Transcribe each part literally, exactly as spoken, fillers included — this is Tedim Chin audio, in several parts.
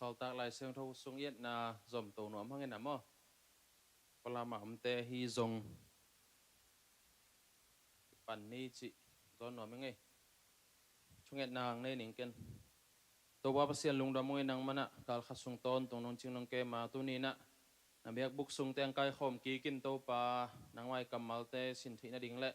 Sawltak Lai Siangtho sung i etna zom to nuam hang in a maw? Palama omte hi zong i pan ni cih zawn nuam ing ei. Thungetna hang nei ning ken. Topa Pasian lungdam ung ei, nangmah in a kal khat sung tawntung nong cing nong kem a, tuni in a na biakbuk sungte hong kaikhawm kik in Topa, nangmah i kammalte sin theih nading le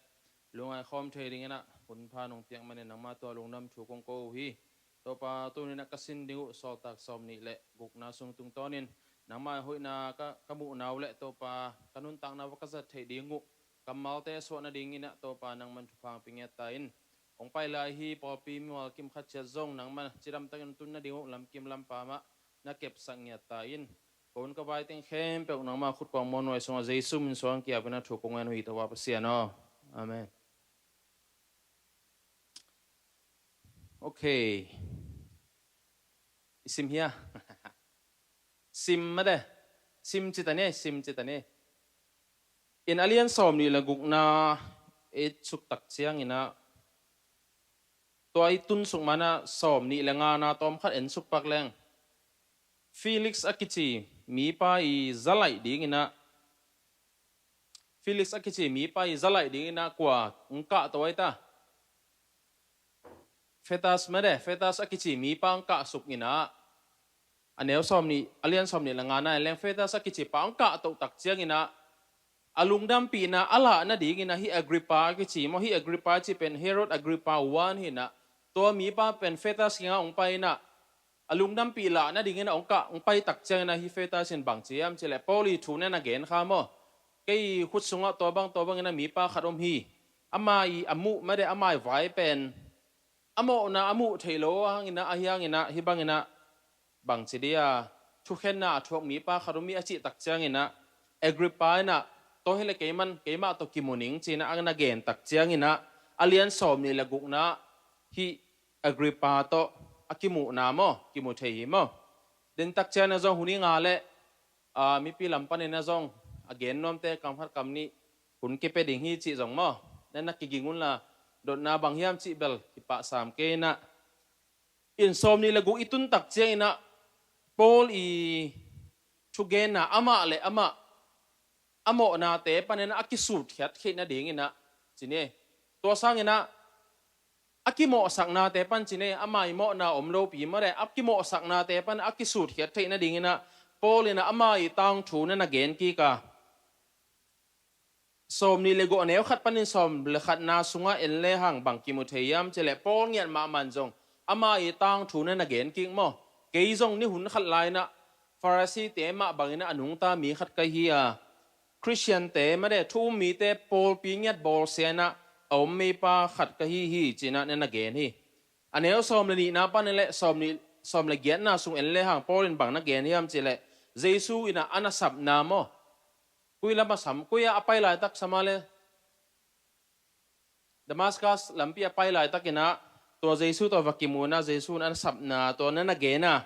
lungngai khawm thei dingin a hun pha nong piak manin nangmah tua lungdam thu kong ko uh hi. Topa, tuni in a ka sin ding uh Sawltak sawmnih le gukna sung tungtawnin nangmah i hoihna ka, ka muhna uh le Topa, ka nuntakna uh ka zat theih ding uh kammalte suah nadingin a Topa, nangman thupha hong pia ngiat ta in. Hong pai lai hi pawlpi mimal kim khat ciat zong nangmah cidam takin tun nading uh lamkim lampa mah na kepsak ngiat ta in. Ka hun ka vai teng khempeuh nangmah khut kuang muanhuai sungah Jesu min suang kiapin a thu kong ngen uh hi, Topa Pasian aw. Amen. Ok. I sim hia? Sim mah de. Sim ci ta ni, sim ci ta ni. In a lian sawmnih le gukna i suk tak ciangin a, tua i tun suk man a sawmnih le ngana tawm khat en suk pak leng. Felix a kici mipa i za laih dingin a, Felix a kici mipa i za laih dingin a kua hong kahto ai ta? Festus mah de, Festus a kici mipa hong kahsuk in a, a neu sawmnih, a lian sawmnih le ngana en leng Festus a kici pa hong kahto tak ciangin a, a lungdampihna a lah nadingin a hih Agrippa a kici maw, hih Agrippa cih pen Herod Agrippa one hi in a, tua mipa pen Festus kiangah hong pai in a, a lungdampih lah nadingin a hong kah, hong pai tak ciangin a hih Festus in bang ci hiam cih leh Paul i thu na na gen kha maw? Kei khut sungah tua bang tua bangin a mipa khat om hi. Ama i a muh mah de, ama i vai pen a mawhna a muh theih loh hangin a, ahi hangin a, hih bangin a bang ci dia, thukhenna a thuak mipa khat om hi a cih tak ciangin a, Agrippa in a, tua hi leh keiman, keimah tawh kimu ning ci in a, a na gen tak ciangin a, a lian sawmnih le gukna hih Agrippa tawh a kimuhna maw, kimu thei hi maw? Den tak ciangin a zong hun i nga leh, a, mipi lam panin a zong a gen nuamte kam khat kam nih hun kipia ding hi cih zong maw? Na na kiging un la, dotna bang hiam cih bel kipahsam kei in a. In sawmnih le guk i tun tak ciangin a, Paul i thugenna amah le amah a mawhnate panin a kisutkhiat theih nadingin a, ci ni. Tua sangin a, a kimawhsaknate pan ci ni, ama i mawhna om lopi mah de, a kimawhsaknate pan a kisutkhiat theih nadingin a, Paul in a ama i tangthu na na gen kik a. Sawmnih le guk a neu khat panin sawm le khatna sungah en lehang bang kimu thei hiam cih leh Paul ngiat mahmah in zong ama i tangthu na na gen kik maw? Kei zong ni hun khat lai in a Pharisee-te mah bangin a nungta mi khat ka hi a, Khristian-te mah de, thu um mite pawlpi ngiat bawlsia in a a om mipa khat ka hi hi ci in a na na gen hi. A neu sawm le nihna panin le sawmnih, sawm le giatna sung en lehang Paul in bang na gen hiam cih leh Jesu in a a na sapna maw? Koi lam a sam, koi ah a pai laitak sam a le, Damascus lampi a pai laitakin a, tua Jesu tawh va kimu in a, Jesu in a na sapna tua na na gen a.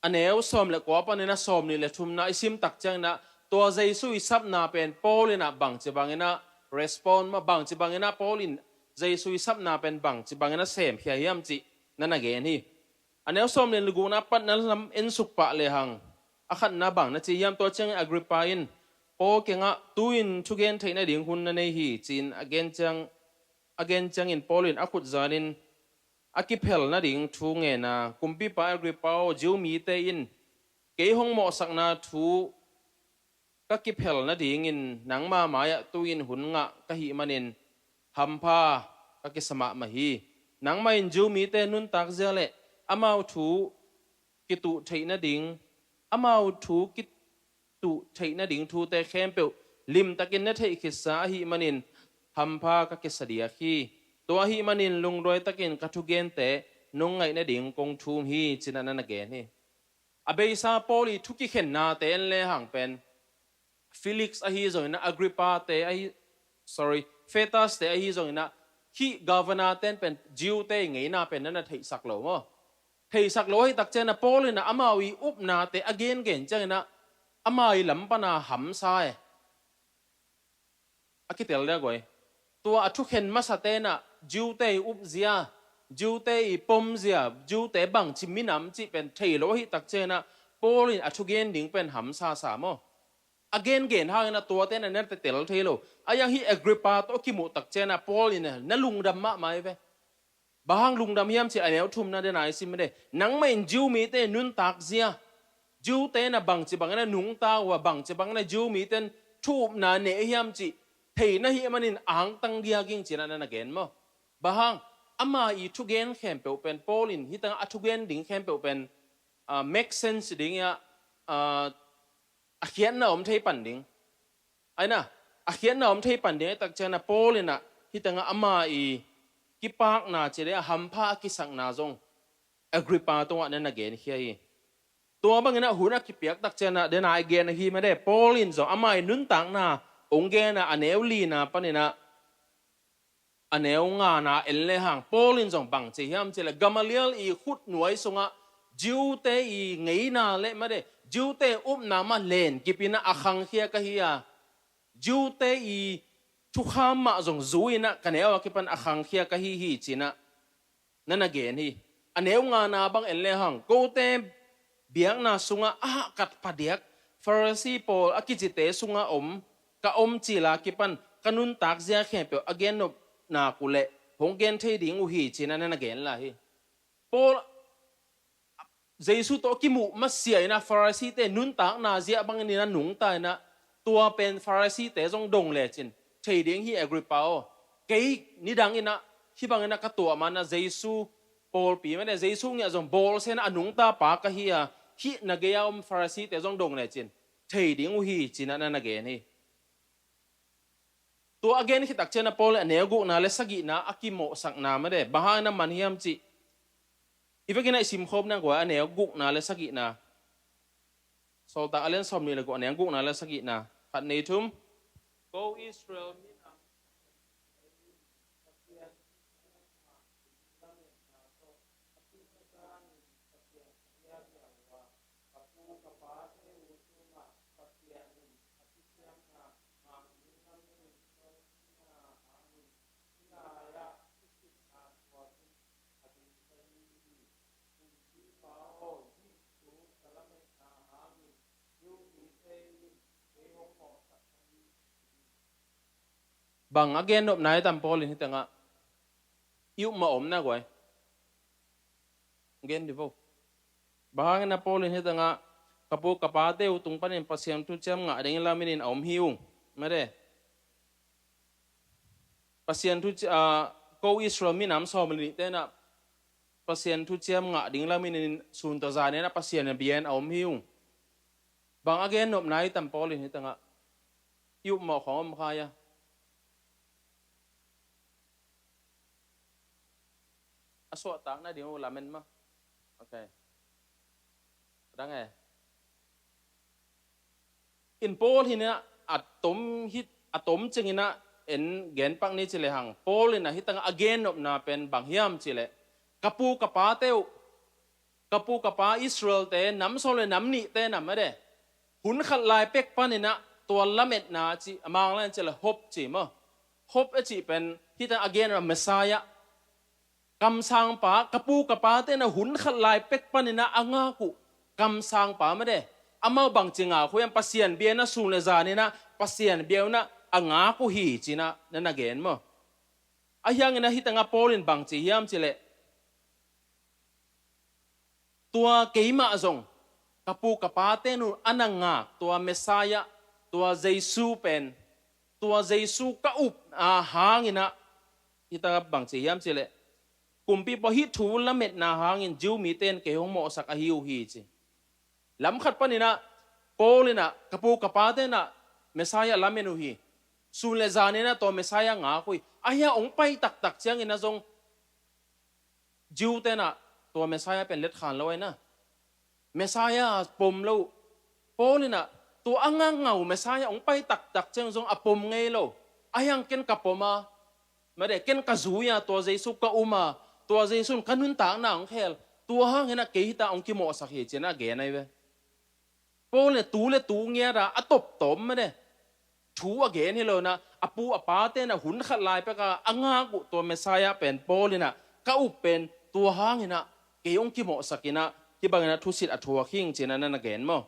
A neu sawm le kua panin a sawmnih le thumna i sim tak ciangin a, tua Jesu i sapna pen Paul in a bangci bangin a respond maw, bangci bangin a Paul in Jesu i sapna pen bangci bangin a semkhia hiam cih na na gen hi. A neu sawmnih le gukna patna lam en suk pah lehang, a khatna bang na ci hiam, tua ciangin Agrippa in Paul kiangah tu-in thugen theih nading hun na nei hi ci-in a gen ciang, a gen ciangin Paul in a khut zanin a kiphel nading thu ngen a, kumpipa Agrippa aw, Jew mite in kei hong mawhsakna thu ka kiphel nadingin nangma mai-ah tu-in hun ngah ka hih manin hampha ka kisa mahmah hi. Nangmah in Jew mite nuntak zia le amau thu kituh theih nading, amau thu kituh theih nading thute khempeuh limtakin na theih khitsa ahih manin hampha ka kisa diak hi. Tua ahih manin lungduai takin ka thugente nong ngaih nading kong thum hi, ci-in a na na gen hi. A beisa Paul i thu kikhennate en lehang pen Felix ahi zongin a, Agrippa-te ahi, sorry, Festus-te ahi zongin a, hih governor-ten pen Jew-te i ngeina pen na na theihsak lo maw? Theihsak lo ahih tak ciangin a Paul in a amau i upnate a gengen ciangin a ama i lam pan a hamsa e. A kitel dek uh ei. Tua a thukhen masate in a Jew-te i upzia, Jew-te i pomzia, Jew-te bangci minam cih pen thei lo ahih tak ciangin ah Paul in a thugen ding pen hamsa sa maw? A gengen hangin ah tuate na na tetel thei lo. A yang hi Agrippa tawh kimuh tak ciangin ah Paul in ah na lungdam mahmah hi ve. Bang hang lungdam hiam cih a neu thumna dena i sim de. Nangmah in Jew mite nuntak zia, Jew-te na bangci bangin a nungta uh a, bangci bangin a Jew mite in thu upna ne hiam cih thei na hih manin angtang diak ing ci-in ah na na gen maw? Bang hang, ama i thugen khempeuh pen Paul in hih tangah a thugen ding khempeuh pen, ah, make sense ding i ah, ah, a khiatna om thei pan ding. Aina, a khiatna om thei pan ding ahih tak ciangin ah Paul in ah hih tangah ama i kipakna ci le a hampha a kisakna zong Agrippa tungah na na genkhia hi. Tua bangin ah hun a kipiak tak ciangin ah dena i gen ahi mah de, Paul in zong ama i nuntakna hong gen a, a neu lina panin ah a neu ngana en le hang Paul in zong bang ci hiam cih leh Gamaliel i khutnuai sungah Jew-te i ngeina le mah de, Jew-te upna mah len kipin ah a khangkhia ka hi a, Jew-te i thukham mah zong zui-in ah ka neu a kipan a khangkhia ka hi hi ci-in ah na na gen hi. A neu ngana bang en le hang, kote biakna sungah a hahkat phadiak Pharisee pawl a kicite sungah om, ka om cil a kipan ka nuntak zia khempeuh a gennop nak uh leh hong gen thei ding uh hi ci-in ah na na gen lai hi. Paul Jesu tawh kimuh masiah in ah Pharisee-te nuntakna zia bangin ah nungta in ah tua pen Pharisee-te zong dong lecin thei ding hi Agrippa aw. Kei nidang in ah hih bangin ah ka tuah man ah Jesu pawlpi mah de, Jesu ngiah zong bawlsia in ah a nungta pa ka hi a, hih na gei a om Pharisee-te zong dong lecin thei ding uh hi ci-in ah na na gen hi. Tua a gen khit tak ciangin ah Paul in a neu gukna le sagihna a kimawhsakna mah de, bang hangin ah man hiam cih i vekin ah i simkhawm nang kua a neu gukna le sagihna. Sawltak a lian sawmnih le guk a neu gukna le sagihna. Khat, nih, thum. Ko Israel minam, bang a gennopna i tam Paul in hih tangah i upmawh omna guai. Gen di vo. Bang hangin ah Paul in hih tangah ka pu ka pate uh tung panin Pasian thuciam ngah dingin lamin in a om hi ung. Mah de. Pasian thu ci-, ah, ko Israel minam sawm le nihte in ah Pasian thuciam ngah ding lamin in sun tawh zan in ah Pasian bia in a om hi ung. Bang a gennopna i tam Paul in hih tangah i upmawh khawng om kha ia. A suahtak nading uh lamen mah. Ok. Dang e. In Paul hi in ah a tom hih, a tom ciangin ah en genpak ni ci le hang. Paul in ah hih tangah a gennopna pen bang hiam ci leh, ka pu ka pate uh, ka pu ka pa Israel-te nam sawm le nam nihte nam a de, hun khat lai pek panin ah tua lametna ci, a Mangkang lamin ci le hope ci maw. Hope a cih pen hih tangah a gen a Messiah, kamsangpa, ka pu ka pate in ah hun khat lai pek panin ah a ngak uh kamsangpa mah de, amau bangci ngak uh hiam, Pasian bia in ah sun le zan in ah Pasian bia in ah a ngak uh hi ci-in ah na na gen maw. Ahi hangin ah hih tangah Paul in bang ci hiam ci leh, tua keimah zong ka pu ka pate in uh a na ngak tua Messiah, tua Jesu pen, tua Jesu ka up a hangin ah, hih tangah bang ci hiam ci leh, kumpipa, hih thu lametna hangin Jew mite in kei hong mawhsak ahi uh hi ci. Lam khat panin ah Paul in ah ka pu ka pate in ah Messiah lamen uh hi. Sun le zan in ah tua Messiah ngak uh hi. Ahi a hong pai taktak ciangin ah zong Jew-te in ah tua Messiah pen letkhan lo ahi na. Messiah pom lo. Paul in ah tua a ngakngak uh Messiah hong pai taktak ciang zong a pom ngei lo. Ahi hang ken ka pom a, mah de, ken ka zui a, tua Jesu ka um a, tua Jesu in ka nuntakna hong khel, tua hangin ah kei hih tangah hong kimawhsak hi ci-in ah gen ahi ve. Paul in ah tu le tu ngiat a, a tawptawp mah de, thu a gen hi lo in ah, a pu a pate in ah hun khat lai pek a a ngak uh tua Messiah pen Paul in ah ka up pen tua hang inah kei hong kimawhsak inah hih bang inah thusit a thuak hing ci-in ah na na gen maw?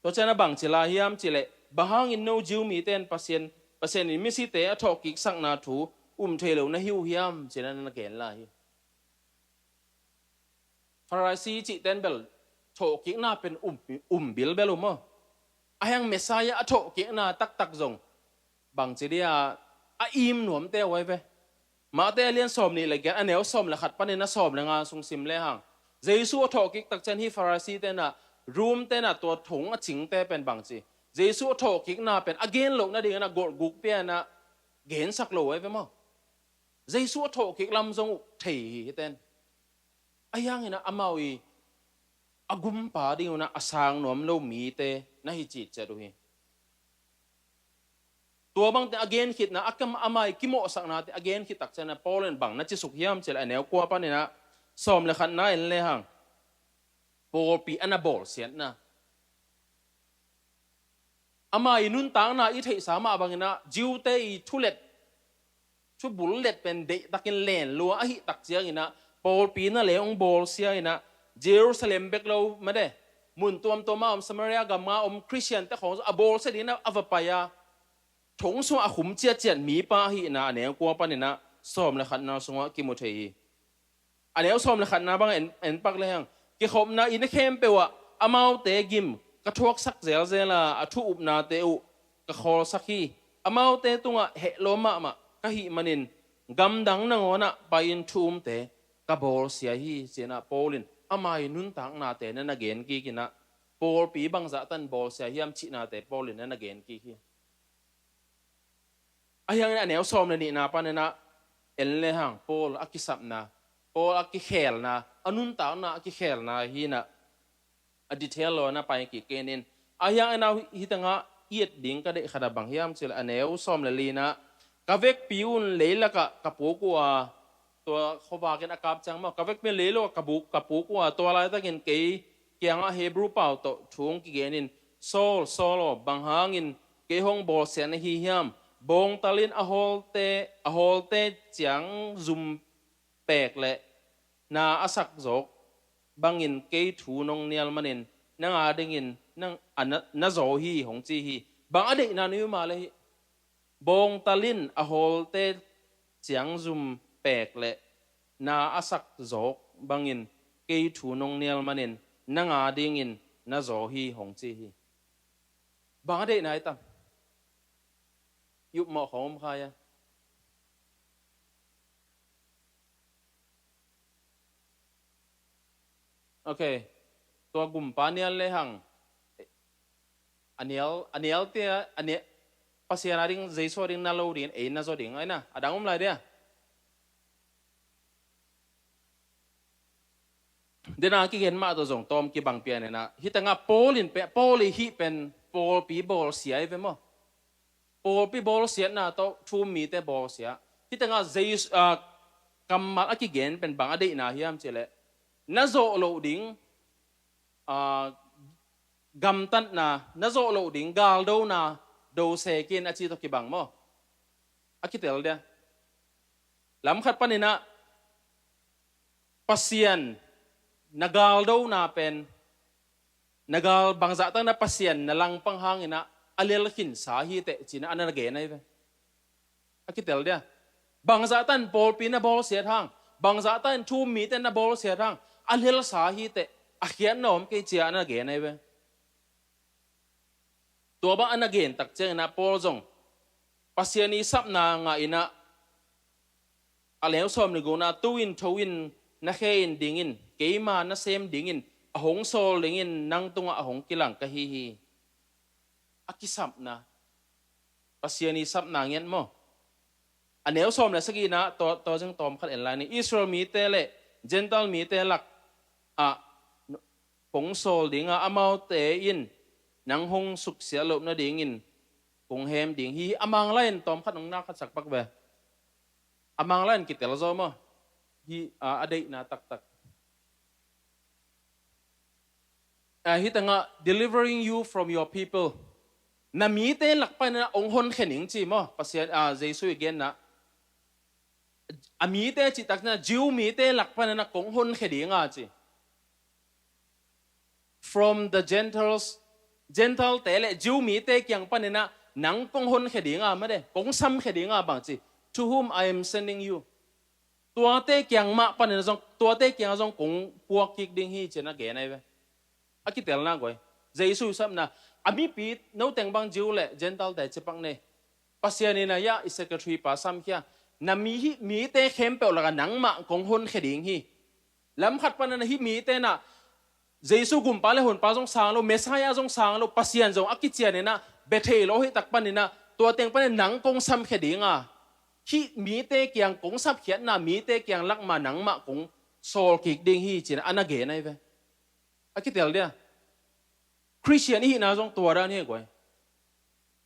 Tua ciang a bang ci lai hiam cih leh, bang hangin no Jew mite in Pasian, Pasian in misite a thawhkiksakna thu um thei lo na hi uh hiam ci-in ah na na gen lai hi. Pharisee cihte in bel thawhkikna pen um, um bilbel uh maw? Ahi hang Messiah a thawhkikna taktak zong bangci dia a im nuamte uh ahi ve. Matthai a lian sawmnih le giat, a neu sawm le khat panin a sawm le nga sung sim lehang, Jesu a thawhkik tak ciang hih Pharisee tenah, Rom tenah tua thong a cingte pen bangci, Jesu a thawhkikna pen a gen loh nadingin a golhguk pia inah gensak lo uh ahi ve maw? Jesu a thawhkik lam zong uh thei hi hihte in. Ahi hang inah amau i a gumpa ding unah a sang nuam lo mite na hi citciat uh hi. Tua bangte a genkhitna, a kam, amah i kimawhsaknate a genkhit tak ciang ah Paul in bang na cisuk hiam cih leh a neu kua panin ah sawm le khatna en lehang, pawlpi a na bawlsiatna. Amah i nuntakna i theihsa mah bangin ah Jew-te i thulet, thubul let pen deihtakin len lua ahih tak ciangin ah pawlpi na le hong bawlsia inah Jerusalem bek lo made, mun tuamtuam a om, Samaria gam a om Khristiante khawng zong a bawlsia dingin ah a va pai a, thong sungah a khum ciatciat mipa ahihna a neu kua panin ah sawm le khatna sungah kimu thei hi. A neu sawm le khatna bang en, en pak lehang, kikhopna inn khempeuh ah amaute gim ka thuaksak zelzel a, a thu upnate uh ka khawlsak hi. Amaute tungah heh lawm mahmah ka hih manin gamdang nangawnah pai-in thu umte ka bawlsia hi, ci-in ah Paul in ama i nuntaknate na na gen kik inah, pawlpi bangzah tan bawlsia hiam cihnate Paul in na na gen kik hi. Ahi hangin a neu sawm le nihna panin ah en lehang, Paul a kisapna, Paul a kikhelna, a nuntakna a kikhelna hi inah a detail lo na pai kik kei ning. Ahi hangin ah hih tengah i et ding ka deih khat a bang hiam cih leh a neu sawm le lina, ka vekpi un leilakah ka puk uh a, tua khuavakin a kap ciang maw, ka vekpi un leilakah ka puk, ka puk uh a, tua laitakin kei kiangah Hebrew pau tawh thu hong kigen in, Saul, Saul aw, bang hangin kei hong bawlsiat na hi hiam? Bawngtal in a hawlte, a hawlte ciang zum pek leh na a sak zawk bangin kei thu nong nial manin nang a dingin nang a na, na zaw hi, hong ci hi. Bang a deihna na hi uh mah leh hih, bawngtal in a hawlte ciang zum pek leh na a sak zawk bangin kei thu nong nial manin nang a dingin na zaw hi, hong ci hi. Bang a deihna hi tam? I upmawh khawng om kha hia? Ok. Tua gumpa nial lehang, a nial, a nial tia, a nial, Pasian a ding, Jesu a ding na lo dingin ei na zaw ding, ai na, a dang om lai dia. Dena kigen mah tawh zong tawm kibang pian inah, hih tengah Paul in pen, Paul i hih pen pawlpi bawlsia hi ve maw? Pawlpi bawlsiatna tawh thu um mite bawlsia. Hih tengah Jesu, ah, kammal a kigen pen bang a deihna hiam cih leh, na zawh loh ding, ah, gamtatna, na zawh loh ding galdona do se kin, a ci tawh kibang maw? A kitel dia. Lam khat panin ah Pasian na galdona pen, na gal, bangzah tak na Pasian na langpang hang inah a lel khinsa hi teh, ci-in ah a na gen ahi ve. A kitel dia. Bangzah tak in pawlpi na bawlsiat hang, bangzah tak in thu um mite na bawlsiat hang, a lelsa hi teh, a khiatna om kei, ci-in ah a na gen ahi ve. Tua bang a na gen tak ciang inah Paul zong Pasian i sapna ngah inah, a neu sawm le gukna, tu-in tho in, na khe in dingin, keima nasem dingin a hong sawl dingin nang tungah a hong kilang ka hi hi. A kisapna, Pasian i sapna ngiat maw? A neu sawm le sagihna, tua, tua zong tawm khat en lai ni. Israel mite le Gentile mite lakah kong sawl ding a, amaute in nang hong suksiat loh nadingin kong hem ding hi. A Manglai in tawm khat hong na khat sak pak ve. A Manglai in kitel zaw maw? Hih, a, a deihna taktak. Ah, hih tengah, delivering you from your people. Na mite lak panin ah hong honkhia ning ci maw? Pasian, ah, Jesu i genna. A mite cih tak ciangin ah Jew mite lak panin ah kong honkhia ding a ci. From the Gentiles, Gentile te le Jew mite kiang panin ah nang kong honkhia ding a, mate, kong samkhia ding a bang ci, to whom I am sending you. Tuate kiang mah panin ah zong, tuate kiang ah zong kong puak kik ding hi ci-in a gen ahi ve. A kitelna guai. Jesu i sapna, a mipi, no teng bang Jew le Gentile te ci pak ni. Pasian in ah, ya, i secretary pa samkhia. Na mi hi, mite khempeuh lakah nangmah kong honkhia ding hi. Lam khat panin ah hih mite in ah Jesu gumpa le honpa zong sang lo, Messiah zong sang lo, Pasian zong a kician in ah bia thei lo ahih tak panin ah tua teng panin ah nang kong samkhia ding a, hih mite kiang kong sapkhiatna mite kiang lak mah nangmah kong sawl kik ding hi ci-in ah a na gen ahi ve. A kitel dia. Khristian i hihna zong tua dan hi guai.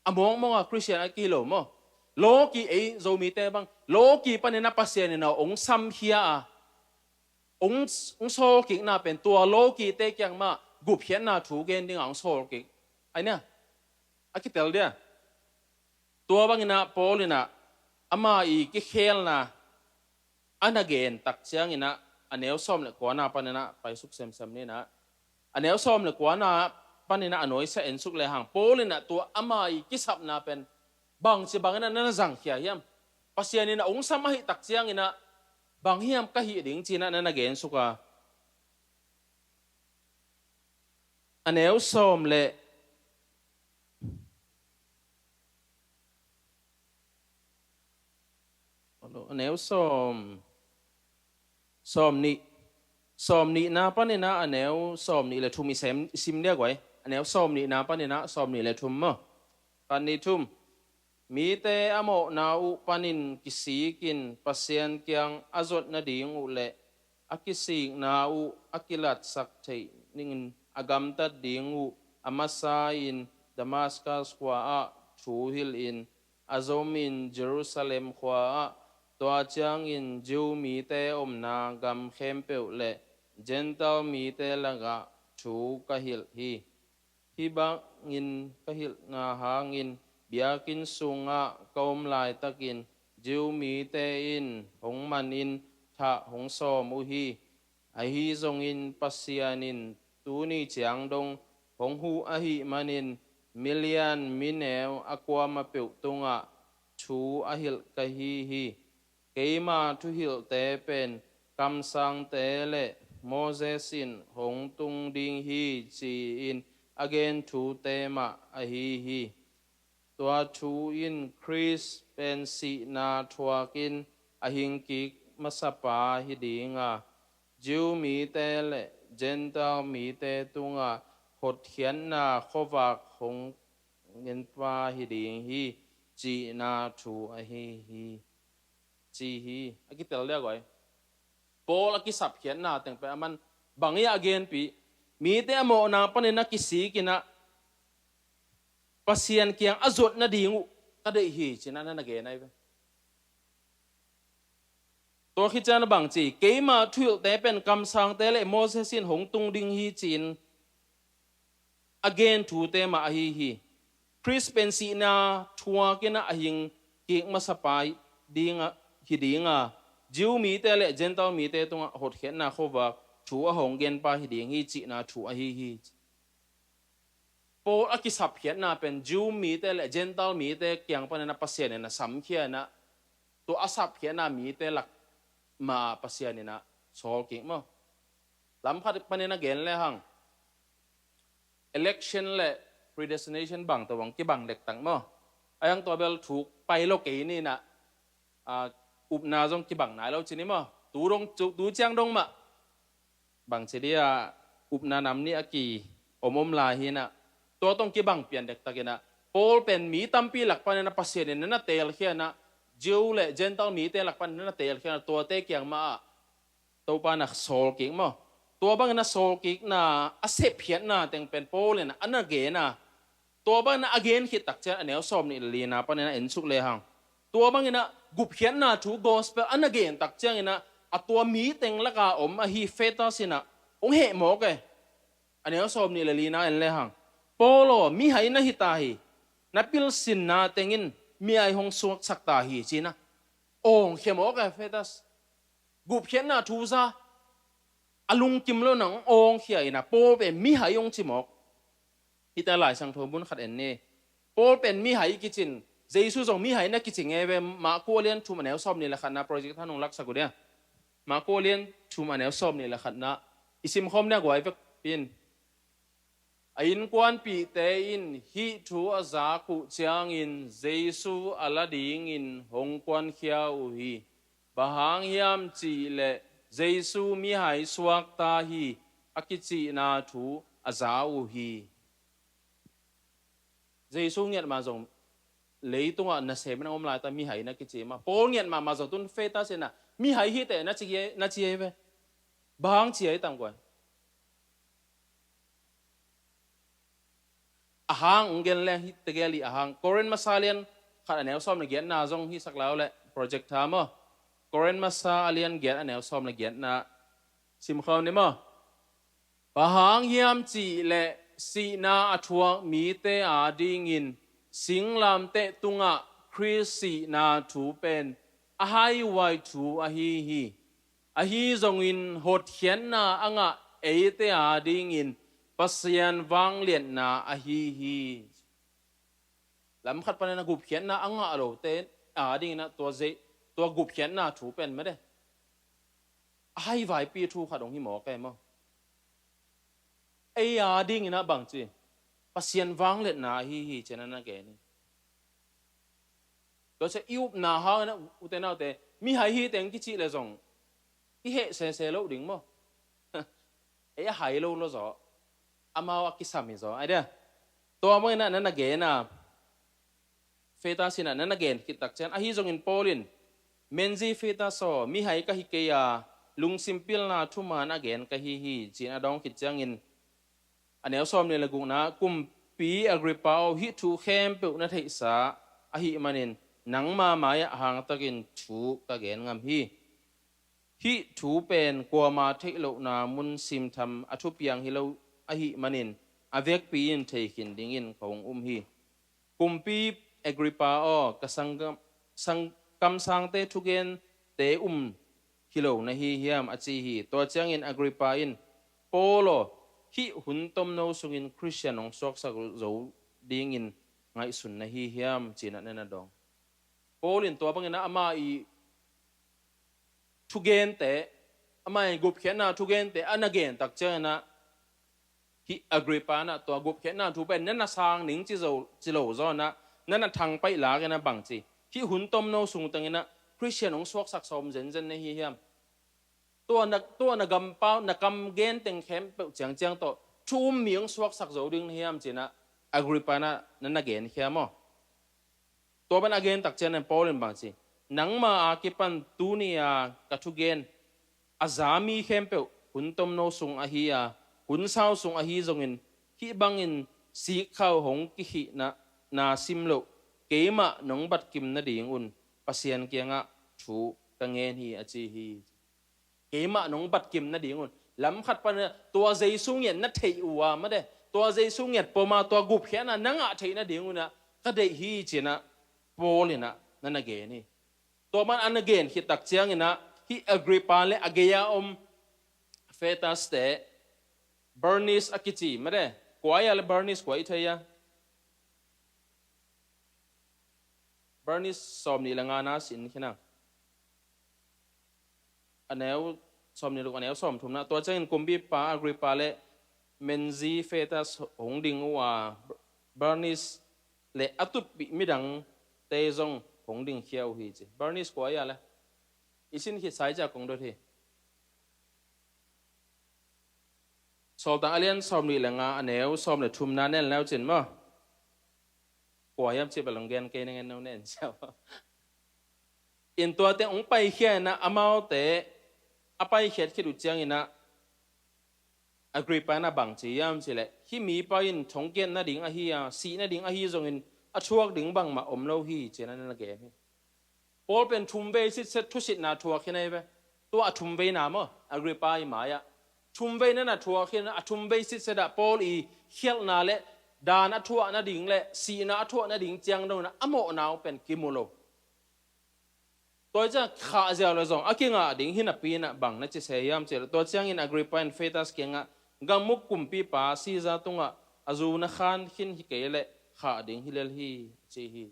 A mawngmawng a Khristian a kihi lo maw. Lawki, ei Zomite bang, lawki panin ah Pasian in ah hong samkhia a, hong, hong sawl kikna pen tua lawkite kiang mah gupkhiatna thu gen ding a hong sawl kik ahi nia. A kitel dia. Tua bangin ah Paul in ah ama i kikhelna a na gen tak ciangin ah a neu sawm le kuana panin ah paisuk semsem ni in ah, a neu sawm le kuana panin ah a nuaisiah ensuk lehang, Paul in ah tua ama i kisapna pen bangci bangin ah na na zangkhia hiam? Pasian in ah hong sam ahih tak ciangin ah bang hiam ka hih ding ci-in ah na na gensuk a, a neu sawm le a neu sawm, sawm nih, sawm nihna panin ah a neu sawm nih le thum i sem, i sim dia guai. A neu sawm nihna panin ah sawm nih le thum maw. Khat, nih, thum. Mite a mawhna uh panin kisikin Pasian kiang a zuat nading uh le a kisikna uh a kilatsak theih dingin a gamtat ding uh a masa-in Damaskas khua-ah thu hilhin a zomin Jerusalem khua-ah, tua ciangin Jew mite omna gam khempeuh le Gentile mite lakah thu ka hilh hi. Hih bangin ka hilhna hangin biakinn sungah ka om laitakin Jew mite in hong manin thah hong sawm uh hi. Ahi zongin Pasian in tuni ciang dong hong huh ahih manin milian mineu a kuamah peuh tungah thu a hilh ka hi hi. Keima thuhilhte pen kamsangte le Moses in hong tung ding hi ci-in a gen thute mah ahi hi. Tua thu in Khrist pen sihna thuakin a hingkik masapa hi ding a, Jew mite le Gentile mite tungah hotkhiatna khuavak hong genpa hi ding hi, cihna thu ahi hi, ci hi. A kitel dia guai. Paul a kisapkhiatna teng pen a man bang hi a genpih, mite a mawhna panin a kisikin ah Pasian kiang a zuat nading uh ka deih hi ci-in ah na na gen ahi ve. Tua khit ciang a bang ci, keima thuhilhte pen kamsangte le Moses in hong tung ding hi ci-in a gen thute mah ahi hi. Khrist pen sihna thuakin ah a hingkik masapa hi ding a, hi ding a, Jew mite le Gentile mite tungah hotkhiatna khuavak thu a hong genpa hi ding hi cihna thu ahi hi. Paul a kisapkhiatna pen Jew mite le Gentile mite kiang panin ah Pasian in a samkhia in ah, tua a sapkhiatna mite lak mah Pasian in ah sawl kik maw. Lam khat panin a gen lehang, election le predestination bang tawh bang kibang dektak maw. A hiang tua bel thuk pai lo kei ni in ah, ah, upna zong kibang nai lo ci ni maw. Tu dong, tu, tu ciang dong mah bangci dia upna nam nih a ki om om lai hi in ah, tua tawh kibang pian dektak in ah, Paul pen mi tampi lak panin ah Pasian in na na teelkhia in ah, Jew le Gentile mite lak panin na na teelkhia in ah, tuate kiang mah ah Topa na sawl kik maw. Tua bangin a sawl kikna, a sepkhiatna teng pen Paul in ah a na gen a, tua bangin ah a gen khit tak ciang a neu sawm nih le lina panin ah ensuk lehang, tua bangin ah gupkhiatna thu gospel a na gen tak ciangin ah, a tua mi teng laka om ahi Festus in ah hong heh mawk e. A neu sawm nih le lina en lehang, Paul aw, mihai na hi ta hi. Na pilsinna teng in mi-ai hong suaksak ta hi ci-in ah awngkhia mawk e Fetas. Gupkhiatna thu za a lungkim lo nang awngkhia in a, Paul pen mihai hong ci mawk. Hita Lai Siangtho mun khat en ni. Paul pen mihai kicin, Jesu zong mihai na kici ngei ve. Marku a lian thum a neu sawm nih le khatna project than hong laksak uh dia. Marku a lian thum a neu sawm nih le khatna i simkhawm nia guai vek in. A innkuanpihte in hih thu a zak uh ciangin Jesu a la dingin hong kuankhia uh hi. Bang hang hiam cih leh Jesu mihai suakta hi a kicihna thu a za uh hi. Jesu ngiat ma zong leitungah nasem in a om laita mihai na kici ma. Paul ngiat mahmah zong tun Fetas in a mihai hi teh na ci, na ci ei ve. Bang hang ci ei tam guai. A hang ung gen leng hi tegel i a hang. Korin masa lian khat a neu sawm le giatna zong hi sak lau le project tha maw. Korin masa a lian giat a neu sawm le giatna simkhawm ni maw. Bang hang hiam cih leh sihna a thuak mite a dingin singlamteh tungah Khrist sihna thu pen a haihuai thu ahi hi. Ahi zongin hotkhiatna a ngah eite a dingin Pasian vangliatna ahi hi. Lam khat panin a gupkhiatna a ngah lote a dingin a tua zei, tua gupkhiatna thu pen mede a haivaipi thu khat hong hi mawk e maw. Ei a dingin a bangci Pasian vangliatna ahi hi ci-in a na gen hi. Tua cia i upna hangin a ute naute mihai hi teng kicih le zong i heh sese loh ding maw. Ei a hai lo lo zaw. Amau a kisam hi zaw ai dia. Tua mawh in a na na gen a Fetas in a na na gen khit tak ciang ahi zongin Paul in menzi Fetas aw mihai ka hi kei a lungsim pilna thuman a gen ka hi hi ci-in a dawng khit ciangin a neu sawm nih le gukna kumpi Agrippa aw hih thu khempeuh na theihsa ahih manin nangma mai-ah hangtakin thu ka gen ngam hi. Hih thu pen kuama theih lohna mun simtham a thupiang hi lo ahih manin a vekpi in thei khin dingin ka hong um hi. Kumpi Agrippa aw, ka sangkam, sang, kamsangte thugente um hi lo na hi hiam a ci hi. Tua ciangin Agrippa in Paul aw, hih hun tomno sungin Khristian hong suaksak zo dingin ngaihsun na hi hiam ci-in a na na dawng. Paul in tua bangin a ama i thugente, ama i gupkhiatna thugente a na gen tak ciangin a hih Agrippa in a tua gupkhiatna thu pen na na sang ning ci zo, ci lo zaw in a na na thangpaih lak in a bangci hih hun tomno sung teng in a Khristian hong suaksak sawm zenzen na hi hiam. Tua na, tua na gampau, na kam gen teng khempeuh ciangciang tawh thu um mi hong suaksak zo ding na hiam ci-in a Agrippa in a na na genkhia maw. Tua ban a gen tak ciangin Paul in bangci nangma a kipan tuni a ka thugen a za mi khempeuh hun tomno sung ahi a hun sau sung ahi zongin hih bangin sikkhau hong kikhihna na sim loh keimah nong batkim nadingun Pasian kiangah thu ka ngen hi a ci hi. Keimah nong batkim nadingun lam khat pan tua Jesu ngiat na theih uh a made tua Jesu ngiat poma tua gupkhiatna na ngah theih nadingun a ka deih hi ci-in a Paul in a na na gen hi. Tua man a na gen khit tak ciangin a hih Agrippa le a gei-a om Fetas te Bernice a kici made kua a le Bernice kua i thei a Bernice sawm nih le nga na sin khin a a neu sawm nih luk a neu sawm thumna tua ciangin kumpipa Agrippa le menzi Fetas hong ding uh a Bernice le a tutpih midangte zong hong dingkhia uh hi ci. Bernice kua a le i sin khit sai cia kong dot hi. Sawltak a lian sawm nih le nga a neu sawm le thumna nen leu cin maw. Kua hiam cih bel hong gen kei na ngen no nen cia maw. In tuate hong paikhia in a amaute a paikhiat khit uh ciangin a Agrippa in a bang ci hiam cih leh hih mipa in thongkiat nading ahi a sih nading ahi zongin a thuak ding bangmah om lo hi ci-in a na gen hi. Paul pen thumvei sitset thusitna thuak hi nei ve. Tua a thumveina maw Agrippa i mai-ah thumvei na na thuak hi a thumvei sitset ah Paul i khialhna le daan a thuah nading le sihna a thuah nading ciang dongin a mawhna uh pen kimu lo. Tua ciang khahziau le zong a kingah ding hi napi inah bang na ci se hiam cih leh, tua ciangin Agrippa in Festus kiangah, "Gam uk kumpipa Caesar tungah a zu na khan khin hi kei leh khah ding hi lel hi," a ci hi.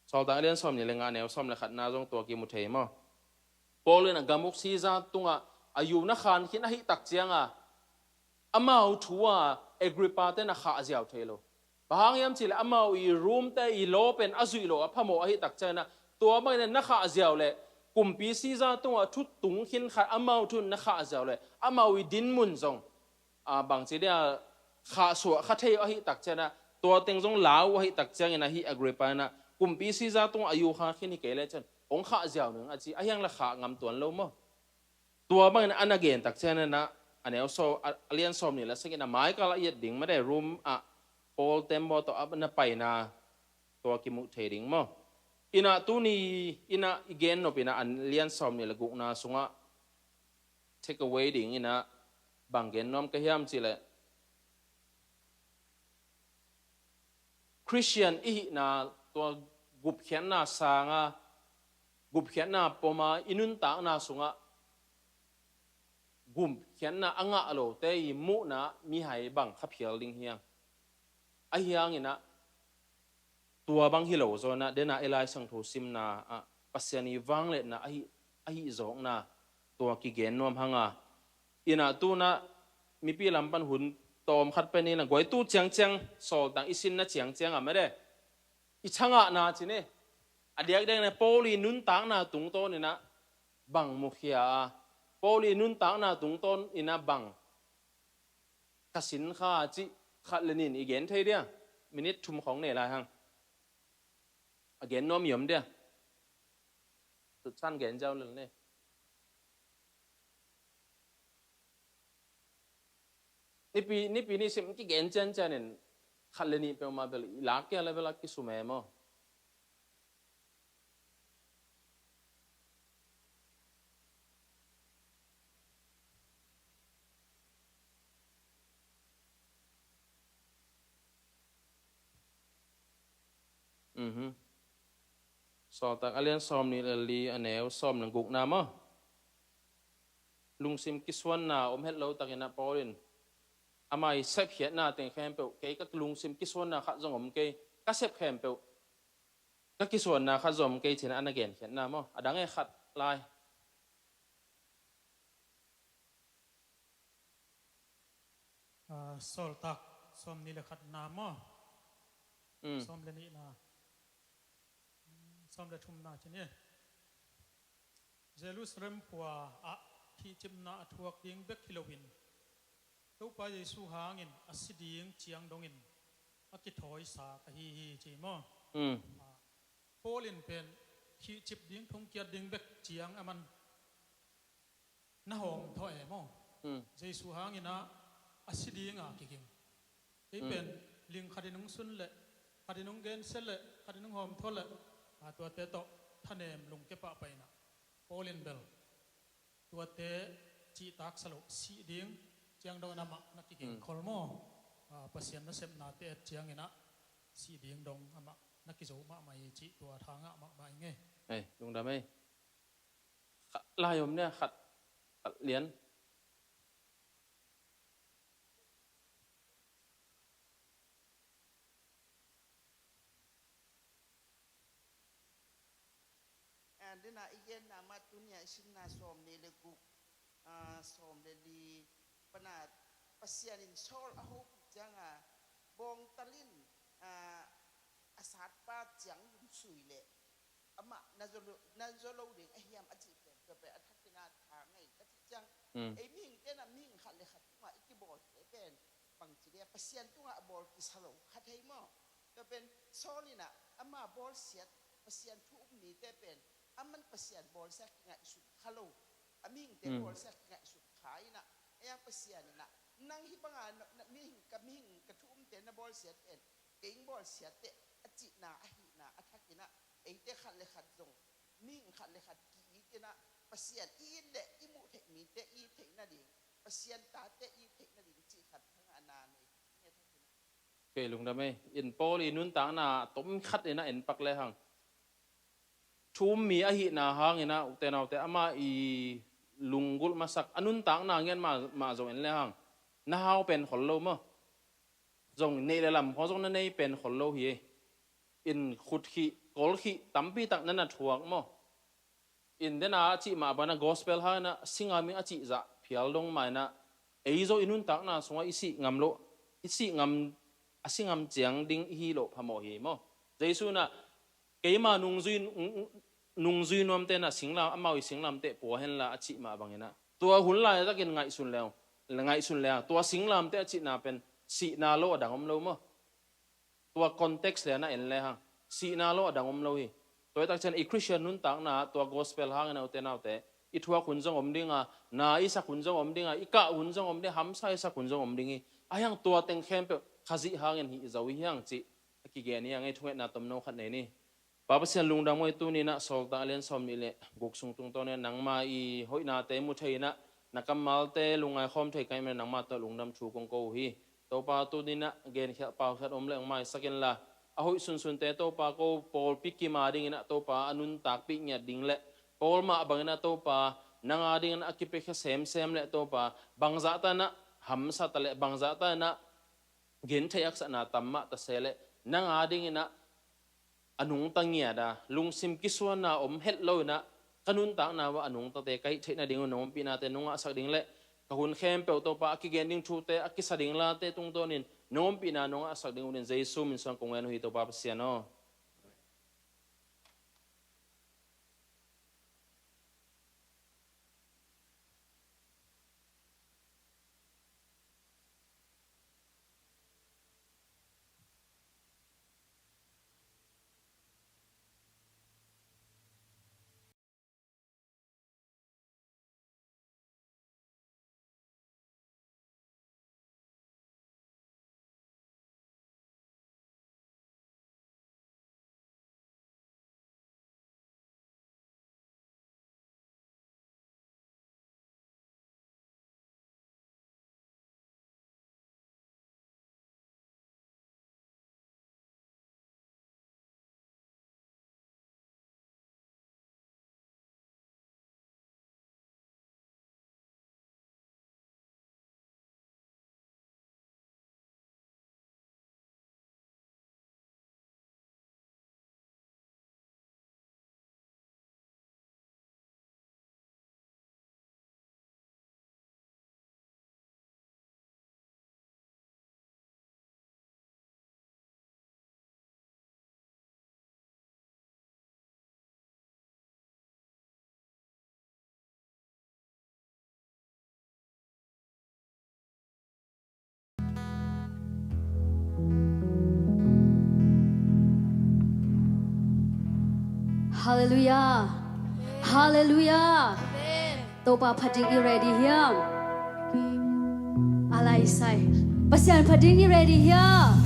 Sawltak a lian sawm nih le nga, a neu sawm le khatna zong tua kimu thei maw? Paul in a gam uk Caesar tungah a zu na khan khin ahih tak cianga amau thu a Agrippa te na khahziau thei lo. Bang hang hiam cih leh amau i Rome te i law pen a zuih lo a phamawh ahih tak ciangin ah, tua bangin na khahziau leh kumpi Caesar tungah thu tung khin khat amau thu na khahziau leh amau i dinmun zong, a, bangci dia khahsuah kha thei ahih tak ciangin ah, tua teng zong lau ahih tak ciangin ah, hih Agrippa in ah, "Kumpi Caesar tungah a zu khan khin hi kei leh cin hong khahziau ning," a ci. Ahi hang leh khah ngam tuan lo maw? Tua bangin a na gen tak ciangin ah, a neu sawm, a, a lian sawm nih le sagihna, mai kal a i et ding mah de, Rome ah Paul tembaw tawh a na paina tua kimuh thei ding maw? Inah tuni inah i gen nop inah a lian sawm nih le gukna sungah take away ding inah bang gen nuam ka hiam cih leh, Khristian i hihna tua gupkhiatna sanga, gupkhiatna poma i nuntakna sungah gupkhiatna a ngah lote i muhna mihai bang kha phial ding hiam? Ahi hangin ah tua bang hi lo zaw inah, dena i Lai Siangtho simna ah Pasian i vangliatna ahi, ahi zawkna tua kigen nuam hanga. Inah tu inah mipi lam pan hun tawm khat pen inah guai tu ciangciang, sawltak i sinna ciangciang a mede i changahna ci ni. A diakdiak inah Paul i nuntakna tungtawn inah bang mukhia a, Paul i nuntakna tungtawn inah bang ka sin kha cih khat le nih i gen thei dia? Minute thum khawng nei lai hang. A gen nuam i om dia? Tutsan gen ziau lel ni. Nipi, nipi ni sim kigen ciancian in khat le nih peuhmah bel i lak kia le bel a kisum e maw? Mhm. Sawltak a lian sawm nih le li, a neu sawm le gukna maw? Lungsim kisuanna om het lo takin ah Paul in ama i sepkhiatna teng khempeuh, "Kei ka lungsim kisuanna khat zong om kei, ka sep khempeuh ka kisuanna khat zong om kei," ci-in ah a na genkhiatna maw? A dang e khat lai. Ah, Sawltak sawm nih le khatna maw? Mm. Sawm le nihna. Mm, sawm le thumna ci ni. Jerusalem khua ah khihcipna a thuak ding bek hi loin Topa Jesu hangin a si ding ciang dongin a kithawisa ka hi hi ci maw? Mm. Ah, Paul in pen khihcip ding, thongkiat ding bek ciang a man na hawmthaw e maw? Mm. Jesu hangin ah a si dinga kiging. Ei pen ling khatin hong sun leh, khatin hong gensia leh, khatin hong hawmthaw leh, a, tuate tawh thanem lungkia pahpah inah Paul in bel tuate cihtaksa lo, sih ding ciang dongin amah na kiging khol maw? A, Pasian nasepnate et ciangin ah sih ding dong amah na kizo mahmah hi cih tua tha ngah mahmah ing e. Ei, lungdam ei. Khat lai om nia, khat, khat lian. Ah, dena i genna mah tuni-a i simna sawm nih le guk, ah, sawm le li pana Pasian in Saul a hopih cianga bawngtal in, ah, a satpa ciang lungsui leh amah na zo lo, na zo lo ding a hiam a cih pen tua pen a thakin ah tha ngei ka cih ciang. Mm. Ei mihingte na mihing khat le khat tungah i kibawlte pen bangci dia Pasian tungah a bawl kisa lo kha thei maw? Tua pen Saul in ah ama bawlsiat Pasian thu um mite pen aman Pasian bawlsia kingaihsun kha lo. A mihingte bawlsia kingaihsun kha in ah, a yang Pasian in ah nang hih banga na, na mihing, ka mihing ka thu umte na bawlsiat pen kei ing bawlsiat teh a cihna ahihna a thakin ah eite khat le khat zong mihing khat le khat ki-it in ah Pasian i it leh i muh theih mite i it theih nading, Pasian tate i it theih nading cih khat thangahna nei kha ding e thakin ah. Kei lungdam ei. In Paul i nuntakna tom khat in a en pak le hang, thu um mi ahihna hangin a, ute naute, ama i lunggulh masak a nuntakna ngiat mah, mah zong en le hang, na hau pen khol lo maw? Zong neih le lam khawng zong na nei pen khol lo hi. In khut khih, kol khih, tampi tak na na thuak maw? In dena a cih mah bangin a gospel hangin a si ngam ing a cih zah phial dong mah in a, ei zong i nuntakna sungah i sih ngam lo, i sih ngam, a si ngam ciang ding i hi loh phamawh hi maw? Jesu in a, keima nungzui, nungzui nuamte in a singlam, amau i singlamteh pua henla a cih mah bangin a, tua hun laitakin ngaihsun le, ngaihsun le, tua singlamteh a cihna pen sihna lo a dang om lo maw? Tua context le na en le hang, sihna lo a dang om lo hi. Tua hi tak ciang i Christian nuntakna tua gospel hangin a, ute naute, i thuak hun zong om ding a, na i sak hun zong om ding a, i kah hun zong om ding, hamsa i sak hun zong om ding hi. Ahi hang tua teng khempeuh Khazih hangin hih zo hi hang cih a kigen hi hang ei. Thungetna tomno khat nei ni. Pa Pasian lungdam ei, tuni in a Sawltak a lian sawm nih le guk sung tungtawn in a nangma i hoihnate mu thei in a, na kammalte lungngai khawm thei ka hih manin a nangma tawh lungdam thu kong ko uh hi. Topa, tuni in a genkhial paukhial om le hong maisak inla, a hoih sunsunte Topa, ko pawlpi kim a dingin a Topa a nuntakpih ngiat ding le, Paul mah bangin a Topa, nang a dingin a kipiakhia semsem le Topa, bangzah ta in a hamsa ta le, bangzah ta in a gentheih haksatna tam mah ta se le, nang a dingin a a nungta ngiat a, lungsim kisuanna om het lo in a, ka nuntakna uah a nungtate ka hih theih nading uh nong ompihnate nong ngahsak ding le, ka hun khempeuh Topa, a kigen ding thute, a kisa ding late tungtawnin nong ompihna nong ngahsak ding uh in Jesu min suang kong ngen uh hi, Topa Pasian aw. Halleluiah. Halleluiah. Topa phat ding i ready hiam? A lai sai. Pasian phat ding i ready hiam?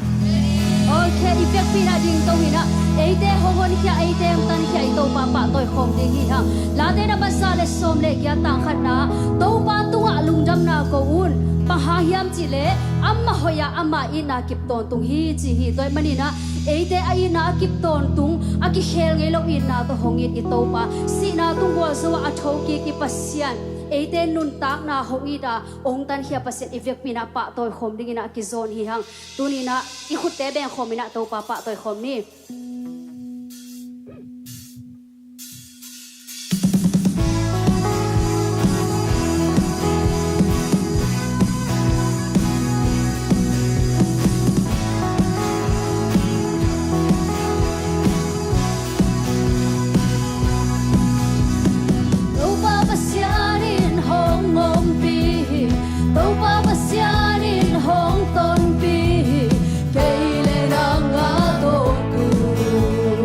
Ok, i vekpi in a ding to hi in a, eite hong honkhia, eite hong tankhia i Topa pahtawi khawm ding hi hang. Late na masa le sawm le giat, tang khatna, Topa tungah lungdamna ko un. Bang hang hiam cih leh, amah hoih a, ama itna kip tawntung hi ci hi. Tua ahih manin a, eite a itna a kip tawntung, a kikhel ngei lo itna tawh hong it i Topa, sihna tung gualzo a a thokik i Pasian, eite nuntakna hong it a, hong tankhia Pasian i vekpi in a pahtawi khawm dingin a kizawn hi hang. Tuni in a i khutte beng khawm in a Topa pahtawi khawm ni. Topa Pasian in hong ompih hi, Topa Pasian in hong tonpih hi, kei le nang a tawntung.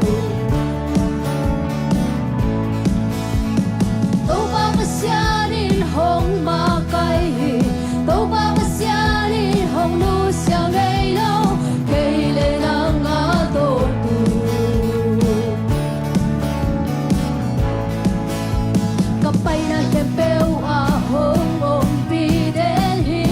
Topa Pasian in hong makaih hi, Topa Pasian in hong nusia ngei lo, kei le nang a tawntung. Ka paina khempeuh ah hong ompih den hi,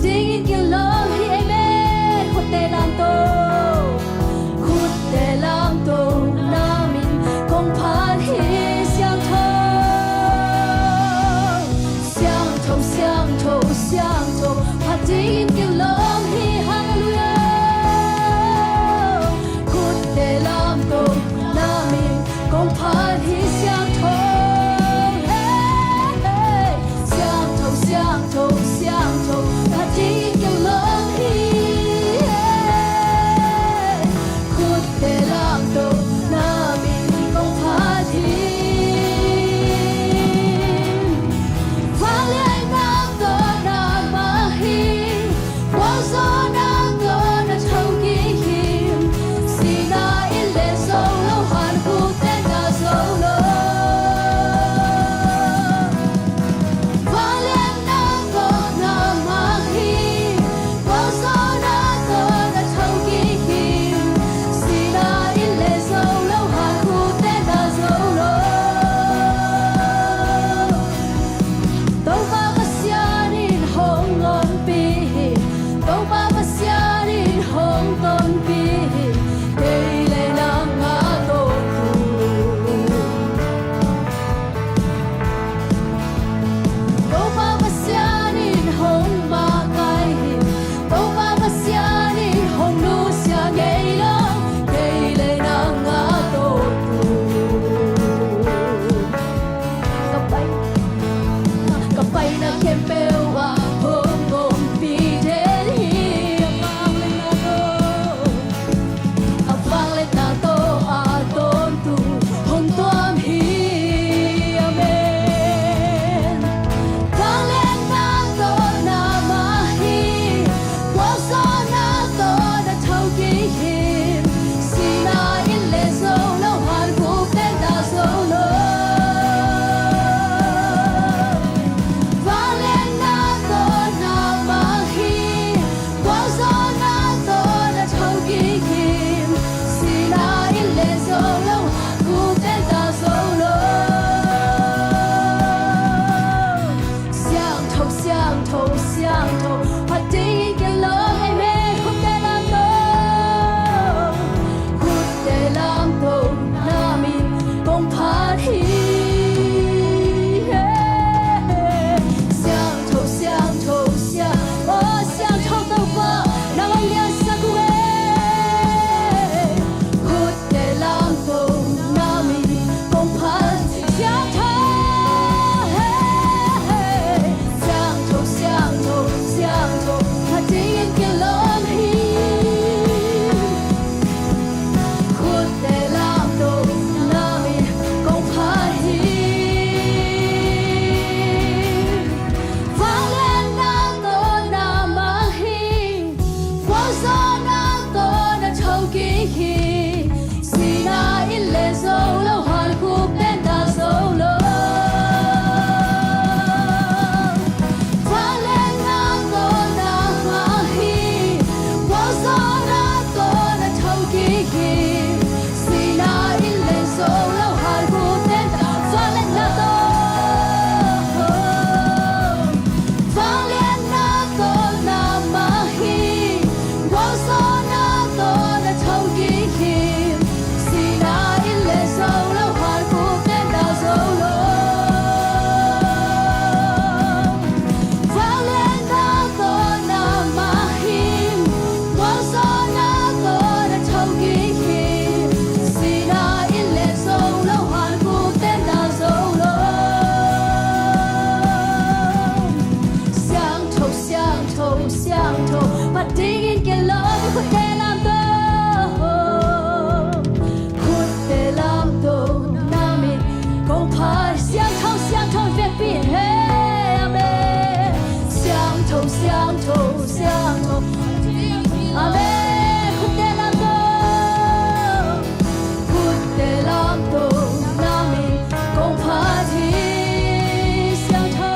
Dingin kilawm hi, amen. Khutte lamto, khutte lamto, na min kong phat hi. Siangtho, siangtho, siangtho, siangtho, phat dingin kilawm hi. Halleluiah. Khutte lamto, na min kong phat hi. Siangtho, hey, hey. Siangtho, siangtho, siangtho, phat dingin kilawm hi. Khutte lamto, na min kong phat hi. Vangliatna tawh na mah hi. Gualzawhna tawh na thokik hi. Sihna in le zo lo, hankhukte na zo lo. Vangliatna tawh na mah hi. Gualzawhna tawh na thokik hi. Sihna in le zo lo, hankhukte na zo lo. Topa Pasian in hong ompih hi. Topa Pasian in hong tonpih hi. Kei le nang a tawntung. Topa Pasian in hong makaih hi. Topa Pasian in hong nusia ngei lo. Kei le nang a tawntung. Ka pai, ka paina khempeuh ah hong ompih den hi. A vangliatna tawh, a vangliatna tawh a tawntung hong tuam hi. Amen. Vangliatna tawh na mah hi. Gualzawhna tawh na thokik hi. Sihna in le zo lo, hankhukte na zo lo. Vangliatna tawh na mah hi. Gualzawhna tawh na thokik hi. Sihna in le zo lo, hankhukte na zo lo. Siangtho, siangtho, siangtho, phat dingin kilawm, amen. Khutte lamto, khutte lamto, na min kong phat hi. Siangtho, siangtho, siang, oh, siangtho Topa, nang hong liansak uh e. Khutte lamto, na min kong phat hi. Siangtho, hey, hey. Siangtho, siangtho, siangtho, phat dingin kilawm hi. Khutte lamto, na min kong phat hi. Vangliatna tawh na mah hi. Gualzawhna tawh na thokik hi. Sihna in le zo lo, hankhukte na zo lo. Vangliatna tawh na mah hi. Gualzawhna tawh na thokik hi. Sihna in le zo lo, hankhukte na, vangliatna tawh. Vangliatna tawh na mah hi. Gualzawhna tawh na thokik hi. Sihna in le zo lo, hankhukte na zo lo. Vangliatna tawh na mah hi. Gualzawhna tawh na thokik hi. Sihna in le zo lo, hankhukte na zo lo. Siangtho, siangtho, siangtho, phat dingin kilawm hi. Khutte lamto, khutte lamto, na min kong phat. Siangtho, siangtho, vekpi, hey, amen. Siangtho, siangtho, siangtho, amen. Khutte lamto, khutte lamto, na min kong phat hi. Siangtho,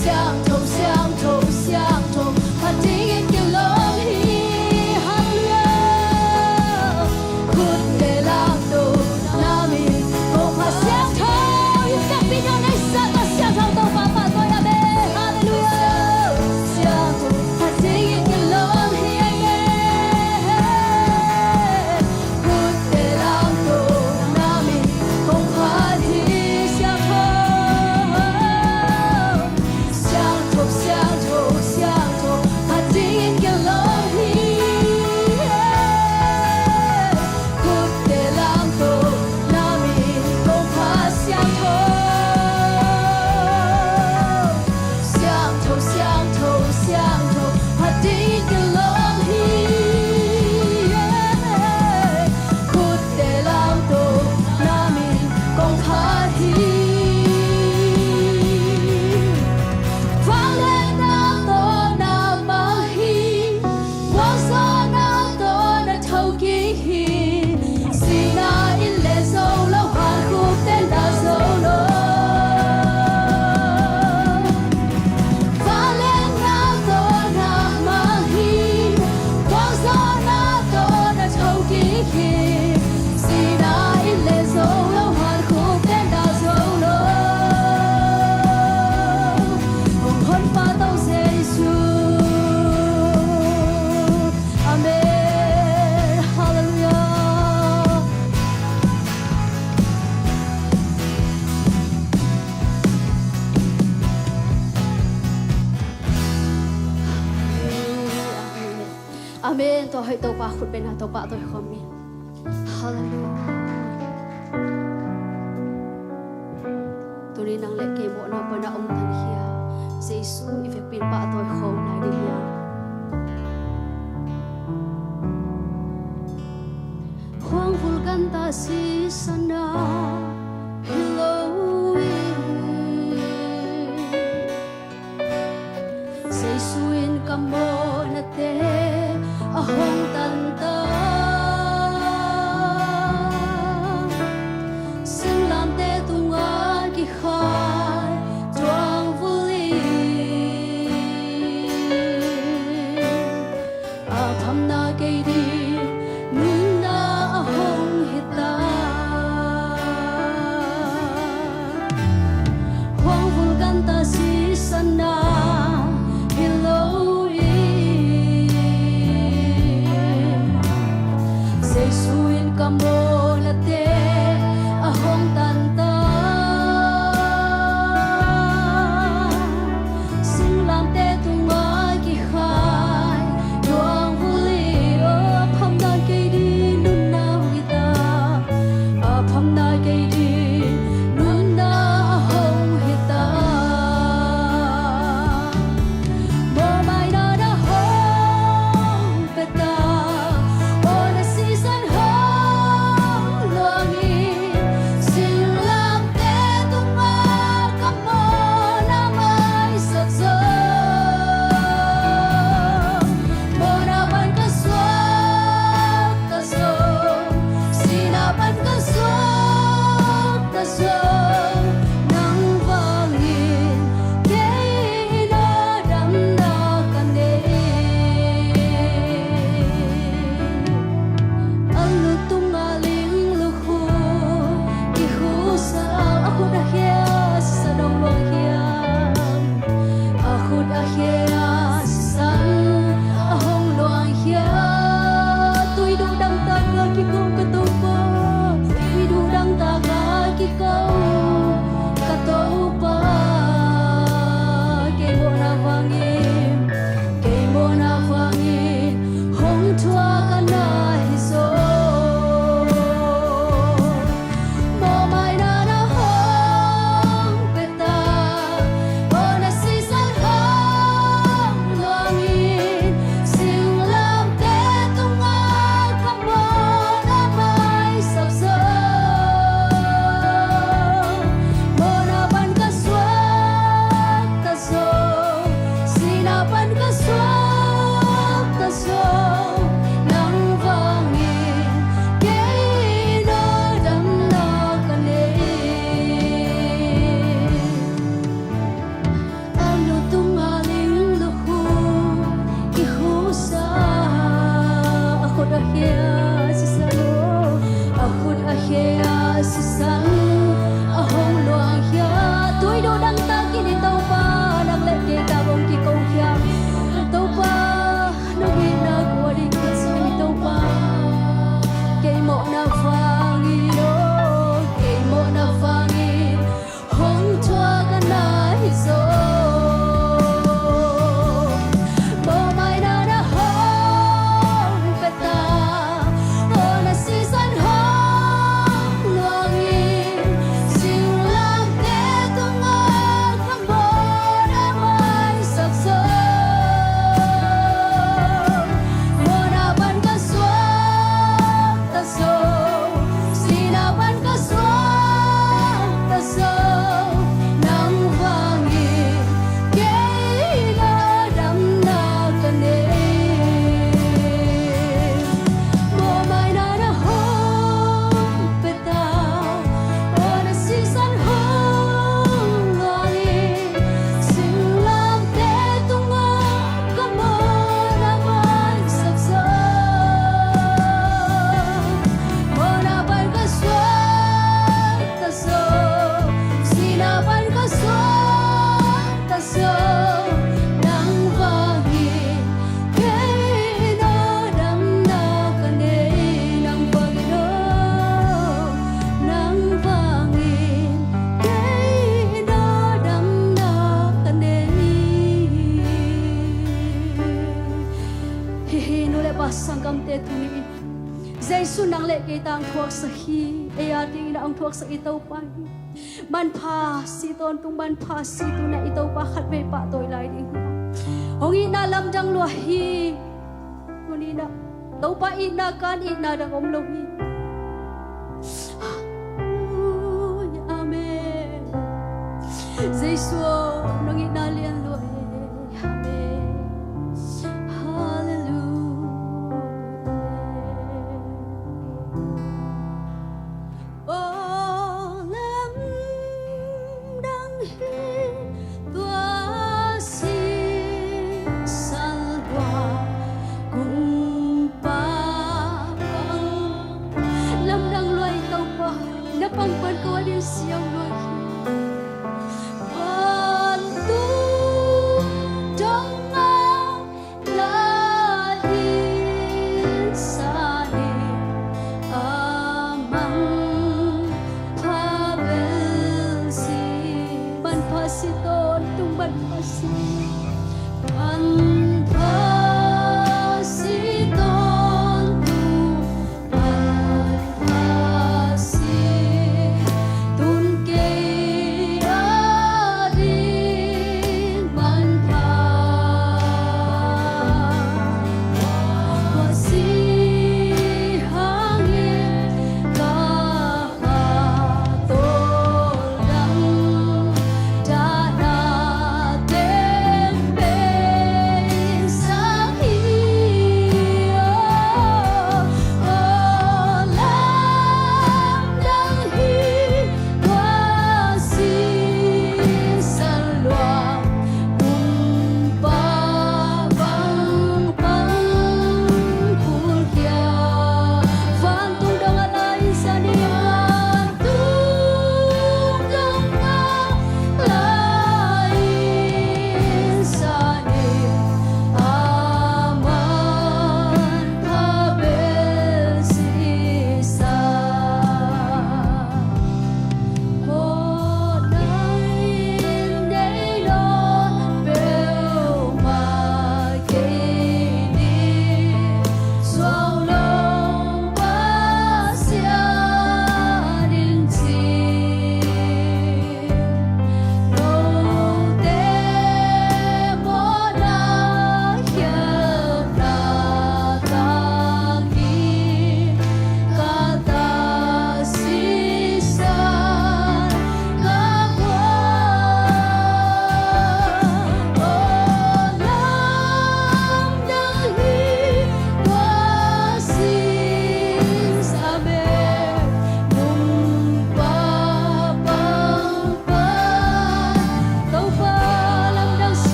siangtho, siangtho, siangtho, phat dingin Siangtho phat ding kilawm hi. Khutte lamto na min kong phat hi. Vangliatna tawh na mang hi. Gualzawhna tawh na tho kik hi. Sihna in le zo lo, hankhukte na zo lo. Vangliatna tawh na mang hi. Gualzawhna tawh na tho kik hi. Sihna in le zo lo, hankhukte na zo lo. Kong Honpa To Jesu. Amen. Halleluiah. Amen. Tua hoih Topa khut bengin Topa tawi khawm ni. Halleluiah. Tuni nang le kei mawhna pan a om tan khia. Jesu i vekpi in pahtawi khawm lai ding hi hang. Khuang vul ganta sisan na hi lo hi. Jesu in ka mawhnate a hong tan ta. Singlamteh tungah kikhai tuangvul in a phamna kei ding nunna a hong hi ta. Khuang vul ganta sisan na hi lo hi. Jesu in ka mawhnate a hong tan ta. Singlamteh tungah kikhai tuangvul in a phamna kei ding nunna hi ta. A phamna kei ding nunna a hong hi ta. Mawhmaina na hong pia ta. Mawhna sisan hong luang in singlamteh tungah ka mawhna maisak zo. Mawhna pan ka suak ka zo. Sihna pan ka suak ka zo. Nang vangin kei in a damna ka nei. A lu tungah ling lukhu kikhusa a khut a khia sisan hong luang khia. A khut a khia sisan a hong luang khia. Tui duh dang taka kiko ka Topa. Tui duh dang taka kiko ka Topa. Kei mawhna vangin, kei mawhna vangin hong thuak a na hi zaw. Mawhmaina na hong pia ta. Mawhna sisan hong Pa, sanggamte tuni in Jesu nang le kei tang thuaksak hi. Ei a dingin a hong thuaksak i Topa hi. Manpha si tawntung, manpha si tu-in ah i Topa khatvei pahtawi lai ding hi. Hong itna lamdang lua hi. Tuni-in ah Topa itna kan itna dang om lo hi. Halleluia. Amen. Jesu aw, nong itna lian lua hi. Amen. Halleluia. Aw lamdang hi tua sisan lua kong pa bang. Lamdang lua hi Topa, na pangpan ko a ding siam lua hi. Aw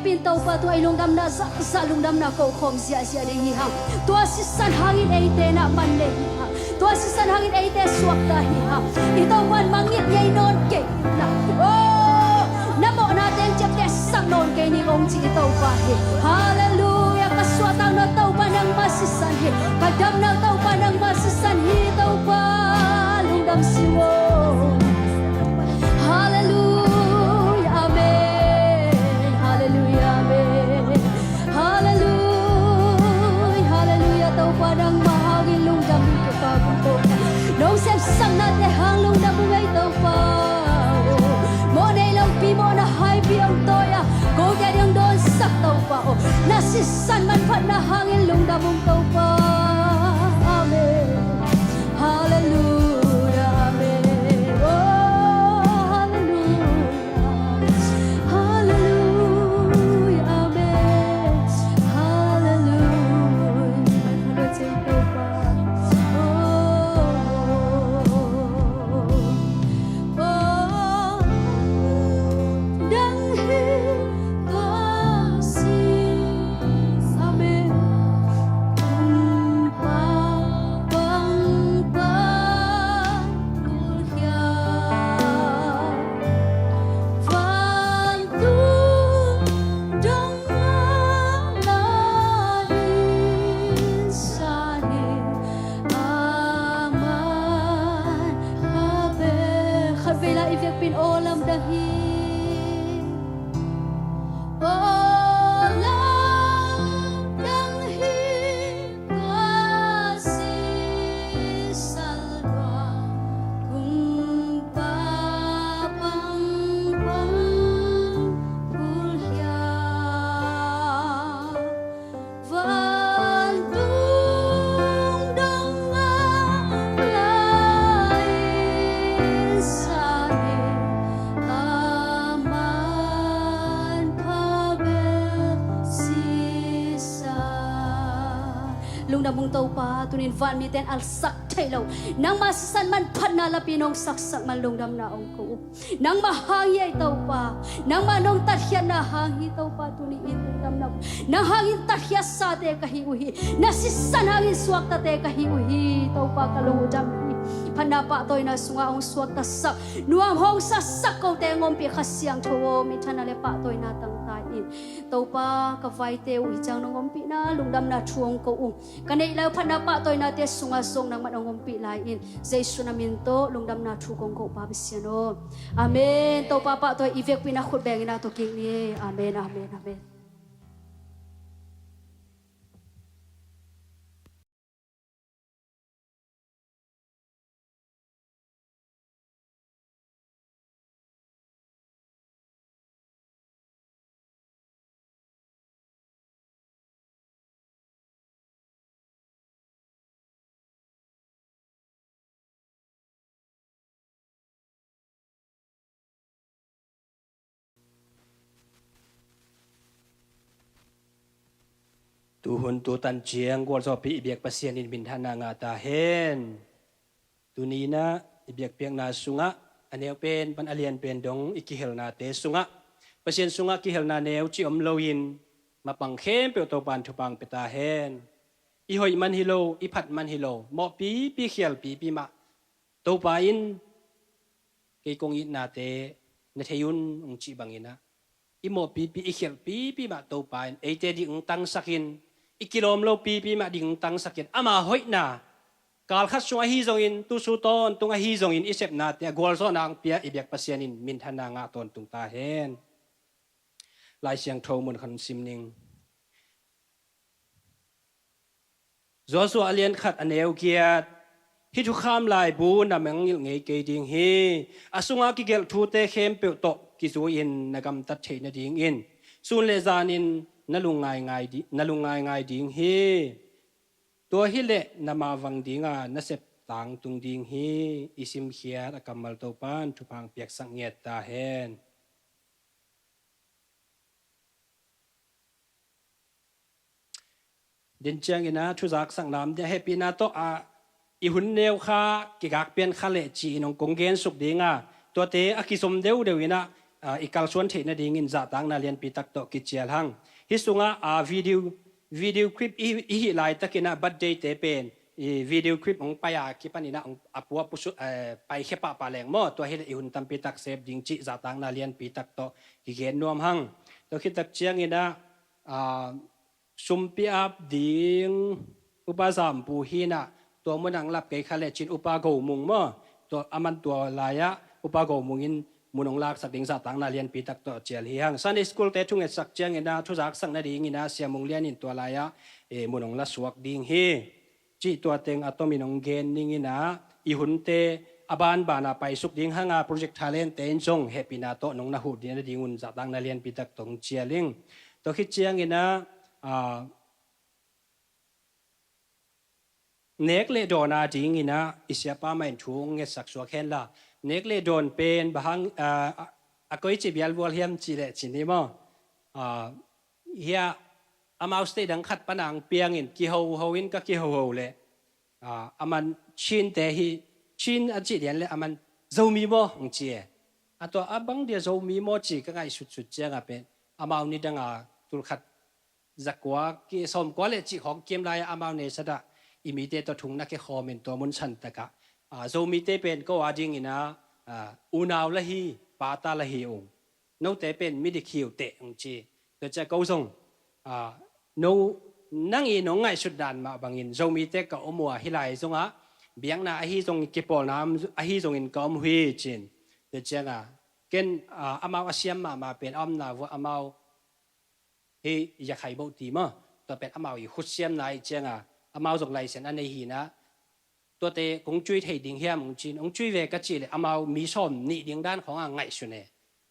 In Topa, tua i lungdamna zahzah, lungdamna ko khawm ziahziah ding hi hang. Tua sisan hangin eite na man le hi hang. Tua sisan hangin eite suakta hi hang. I Topa in mangngilh ngei nawn kei na. Oh, na mawhna teng ciapteh sak nawn kei ning, hong ci i Topa hi. Halleluiah. Ka suahtakna Topa nangma sisan hi. Ka damna Topa nangma sisan hi Topa. Lungdam sing aw. Halleluiah, amen. Halleluiah, amen. Halleluiah, halleluiah. Topa nangmah hangin lungdam ung Topa, kum Topa. Nong sepsaknate hang lungdam ung ei Topa. Mawh nei lopi mawhna haipi hong tawi a, kote ding dawnsak Topa aw. Na sisan manphatna hangin lungdam ung Topa. Amen. Halleluiah, amen. Oh, halleluiah. Halleluiah, amen. Halleluiah. Halleluiah, Topa. Oh, oh, dang hi ka si. Amen. Kumpa bang bang kul hiam. Vantung dong a na insan in, aman a bel. Khatvei lai i vekpi in aw lamdang hi. Aw lamdang hi. Ka si salwa kumpa pangpang kul hiam. Vantung dong a lai sa in, aman pha bel si sa. Lungdam ung Topa, tunin vanmite in alsak theih loh nangma sisan manphatna lapi nong saksak man lungdamna ong ko uh. Nangma hang hi ei Topa, nangma nong tatkhiatna hang hi Topa, tuni in lungdamna uh. Nang hangin tatkhiatsate ka hi uh hi, na sisan hangin suaktate ka hi uh hi Topa, ka lung uh dam hi. Phatna pahtawina sungah ong suaktasak, nuam hong sasak kote ong ompih Kha Siangtho aw, minthanna le pahtawina tangta in Topa, ka vaite uh hi ciang nong ompihna lungdamna thu ong ko uh. Ka neih lai uh phatna pahtawinate sungah zong nangman ong ompih lai in, Jesu na min tawh lungdamna thu kong ko uh Pa Pasian aw. Amen. Topa pahtawi i vekpi in a khut bengin a tawh kik ni. Amen, amen, amen. Tuhun tutan ciang gualzawhpih i biak Pasian in minthanna ngah ta hen. Tuni in ah i biakpiakna sungah a neu pen pan a lian pen dong i kihelnate sungah, Pasian sungah kihelna neu cih om loin mapang khempeuh Topa in thupha ong pia ta hen. I hoih man hi lo, i phat man hi lo, mawh pipi, khial pipi mah Topa in kei kong itnate na thei un ong cih bangin ah, i mawh pipi, i khial pipi mah Topa in eite ding ong tangsak in, i kilawm lo pipi mah ding ong tangsak in, ama hoihna kalkhat sung ahi zongin, tusu tawntung ahi zongin i sepnate a gualzawhna ong pia i biak Pasian in minthanna ngah tawntung ta hen. Lai Siangtho mun khat sim ning. Joshua a lian khat a neu giat. Hih thukham laibu na mangngilh ngei kei ding hi. A sunga kigelh thute khempeuh tawh kizui-in na gamtat theih nadingin sun le zanin na lungngaingai di-, na lungngaingai ding hi. Tua hileh na mavang dinga na sep tangtung ding hi. I simkhiat a kammal Topa in thupha ong piaksak ngiat ta hen. Den ciangin ah thuzaksak nam ding a hehpihna tawh ah i hun neu kha kigak pian kha leh ci-in ong kong gensuk ding a, tuate a kizom deudeu in ah ah, i kalsuan theih nadingin zahtakna lianpi tak tawh kicial hang. Hih sungah, ah, video, video clip i, i hih laitakin ah birthday te pen i video clip hong pai a kipanin ah hong a pua pusu, eh, paikhia pahpah leng maw, tua hileh i hun tampi tak sep ding cih zahtakna lianpi tak tawh kigen nuam hang. Tua khit tak ciangin ah, ah, sumpi ap ding Upa Zampu hi-in ah, tua mun ah hong lap kei kha leh cin Upa Go Mung maw, tua aman tua lai-ah Upa Go Mung in mun hong laksak ding zahtakna lianpi tak tawh cial hi hang. Sunday school te thungetsak ciangin ah thuzaksak nadingin ah Sia Mung Lian in tua lai-ah, eh, mun hong la suak ding hi. Cih tua teng a tomin hong gen ning in ah, i hunte a banban ah paisuk ding hang a, Project Thailand te in zong hehpihna tawh nong na huh ding nadingun zahtakna lianpi tak tawh hong cial ing. Tua khit ciangin ah, ah, nek le dawn a dingin ah i siapa mah in thu hong ngetsak suak hen la. Nek le dawn pen bang hang, ah, a, a koici bialvual hiam cih leh cin hi maw? Ah, hiah amau state dang khat pan a hong piangin kihoho in ka kihoho leh, ah, aman Chin te hi, Chin a cih lian leh aman Zomi maw hong ci e. A tua a bang dia Zomi maw ci ka ngaihsutsut ciangah pen amau nidang a tulkhat zakua ki sawmkua le cih khawng kiam lai-ah amau neisat ah i mite tawh thu hong na khe khawmin tua mun santak ah, ah, Zomite pen ko a dingin ah, ah, unau la hi, pata la hi ung. Note pen midik hi uh teh hong ci. Tua ciah ko zong, ah, no, nang i nong ngaihsut dan mah bangin Zomite ka om uh a, hih lai zongah biakna ahi zong, kipawlna ahi zongin ka om uh hi cin. Tua ciangah ken, ah, amau a siam mahmah pen a omna vuah amau hih Yakhai Bohti maw, tua pen amau i khutsiamna ih ciangah amau zong laisen a nei hi-in ah, tuate kong cui thei ding hiam hong cin, hong cui ve ka cih leh amau mi sawm nih ding dan khawngah ngaihsun e.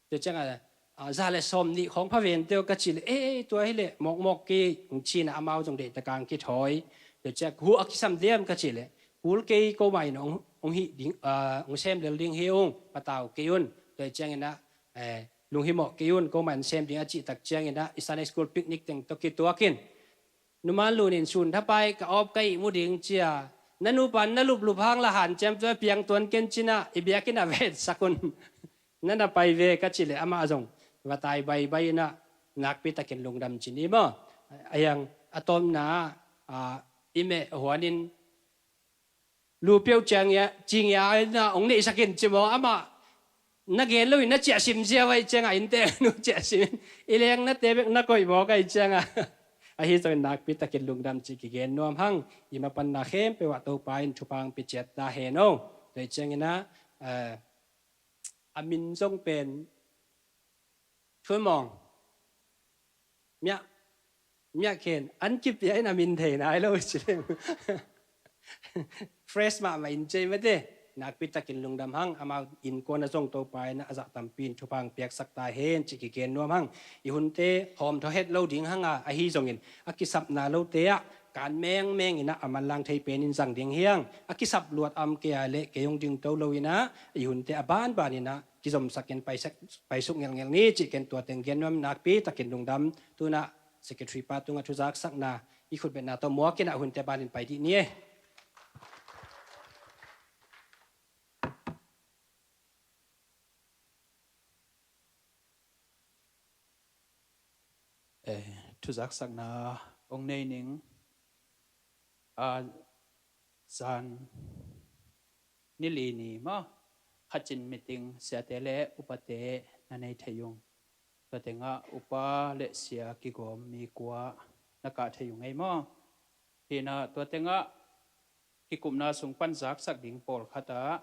Tua ciangah, ah, za le sawm nih khawng pha ven teo ka cih leh, e, e, tua hileh mawkmawk kei hong cin ah amau zong deihtak a hong kithawi. Tua ciah huh a kisam diam ka cih leh, kul kei, komah in hong, hong hih ding, ah, hong sem lel ding hi ung, patau kei un. Tua ciangin ah, eh, lunghimawh kei un, komah in sem ding a cih tak ciangin ah i Sunday school picnic teng tawh kituak in, numan lun in sun thapai ka awp ka ihmu ding cia, na nupa na luplup hang la hanciam tua piang tuan ken cin ah i biakinn ah vetsak un. Na na pai ve ka cih leh amah zong va tai baibai in ah nakpi takin lungdam cin hi maw? A hiang a tawpna ah, ah, i meh huan in lupiau ciang ia, cing ia in ah hong neihsak in ci maw? Amah na gen lo in na ciahsim ziau ahih ciangah innte nu ciahsim in i leng nate bek na koih mawk ahih ciangah. Ahi zongin nakpi takin lungdam cih kigen nuam hang. I mapanna khempeuh ah Topa in thupha hong pia ciat ta hen aw. Tua ahih ciangin ah, eh, a min zong pen Thun Mawng. Miah, miah khen an kipia in a min thei nai lo ci leng. Fresh mahmah in cei mate. Nakpi takin lungdam hang, amau innkuan ah zong Topa in a zah tampi in thupha hong piaksak ta hen cih kigen nuam hang. I hunte hawmthaw het lo ding hang a, ahi zongin a kisapna lote ah kan mengmeng in ah a manlang thei pen in zang ding hi hang. A kisap luat a om kei a leh kei hong dingto lo in ah i hunte a banban in ah kizomsak in paisak, paisuk ngelngel ni cih ken tua teng gen nuam, nakpi takin lungdam. Tu-in ah secretary pa tungah thuzaksakna i khutbetna tawh muak in ah hunte ban in pai dih ni e. Eh, thuzaksakna hong nei ning. Ah, zan ni li ni maw, khat cin meeting siate le upate na nei thei ung. Tua tengah upa le sia kigawm mi kua na kah thei ung ei maw? Hi-in ah tua tengah kikupna sung pan zaksak ding pawlkhat ah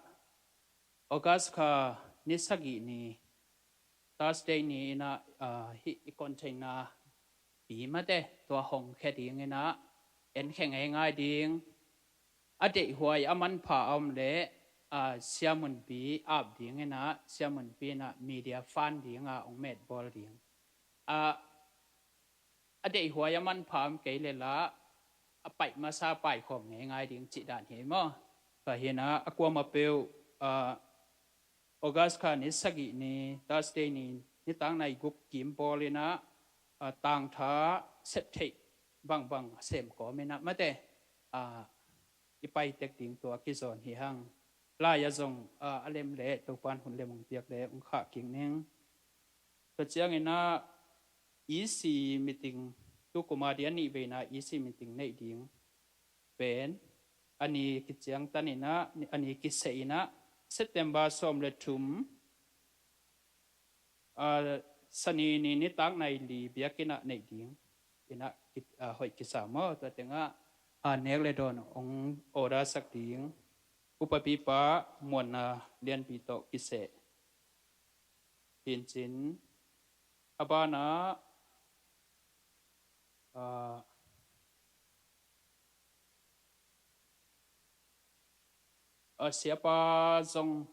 August kha ni sagih ni, Thursday ni in ah, ah, hih i container pi mate tua hong khia ding in ah en khe ngeingai ding. A deihhuai a manpha a om leh, ah, Sia Mun Pi ap ding in ah, Sia Mun Pi in ah media fund ding ah hong metbawl ding. Ah, a deihhuai a manpha om kei leh lah a paih masa paikhawm ngeingai ding cih dan hi maw? Tua hi-in ah a kuamah peuh, ah, August kha ni sagih ni, Thursday ni, nitak nai guk kim pawl in ah, ah, tangtha sep theih bangbang sem kawm in ah mate, ah, i pai tek ding tua kizawn hi hang. Lai-ah zong, ah, a lem leh Topa'n hun lem hong piak leh hong khah kik ning. Tua ciangin ah E C meeting, tu kum a dia nih veina E C meeting neih ding pen a ni kiciangtan in ah, a ni kiseh in ah September sawm le thum, ah, Sani ni nitak nai li biakinn ah neih ding in ah ki, ah, hoih kisa maw. Tua teng ah, ah, nek le dawn hong order sak ding upapipa Muanna Lianpi tawh kiseh hi in cin, a banah, ah, ah, siapa zong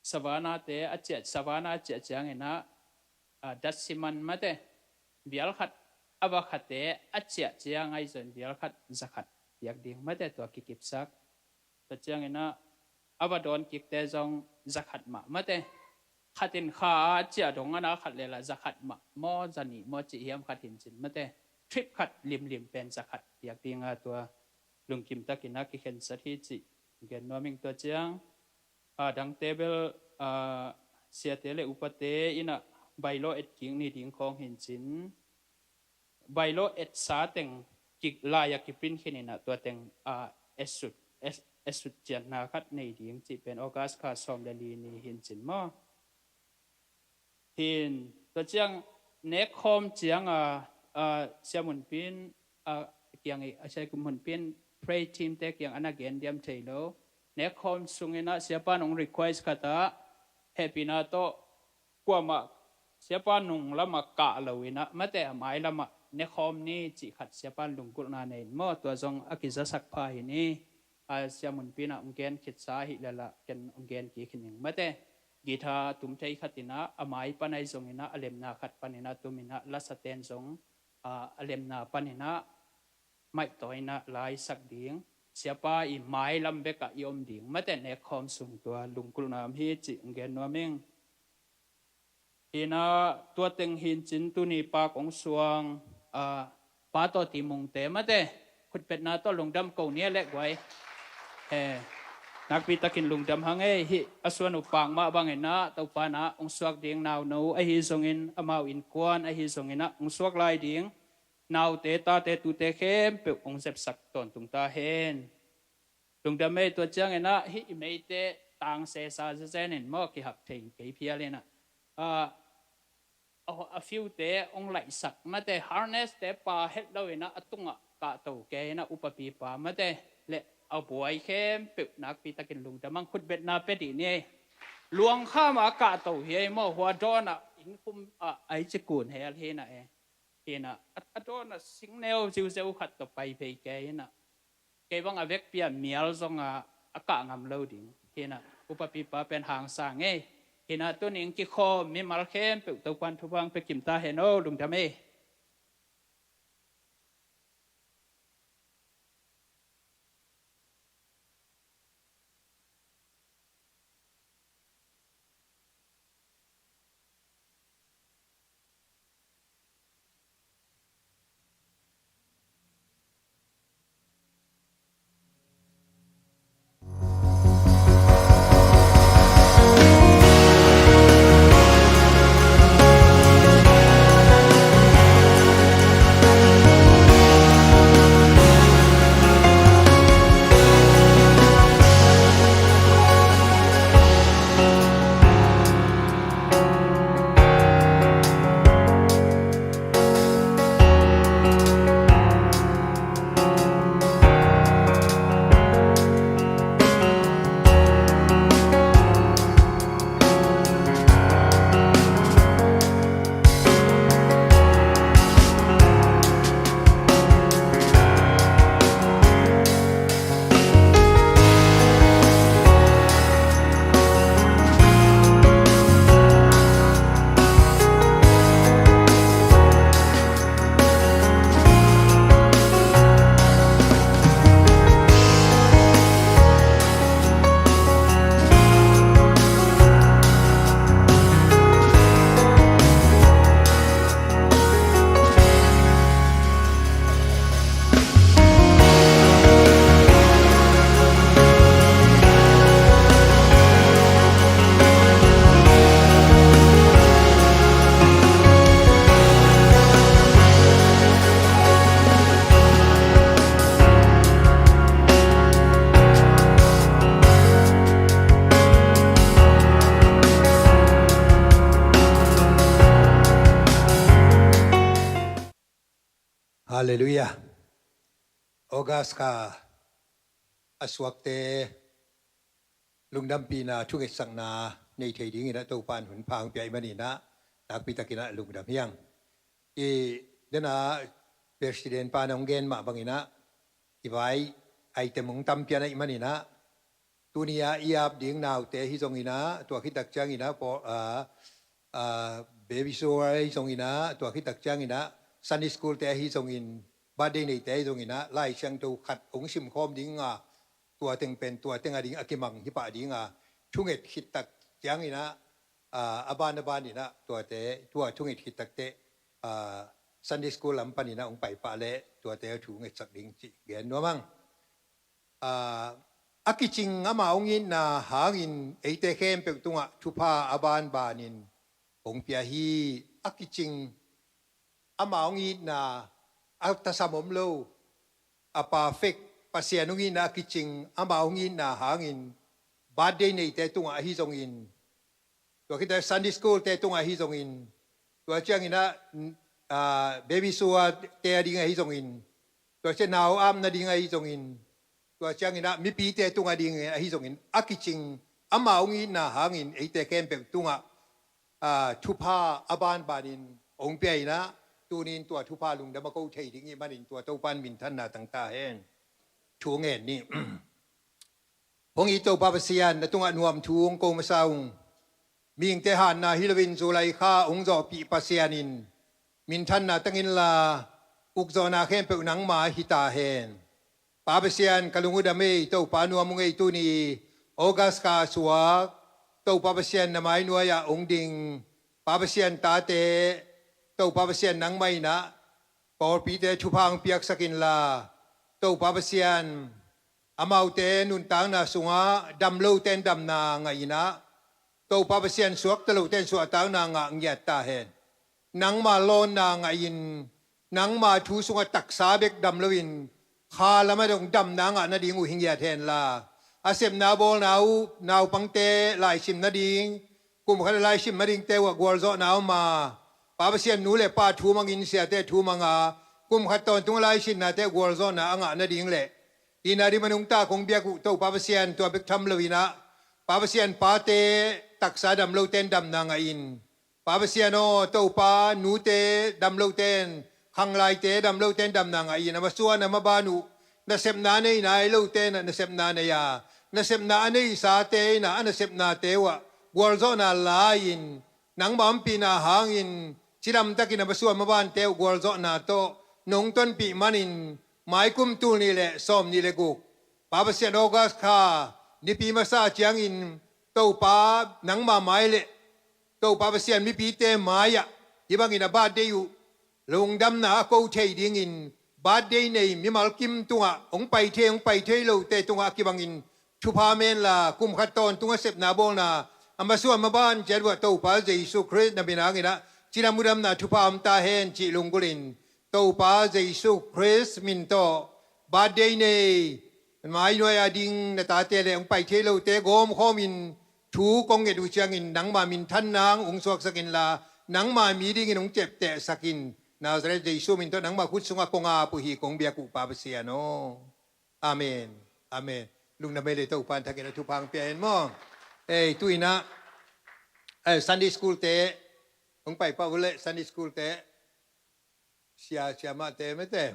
Savannah te a ciah, Savannah a ciah ciangin ah, ah, datsi man mate, vial khat a va khate a ciah ciang ahi zongin vial khat za khat piak ding mate, tua kikipsak. Tua ciangin ah a va dawn kikte zong za khat mah mate. Khat in kha a ciah dong a na khat lel ah za khat mah maw, za nih maw cih hiam khat hi in cin mate. Trip khat limlim pen za khat piak ding a, tua lungkim takin ah kikhensat hi cih gen nuam ing. Tua ciang, ah, dangte bel, ah, siate le upate in ah bylaw et kik ni ding khawng hi in cin, bylaw etsa teng kik lai-ah kiprint khin in ah tua teng, ah, et sut, et, et sut ciatna khat nei ding cih pen August kha sawm le li ni hi in cin maw. Hi in, tua ciang nek khawm ciang a, ah, Sia Mun Pin, ah, kiang i, ah, Sia Mun Pin prayer team te kiang a na gen diam thei lo. Nek khawm sungin ah siapa nong request khat ah hehpihna tawh kuamah siapa nung lamah kah lo in ah mate, a mai lamah ne khawm ni cih khat siapa in lunggulhna nei in maw, tua zong a kizasak pha hi ni. A Sia Mun Pin ah hong gen khitsa hi lel ah ken hong gen kik hi ning mate. Guitar tum thei khat in ah a mai pan ahi zongin ah a lemna khat panin ah tum in ah lasaten zong, ah, a lemna panin ah maihtawi in ah laisak ding. Siapa i mai lam bekah i om ding mate, nek khawm sung tua lunggulhna om hi cih hong gen nuam ing. Hi in ah tua teng hi in cin tuni Pa Kong Suang, ah, Pa Taw Ti Mung te mate, khutbetna tawh lungdam ko ni a leh guai. Eh, nakpi takin lungdam hang ei. Hih a suan uh Pakmah bangin ah Topa in ah hong suak ding nauno ahi zongin, amau innkuan ahi zongin ah hong suak lai ding naute, tate, tute khempeuh hong zepsak tawntung ta hen. Lungdam ei. Tua ciangin ah hih i meite tang sesa zezen in maw, kihak thei kei phial in ah, ah, a, a fiute hong laihsak mate, harness te pa het lo in ah a tungah kahto kei in ah upapipa mate le a buai khempeuh nakpi takin lungdam hang. Khutbetna pia dih ni ei. Luang kham ah kahto hi ei maw, hua dawn ah innkhum ah ai ci kun hel hi in ah e. Hi in ah a, a dawn ah singneu ziuzeu khat tawh pai phei kei in ah, kei bang a vekpi ah mial zong ah a kah ngam lo ding. Hi in ah upapipa pen hangsa ngei. Hi in ah tuni in kikhawm mimal khempeuh Topa'n thupha hong pia kim ta hen aw. Lungdam ei. Halleluiah. August kha a suakte lungdampihna, thungetsakna nei thei dingin ah Topa'n hun pha hong pia ahih manin ah nakpi takin ah lungdam hi hang. I dena President pa'n hong gen mah bangin ah i vai item hong tampian ahih manin ah tuni-a i ap ding naute ahi zongin ah, tua khit tak ciangin ah, paw-, ah, ah, baby shower ahi zongin ah, tua khit tak ciangin ah, Sunday school te ahi zongin, birthday neite ahi zongin ah, Lai Siangtho khat hong simkhawm ding a, tua teng pen, tua teng a ding a kimang hi pah ding a, thunget khit tak ciangin ah, ah, a ban a banin ah, tuate, tua thunget khit takte, ah, Sunday school lam panin ah hong pai pah leh, tuate a thungetsak ding cih gen nuam hang. Aa, a kicing ama hong itna hangin eite khempeuh tungah thupha a banbanin hong pia hi. A kicing ama hong itna, a tasam om lo, a perfect, Pasian hong itna a kicing ama hong itna hangin birthday neite tungah ahi zongin, tua khit tak Sunday school te tungah ahi zongin, tua ciangin ah, ah, baby shower te a ding ahi zongin, tua ciang nau ap nading ahi zongin, tua ciangin ah mipite tungah ding ahi zongin, a kicing ama hong itna hangin eite khempeuh tungah, ah, thupha a banbanin hong pia in ah, tunin tua thupha lungdam a ko thei ding ahih manin tua Topa'n minthanna tang ta hen. Thu ngen ni. Hong it Topa Pasian, na tungah nuam thu hong ko masa ung. Mihingte hatna hi loin July kha hong zawhpih Pasian in minthanna tang inla, ukzawhna khempeuh nangma hi ta hen. Pa Pasian, ka lung uh dam ei, Topa nuam ung ei. Tuni August kha suak, Topa Pasian na mai nuai-ah hong ding Pa Pasian tate, Topa Pasian nangmah in ah pawlpite thupha hong piaksak inla, Topa Pasian, amaute nuntakna sungah damlote in damna ngah in ah, Topa Pasian suakta lote in suahtakna ngah ngiat ta hen. Nangma lawnna ngah in, nangma thu sungah taksa bek dam loin, kha lamah dong damna ngah nading uh hi ngiat henla, a sepna bawlna uh, naupangte laisim nading, kum khat a laisim nadingte uh ah gualzawhna om a, Pa Pasian nu le pa thu mangin, siate thu mang a, kum khat tawntung a laisinnate gualzawhna a ngah nading le, inn a ding a nungta kong biak uh Topa Pasian, tua bek tham loin ah, Pa Pasian pate taksa dam lote in damna ngah in. Pa Pasian aw, Topa, nute dam lote in, khanglaite dam lote in damna ngah in, a masuan a maban uh nasepna nei nai lote in ah nasepna nei a, nasepna a neisate in ah a nasepnate uh ah gualzawhna la-in, nangma ompihna hangin cidamtakin a masuan mabante uh gualzawhna tawh nong tonpih manin, mai kum tul nih le sawm nih le guk, Pa Pasian, August kha nipi masa ciangin Topa nangma mai le Topa Pasian mipite mai-ah hih bangin a birthday uh lungdamna a ko thei dingin, birthday nei mimal kim tungah hong pai thei, hong pai thei lote tungah a kibangin thupha menla, kum khat tawntung a sepna bawlna a masuan maban ciat uh ah Topa Jesu Khrist na min hangin ah cidam uh damna thupha om ta hen cih lunggulhin, Topa Jesu Khrist min tawh birthday nei, mai nuai a ding na tate le hong pai thei lote gawmkhawmin thu kong nget uh ciangin nangma minthan nang hong suaksak inla, nangma mi dingin hong ciaptehsak in. Nazareth Jesu min tawh nangma khut sungah kong ap uh hi, kong biak uh Pa Pasian aw. Amen. Amen. Lungdam ei le, Topa'n thakin a thupha hong pia hen maw. Ei, tu-in ah, eh, Sunday school te hong pai pah uh leh, Sunday school te, sia, siamahte mete.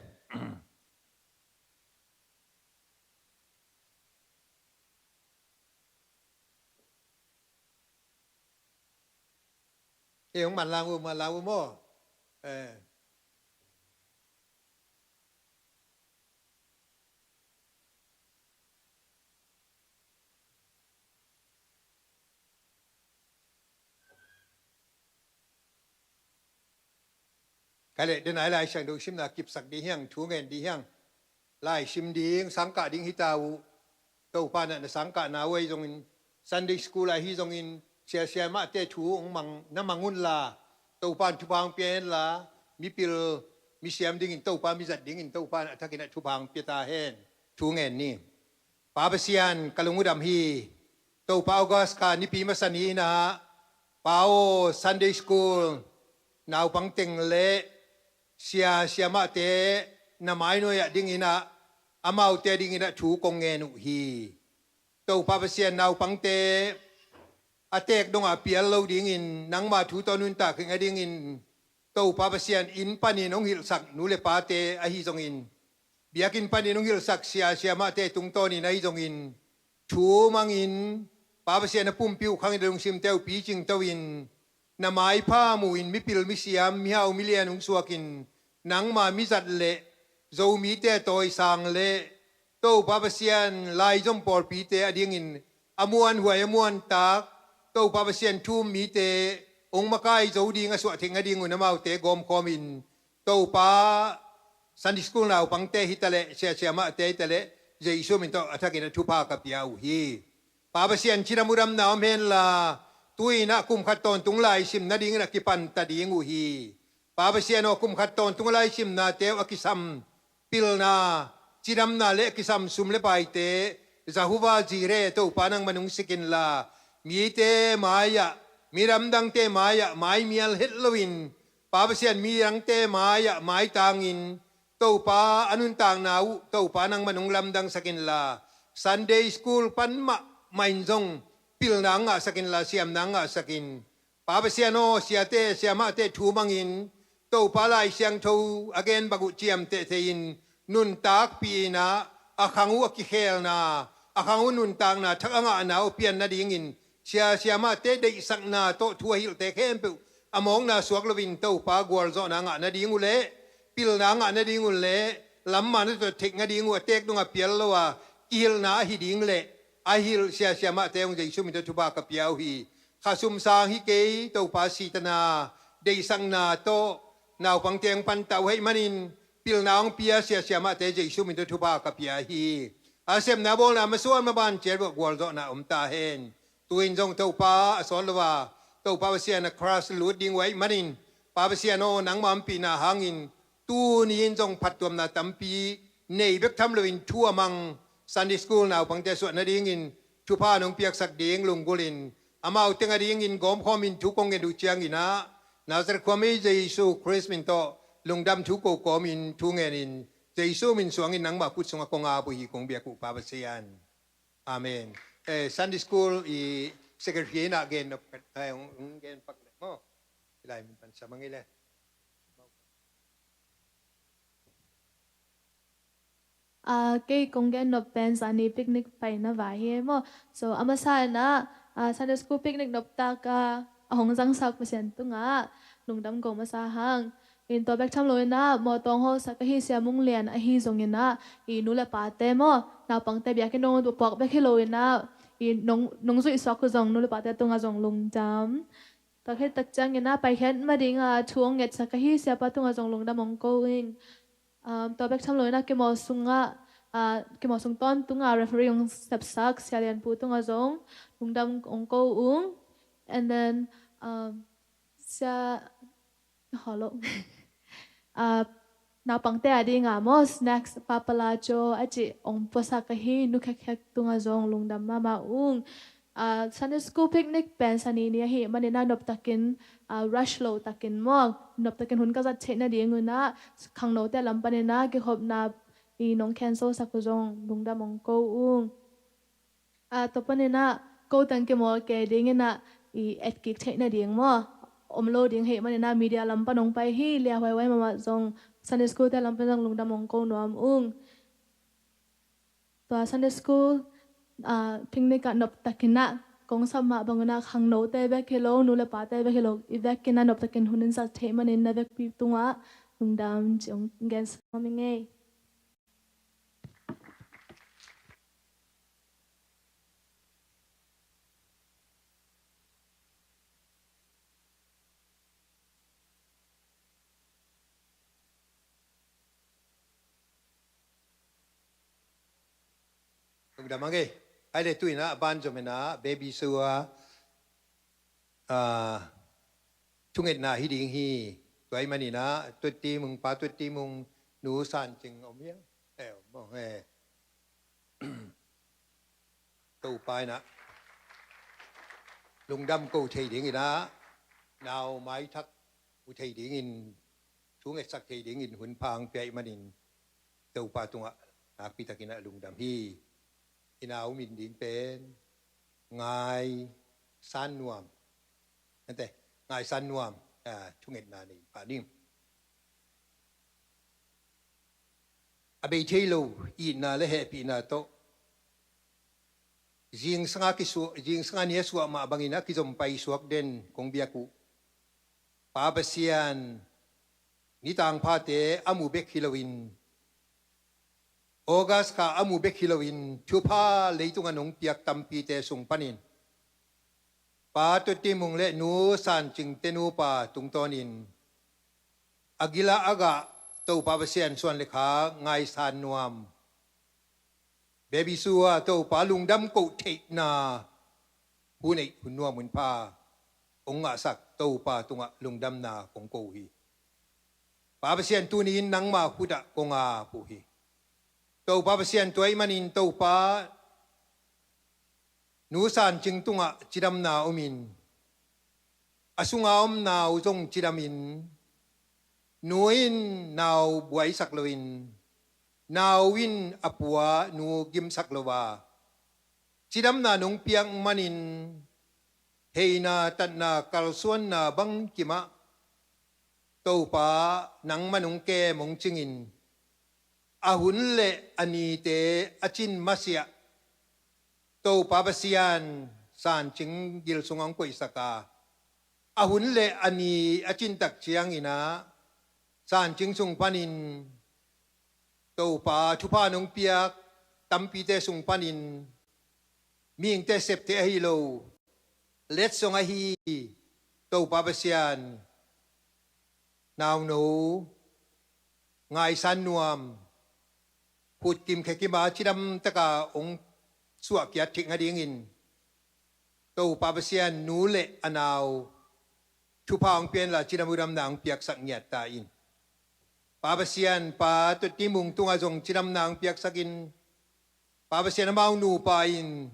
Ei, hong manlang uh, manlang uh maw. Eh. Kha leh, dena i Lai Siangtho simna kipsak ding hi hang, thu ngen ding hi hang. Lai sim ding, sangkah ding hi ta uh. Topa in ah na sangkahna uh ahi zongin, Sunday school ahi zongin, sia siamahte thu hong mang, na mang unla, Topa in thupha hong pia henla, mipil, misiam dingin Topa, mizat dingin Topa in a thakin ah thupha hong pia ta hen. Thu ngen ni. Pa Pasian, ka lung uh dam hi. Topa, August kha nipi masa ni-in ah, Pa aw, Sunday school naupang teng le sia siamahte na mainuai ah dinginah amaute dinginah thu kong ngen uh hi. Topa Pasian, naupangte a teek dongah pial lo dingin nangma thu tawh nuntak hi nadingin Topa Pasian, inn panin hong hilhsak nu le pate ahi zongin, biakinn panin hong hilhsak sia siamahte tungtawnin ahi zongin, thu mangin Pa Pasian a pumpi uh khangin a lungsimte uh picing to-in, na maipha mu-in mipil misiam mihau milian hong suakin, nangma mizat le Zomite tawisang le Topa Pasian, laizom pawlpite adingin a muanhuai a muantak Topa Pasian thu-um mite hong makai zo ding a suah theih nadingun amaute gawmkhawmin, Topa, Sunday school naupangte hitaleh, sia siamahte hitaleh, Jesu min tawh a thakin a thupha ka pia uh hi. Pa Pasian, cidam uh damna om henla, tu-inah kum khat tawntung laisim nadingin a kipanta ding uh hi. Pa Pasian aw, kum khat tawntung a laisimnate uh a kisam pilna, cidamna le a kisam sum le paite Jehovah Jireh Topa nangman hong sik inla, mite mai-ah, mi lamdangte mai-ah maimial het loin, Pa Pasian, midangte mai-ah maitangin, Topa a nuntakna uh Topa nangman hong lamdangsak inla, Sunday school pan mahmah in zong pilna hong ngahsak inla, siamna hong ngahsak in. Pa Pasian aw, siate siamahte thu mangin Topa Lai Siangtho a gen bang uh ciamteh thei-in, nuntakpih inah a khang uh a kikhelna, a khang uh nuntakna thak a ngahna uh pian nadingin, sia siamahte deihsakna tawh thu a hilhte khempeuh a mawkna suak loin Topa gualzawhna ngah nading uh leh, pilna ngah nading uh leh, lamma na tawh theih nading uh a teek dongah pial lo a kihilhna ahi ding leh, a hilh sia siamahte hong Jesu min tawh thupha ka pia uh hi. Khasum sang hi kei, Topa sitana, deihsakna tawh naupangte hong panta uh ahih manin, pilna hong pia sia siamahte Jesu min tawh thupha ka pia hi. A sepna bawlna masuan maban ciat uh ah gualzawhna om ta hen. Tu-in zong Topa a sawt lo a, Topa Pasian a cross lut ding uh ahih manin, Pa Pasian aw, nangma ompihna hangin tuni-in zong phattuamna tampi nei bek tham loin thu a mang Sunday school naupangte suah nadingin thupha nong piaksak ding lunggulhin, amau teng adingin gawmkhawmin thu kong nget uh cianginah, Nazareth khuami Jesu Khrist min tawh lungdam thu ko kawmin thu ngenin, Jesu min suangin nangma khut sungah kong ap uh hi, kong biak uh Pa Pasian. Amen. Eh, Sunday school i secretary inah gen nop, eh, hong, hong gen pak leh maw. Hilai min pan sa mang i le. Ah, kei kong gen nop pen zani picnic paina vai hi maw. So, a masa inah, ah, Sunday school picnic noptak a, a hong zangsak Pasian tungah lungdam ko masa hang. In tua bek tham lo inah, mawtaw hong hawlsak ahi Sia Mung Lian ahi zong inah, i nu le pate maw, naupangte biakinn dong puak bek hi lo inah, i nong, nong zuih suak uh zong nu le pate tungah zong lungdam. Tua khit tak ciang inah, paikhiat mading a thu hong ngetsak ahi siapa tungah zong lungdam hong ko ing. Um, tua bek tham lo inah, kimaw sungah, ah, kimaw sung tawntungah referee hong sepsak Sia Lian Pu tungah zong lungdam hong ko ung. And then, um, sia, Hello. Ah, naupangte a dinga maw, snacks, papala cho a cih hong puasak ahi nu khekkhek tungah zong lungdam mahmah ung. Ah, Sunday school picnic pen Sani ni ahih maninah noptakin, ah, rush lo takin maw, noptakin hun ka zat theih nading unah khangnote lam paninah kikhopna i nong cancel sak uh zong lungdam hong ko ung. Ah, tua paninah ko teng kimawl kei dinginah i etkik theih nading maw, om lo ding ahih maninah media lam pan hong pai hi, liahuaihuai mahmah zong Sunday school te lam pan zong lungdam hong ko nuam ung. Tua Sunday school, ah, picnic ah noptakinah kong sap mah bangunah khangnote bek hi lo, nu le pate bek hi lo, i vekinah noptakin hun in zat theih manin na vekpi tungah lungdam ci hong gensa nuam ing ei. Lungdam ang ei. Ai le tu inah a ban zom inah baby shower, ah, thungetna hi ding hi. Tua ahih maninah Tutti Mung, Pa Tutti Mung, Nu San Cing om hiam? Eh, om, eh. Topa inah lungdam ko thei dinginah, nau maithak mu thei dingin thu ngetsak thei dingin hun pha hong pia ahih manin Topa tungah nakpitakin a lungdam hi. I nau min ding pen Ngai San Nuam. Ante, Ngai San Nuam, ah, thungetna nei pah ding. A bei thei lo itna le hehpihna tawh zingsanga kisuah, zingsanga ni a suah mah bangin a kizom paisuak den kong biak uh Pa Pasian, nitangphate a mu bek hi loin, August kha a mu bek hi loin thupha leitunga nong piak tampite sung panin Pa Tutti Mung le Nu San Cing te nupa tungtawnin a gila a gah Topa Pasian suan le kha Ngai San Nuam, Baby Sua, Topa lungdam koh theihna hun neih hun nuam hun pha hong ngahsak Topa tungah lungdamna kong ko uh hi. Pa Pasian, tuni-in nangma khutah kong ap uh hi. Topa Pasian, tua ahih manin Topa Nu San Cing tungah cidamna omin, a sunga om nau zong cidamin, nu in nau buaisak loin, nau in a pua nu gimsak lo a, cidamna nong piak manin heina, tatna, kalsuanna bangkimah Topa nangmah nong kem hong cingin, a hun le a nite a cin masiah Topa Pasian San Cing gil sungah hong koihsak a, a hun le a ni a cintak ciangin ah San Cing sung panin Topa thupha nong piak tampite sung panin mihingte septe ahi lo, letsong ahi Topa Pasian, nauno Ngai San Nuam khut kim khe kima cidam taka hong suahkiat theih nadingin Topa Pasian, nu le a nau thupha hong pia inla cidam udamna hong piaksak ngiat ta in. Pa Pasian, Pa Tutti Mung tungah zong cidamna hong piaksakin, Pa Pasian, amau nupa in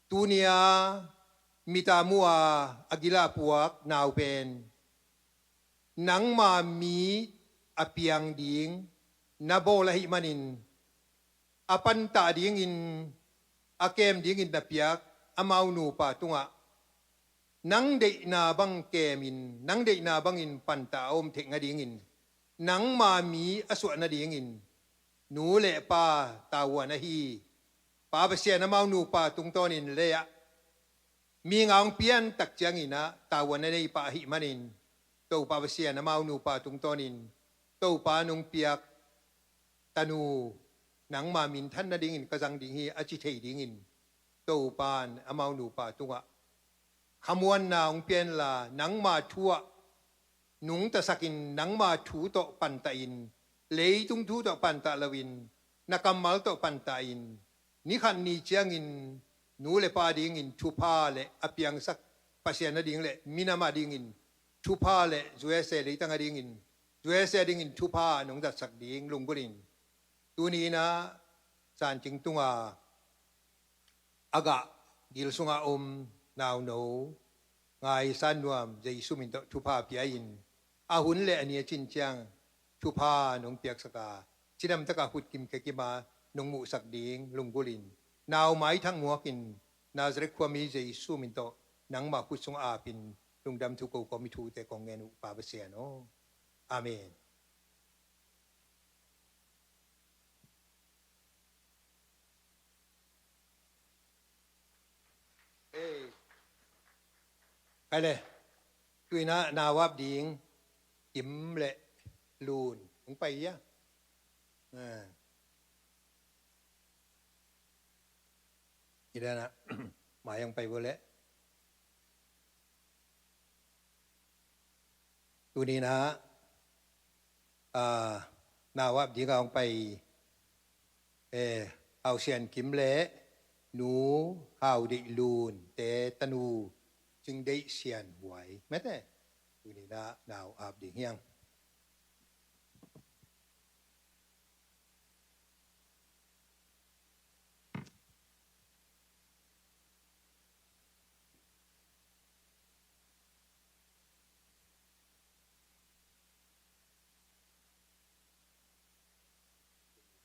tuni-a mita muh a a gila puak nau pen nangma mi a piang ding na bawl ahih manin, a pantah dingin, a kem dingin na piak amau nupa tungah nang deihna bang kemin, nang deihna bangin pantah a om theih nadingin, nangma mi a suah nadingin nu le pa tavuan ahi Pa Pasian, amau nupa tungtawnin lei-ah mihing a hong piantak ciangin ah tavuan a nei pah ahih manin, Topa Pasian, amau nupa tungtawnin Topa nong piak tanu nangma minthan nadingin ka zang ding hi a ci thei dingin, Topa in amau nupa tungah khamuanna hong pia inla, nangma thu-ah nungtasakin, nangma thu tawh pantahin, leitung thu tawh pantah loin, na kammal tawh pantahin, ni khat ni ciangin nu le pa dingin thupha le a piangsak Pasian a ding le minam a dingin thupha le U S A leitang a dingin, U S A dingin thupha nong zatsak ding lunggulhin, tuni in ah San Cing tunga a gah gil sunga om nauno Ngai San Nuam Jesu min tawh thupha pia in, a hun le a ni a cin ciang thupha nong piaksak a, cidam taka khut kim khe kima nong muhsak ding lunggulhin, nau maithang muakin, Nazareth khuami Jesu min tawh nangma khut sung apin lungdam thu ko kawm, i thute kong ngen uh Pa Pasian aw. Amen. Ei. Kai le. Tu in ah nau ap ding Kim le Lun hong pai ia. Ah. I dan ah mai hong pai bo le. Tuni in ah, ah, nau ap ding a hong pai, eh, Hau Sian Kim le Nu Hau Deih Lun te tanu Cing Deih Sian Huai mete. Tuni in ah nau ap ding hiang.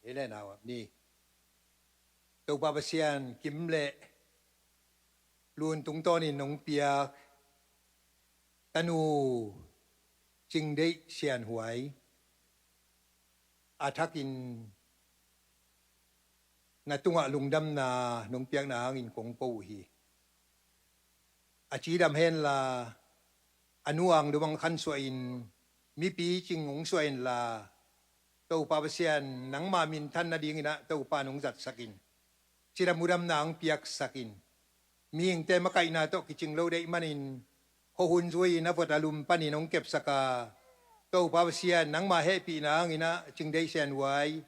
Hei le nau a ni. Topa Pasian, kim le lun tungtawnin nong piak tanu Cing Deih Sian Huai a thakin na tungah lungdamna nong piakna hangin kong ko uh hi. A cidam henla, a nu ang lum ang khansuahin mipi cing hong suah inla, Topa Pasian, nangma minthan nadingin ah Topa nong zatsakin, cidam hudamna hong piaksakin, mihingte makaihna tawh kicing lo deih manin khuahun zui-in a vot a lum panin hong kepsak a, Topa Pasian, nangma hehpihna hangin ah Cing Deih Sian Huai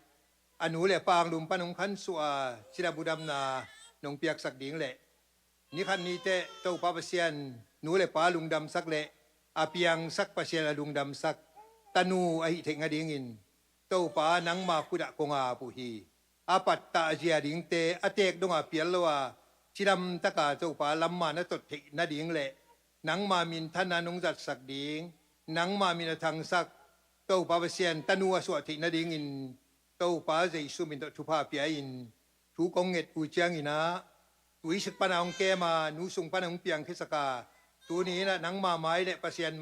a nu le pa ang lum pan hong khansuah a, cidam hudamna nong piaksak ding le ni khat ni teh Topa Pasian nu le pa lungdamsak le a piangsak Pasian a lungdamsak tanu ahih theih nadingin Topa nangma khutah kong ap uh hi. A pattah zia dingte a teek donga pial lo a, cidamtaka Topa lamma na tot theih nading le nangma minthanna nong zatsak ding, nangma min a thangsak Topa Pasian tanu a suah theih nadingin Topa Jesu min tawh thupha pia-in thu kong nget uh ciangin ah, tuisik pana hong kem a, nu sung pana hong piangkhiasak a, tuni in ah nangma mai le Pasian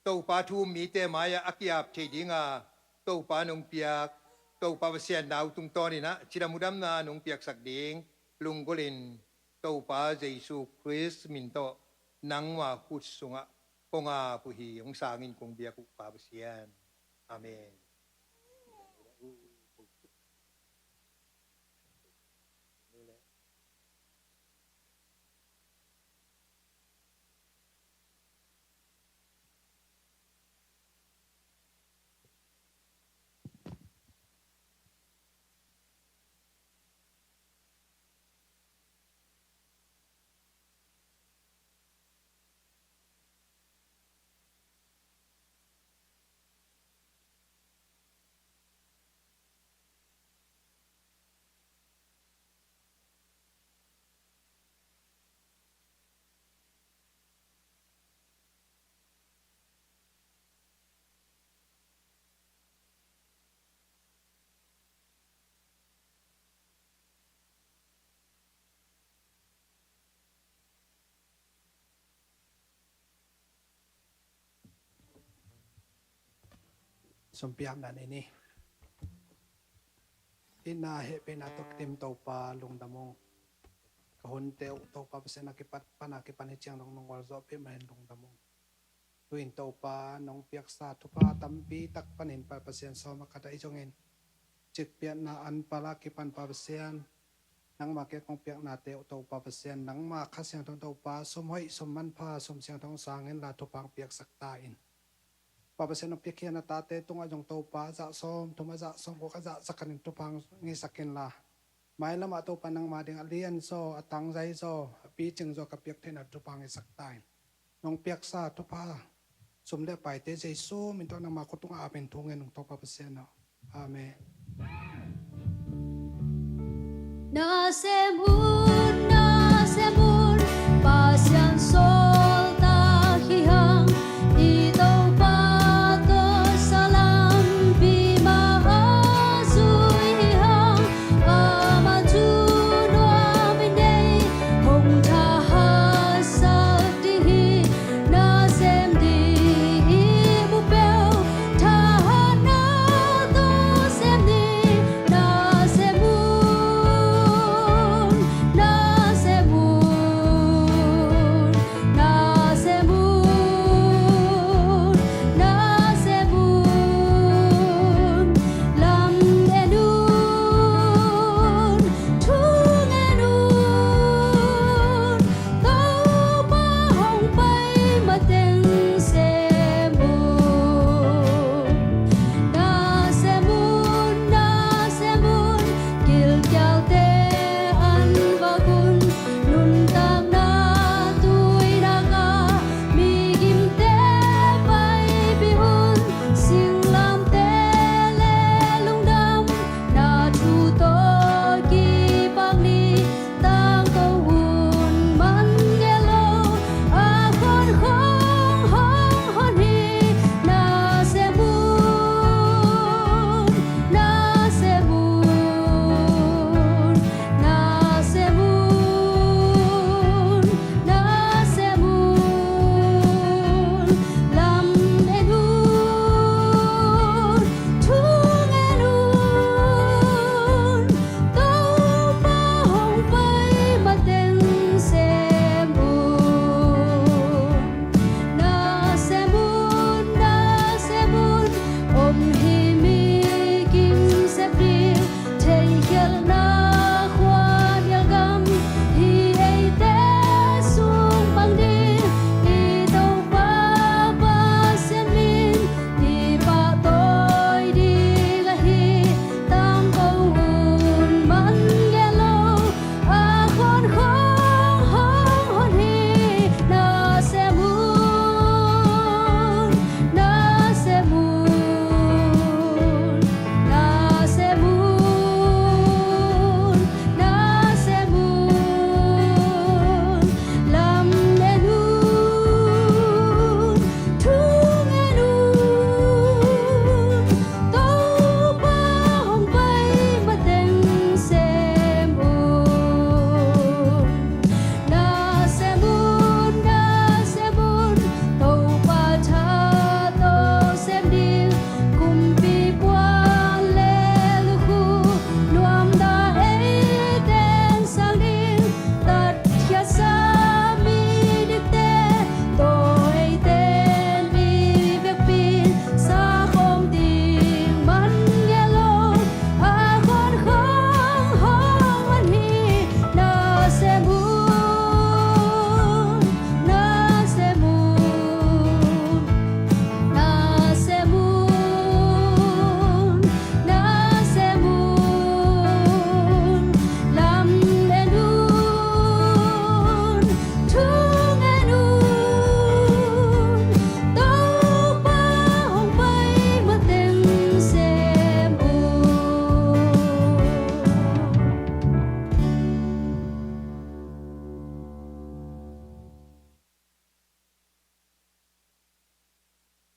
Topa thu um mite mai-ah a ki-ap thei dinga Topa nong piak, Topa Pasian nau tungtawnin ah cidam hudamna nong piaksak ding lunggulhin Topa Jesu Khrist min tawh nangma khut sungah kong ap uh hi. Hong sangin kong biak uh Pa Pasian. Amen. Sumpiakna nei ni. Itna hehpihna tawh kidim Topa lungdam ung. Ka hunte uh Topa Pasian a kipat pana kipan hi ciang dong nong gualzawhpih mahin lungdam ung. Tu-in Topa nong piaksa thupha tampi tak panin Pa Pasian sawm a khat ahi zongin cikpiatna an pala kipan Pa Pasian, nangma kiang kong piaknate uh Topa Pasian, nangma Kha Siangtho Topa, sum hoih, sum manpha, sum siangtho sangin la thupha hong piaksak ta in. Pa Pasian, hong piakhia na tate tungah zong Topa, zah sawm thum a zah sawm guk a zah za khatin thupha hong ngisak inla, mailamah Topa nangma ding a lianzaw, a tangzaizaw, a picingzaw ka piak theihna thupha hong ngisak ta in. Nong piaksa thupha, sum le paite Jesu min tawh nangma khut tungah ap in thu ngen ung Topa Pasian aw. Amen. Nasem un, nasem un, Pasian sawltak hi hang, i Topa tawh salam pi mah a zui hi hang, amah thu nuam i nei, hong thahatsak ding hi. Nasem ding i mu peuh, thahatna tawh sem ni. Nasem un, na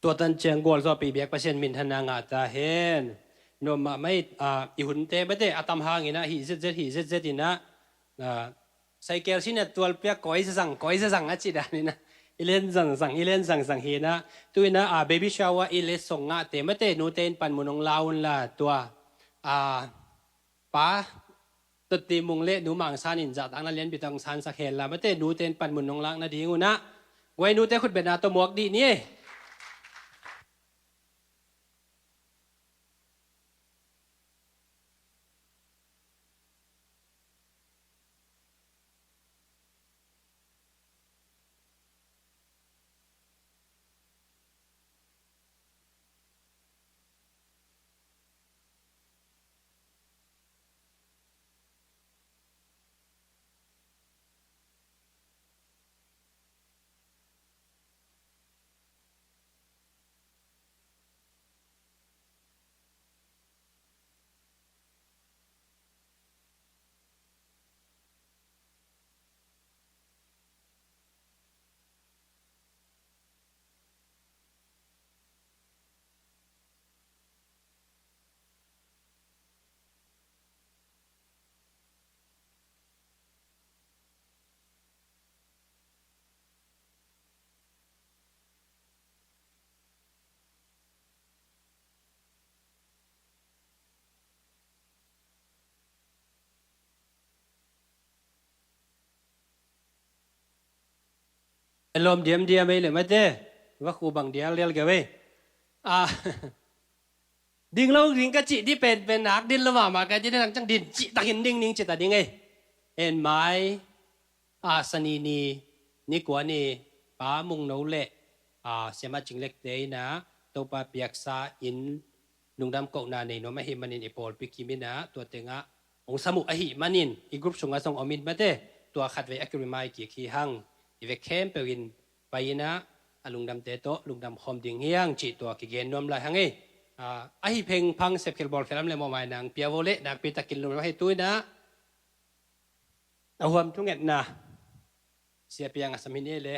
Tua tan ciang gualzawhpih biak Pasian minthanna ngah ta hen. Nuam mahmah i, ah, i hunte mate a tam hangin ah hih zetzet, hih zetzet in ah, ah, cycle sin a tualpiak kawi zazang, kawi zazang a cih dan in ah i len zangzang, i len zangzang hi in ah, tu in ah, ah, baby shower i letsong ngahte mate nute in panmun hong la unla tua, ah, Pa Totti Mung le Nu Mang San in zahtakna lianpi tawh hong sansak hen la, mate nute in panmun hong lak nading un ah guai nute khutbetna tawh muak dih ni ei. Lawm diamdiam ei le mate, va khu bang dialdial kei ve. Ah, ding lo ding ka cih dih penpen nak din lo mahmah ka cih dih nang ciang din cihtakin ding ning cihta ding ei. En mai, ah, Sani ni, ni kua ni, Pa Mung No le, ah, Siamah Cing Lek te in ah Topa piaksa in lungdam kohna nei nuam ahih manin i pawlpi kim in ah tua tengah hong sam uh ahih manin i group sungah zong om in mate, tua khatvei a ki-remind kik hi hang. I vek khempeuh in pai in ah a lungdamte tawh lungdam khawm ding hi hang cih tua kigen nuam lai hang ei. Ah, ahi phengphang sepkhel bawlkhel om le mawhmai nang pia vo le nakpi takin lungdam hi tu in ah a huam thungetna Sia Piang a sam hi ni ei le.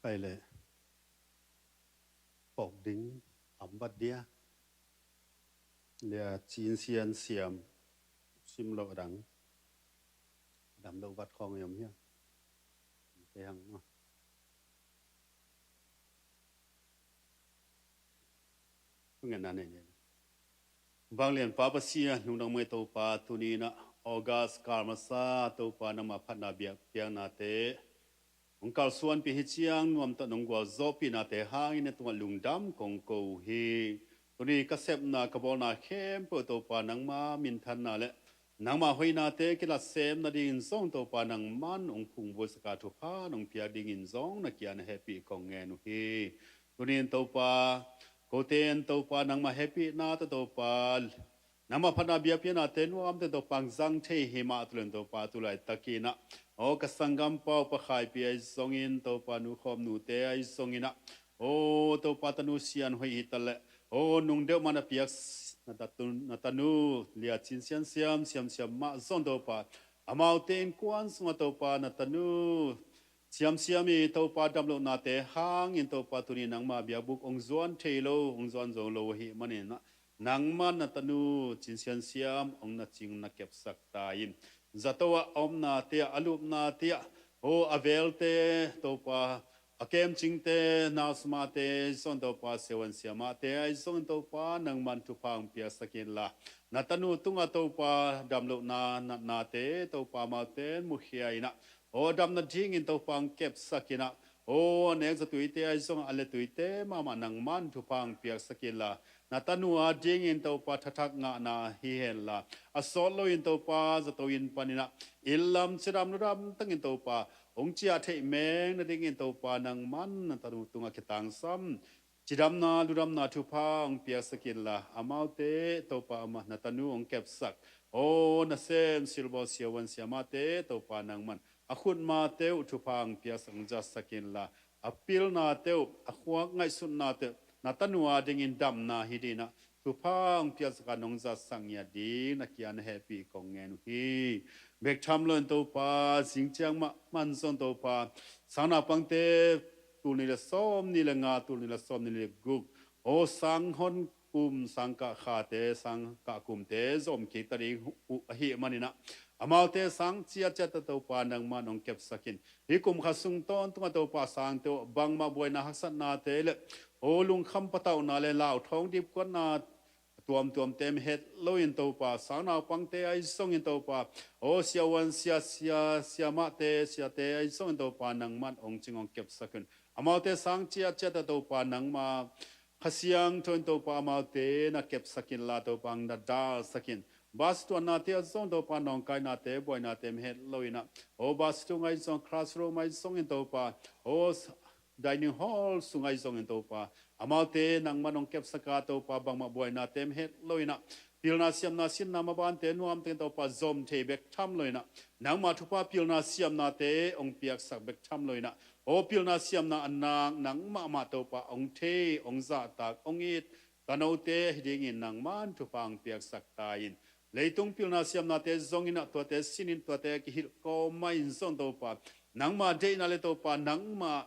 Khai le phawk ding am vat dia. Lia Cin Sian Siam sim lo a dang. A dam lo vat khawng i om hiam? Te hang maw. Ngenna nei nei. Vanglian Pa Pasian, lungdam ei Topa, tuni in ah August kal masa Topa nangma phatna biak piaknate hong kalsuanpih hi ciang nuam tawh nong gualzawhpihnate hangin na tungah lungdam kong ko uh hi. Tuni ka sepna ka bawlna khempeuh Topa nangma minthanna le nangma hoihnate kilatsemna dingin zong Topa nangman hong phungvuaisak a thupha nong piak dingin zong na kiang na hehpih kong ngen uh hi. Tuni in Topa, kote in Topa nangma hehpihna tawh Topa, nangma phatna biakpiaknate nuamte Topa hong zang thei hi mah tu leh Topa tu laitakin ah, aw ka sanggampa uh Pa Khai Pi ahi zongin Topa Nu Khawm Nute ahi zongin ah, aw Topa tanu Sian Hoih hi ta leh, aw nung deuh mah na piak na tatu, na tanu Lia Cin Sian Siam, Siam Siam mah zong Topa, amaute innkuan sungah Topa na tanu Siam Siam i Topa damlohnate hangin Topa tuni nangma biakbuk hong zuan thei lo, hong zuan zo lo ahih manin ah, nangman na tanu Cin Sian Siam hong na cing na kepsak ta in. Zato ah a omnate ah, a lupnate ah, aw a velte Topa, a kemcingte, nurse mahte zong Topa, siavuan siamahte ahi zongin Topa nangman thupha hong piaksak inla, na tanu tungah Topa damlohna natnate Topa amaute in mukhia in ah, aw a damna dingin Topa hong kepsak in ah, aw a nek zatuite ahi zong a letuite mahmah nangman thupha hong piaksak inla, na tanu a dingin Topa thathak ngahna hi henla, a sawt loin Topa zato inn panin ah inn lam cidam ludam tangin Topa hong ciah theih meng nadingin Topa nangman na tanu tungah kitangsam, cidamna ludamna thupha hong piaksak inla, amaute Topa amah na tanu hong kepsak, aw nasem silbawl siavuan siamahte Topa nangman a khutmate uh thupha hong piaksak, hong zatsak inla, a pilnate uh, a khuak ngaihsutnate uh na tanu a dingin damna hi dingin ah, thupha hong piaksak a nong zatsak ngiat ding na kiang na hehpih kong ngen uh hi. Bek tham loin Topa, zing ciang mahmah zong Topa, sang naupangte tul nih le sawm nih le nga, tul nih le sawm nih le guk, aw sang hon kum, sang kah khate, sang kah kumte zom kik ta ding uh ahih manin ah, amaute sang ciatciat tawh Topa nangmah hong kepsak in. Hih kum khat sung tawntung ah Topa sangte uh bangmah buaina haksatnate le aw lungkham patauhna le lauthawng dipkuatna tuamtuamte om het loin Topa, sang naupangte ahi zongin Topa, aw siavuan, sia, sia, siamahte, siate ahi zongin Topa nangmah hong cing hong kepsak un. Amaute sang ciatciat ah Topa nangmah Kha Siangtho in Topa amaute na kepsak inla Topa hong na dalsak in. Bus tuannate ah zong Topa nawngkainate buainate om het loin ah, aw bus tung ahi zong, classroom ahi zongin Topa, aw dining hall sung ahi zongin Topa, amaute nangmah hong kepsak a Topa bangmah buainate om het loin ah, pilna siamna sinna mabante nuamtakin Topa zom thei bek tham loin ah, nangmah thupha pilna siamnate hong piaksak bek tham loin ah, aw pilna siamna a nak nangmah mah Topa hong thei, hong zahtak, hong it tanote hi dingin nangmah thupha hong piaksak ta in. Leitung pilna siamnate zongin ah tuate sinin, tuate kihilh kawm mah in zong Topa, nangmah deihna le Topa nangmah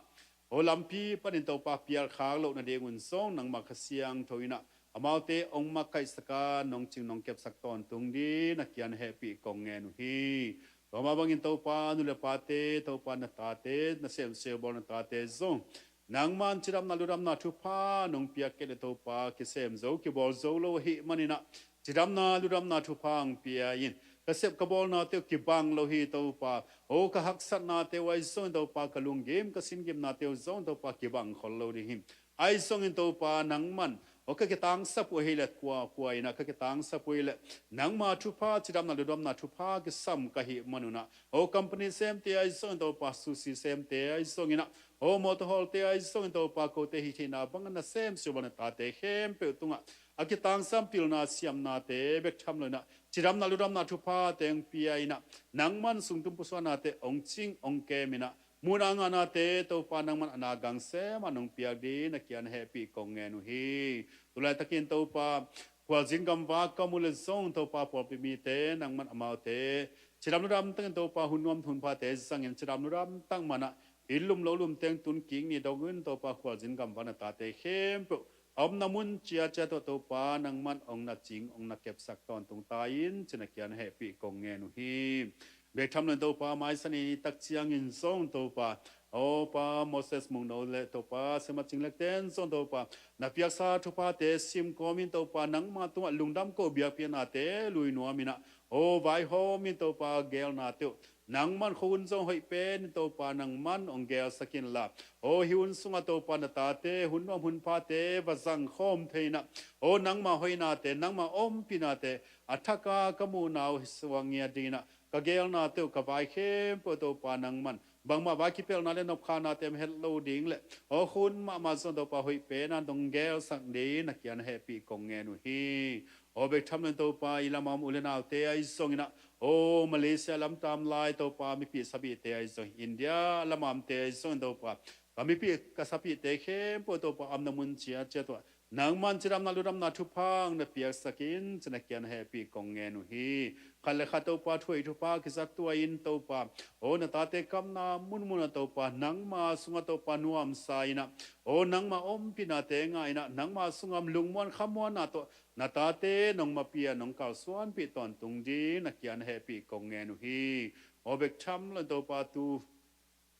aw lampi panin Topa pialkhak loh nadingun zong nangmah Kha Siangtho in ah amaute hong makaihsak a nong cing nong kepsak tawntung ding na kiang na hehpih kong ngen uh hi. Tua mah bangin Topa, nu le pate, Topa na tate, na semsiabawl na tate zong nangmah cidamna ludamna thupha nong piak kei leh Topa kisem zo, kibawl zo lo ahih manin ah, cidamna ludamna thupha hong pia in. Ka sep ka bawlnate uh kibang lo hi Topa. Aw ka haksatnate uh ahi zongin Topa, ka lunggim ka singgimnate uh zong Topa kibang khol lo ding hi. Ahi zongin Topa nangmah aw ka kitangsap uh ahih leh, kuakua in ah ka kitangsap uh ahih leh, nangmah thupha, cidamna ludamna thupha kisam ka hih manun ah, aw company semte ahi zongin Topa, sushi semte ahi zongin ah, aw motor hall-te ahi zongin Topa, kote hih theihna bangin na semsiabawl na tate khempeuh tungah a kitangsam pilna siamnate bek tham loin ah, cidamna ludamna thuphate hong pia in ah, nangmah sungtum pusuaknate hong cing hong kem in ah, muhna ngahnate Topa nangmah a na gang sem a nong piak ding na kiang na hehpih kong ngen uh hi. Tulaitakin Topa, khualzin gamvak ka mu le zong Topa, pawlpi mite nangmah amaute cidam ludam takin Topa, hun nuam hun phate zangin cidam ludam tak man ah, inn lum lo lum teng tun kik ni dongin Topa, khualzin gamvak na tate khempeuh a omna mun ciatciat tawh Topa nangmah hong na cing hong na kepsak tawntung ta in ci na kiang na hehpih kong ngen uh hi. Bek tham loin Topa, maisan i tak ciangin zong Topa, aw Pa Moses Mungno le Topa Siamah Cing Lek ten zong Topa, na piaksa thuphate sim kawmin Topa, nangmah tungah lungdam ko biakpiaknate lui nuam in ah, aw vaihawmin Topa geelnate uh nangmah khuahun zong hoih penin Topa nangmah hong geelsak inla, aw hih hun sungah Topa na tate hun nuam hun phate va zangkhawm thei in ah, aw nangmah hoihnate, nangmah ompihnate a thak a ka muhna uh hi suak ngiat dingin ah, ka geelnate uh, ka vai khempeuh Topa nangmah bangmah vai kipelhna le nopkhahnate om het lo ding le, aw khuahun mahmah zong Topa hoih pen a nong geelsak ding na kiang na hehpih kong ngen uh hi. Aw bek tham loin Topa, i lam a om u le naute ahi zongin ah, aw Malaysia lam tam lai Topa mipih sapihte ahi zong, India lam a omte ahi zongin Topa, ka mipih ka sapihte khempeuh Topa, a omna mun ciatciat tawh nangmah cidamna ludamna thupha hong na piaksak in ci na kiang na hehpih kong ngen uh hi. Khat le khat Topa thuhoih thupha kizat tuah in Topa, aw na tate kamna munmun ah Topa, nangmah sungah Topa nuamsa in ah, aw nangmah ompihnate ngah in ah, nangmah sungah lungmuan khamuanna tawh na tate nong mapia nong kalsuanpih tawntung ding na kiang na hehpih kong ngen uh hi. Aw bek tham loin Topa, tu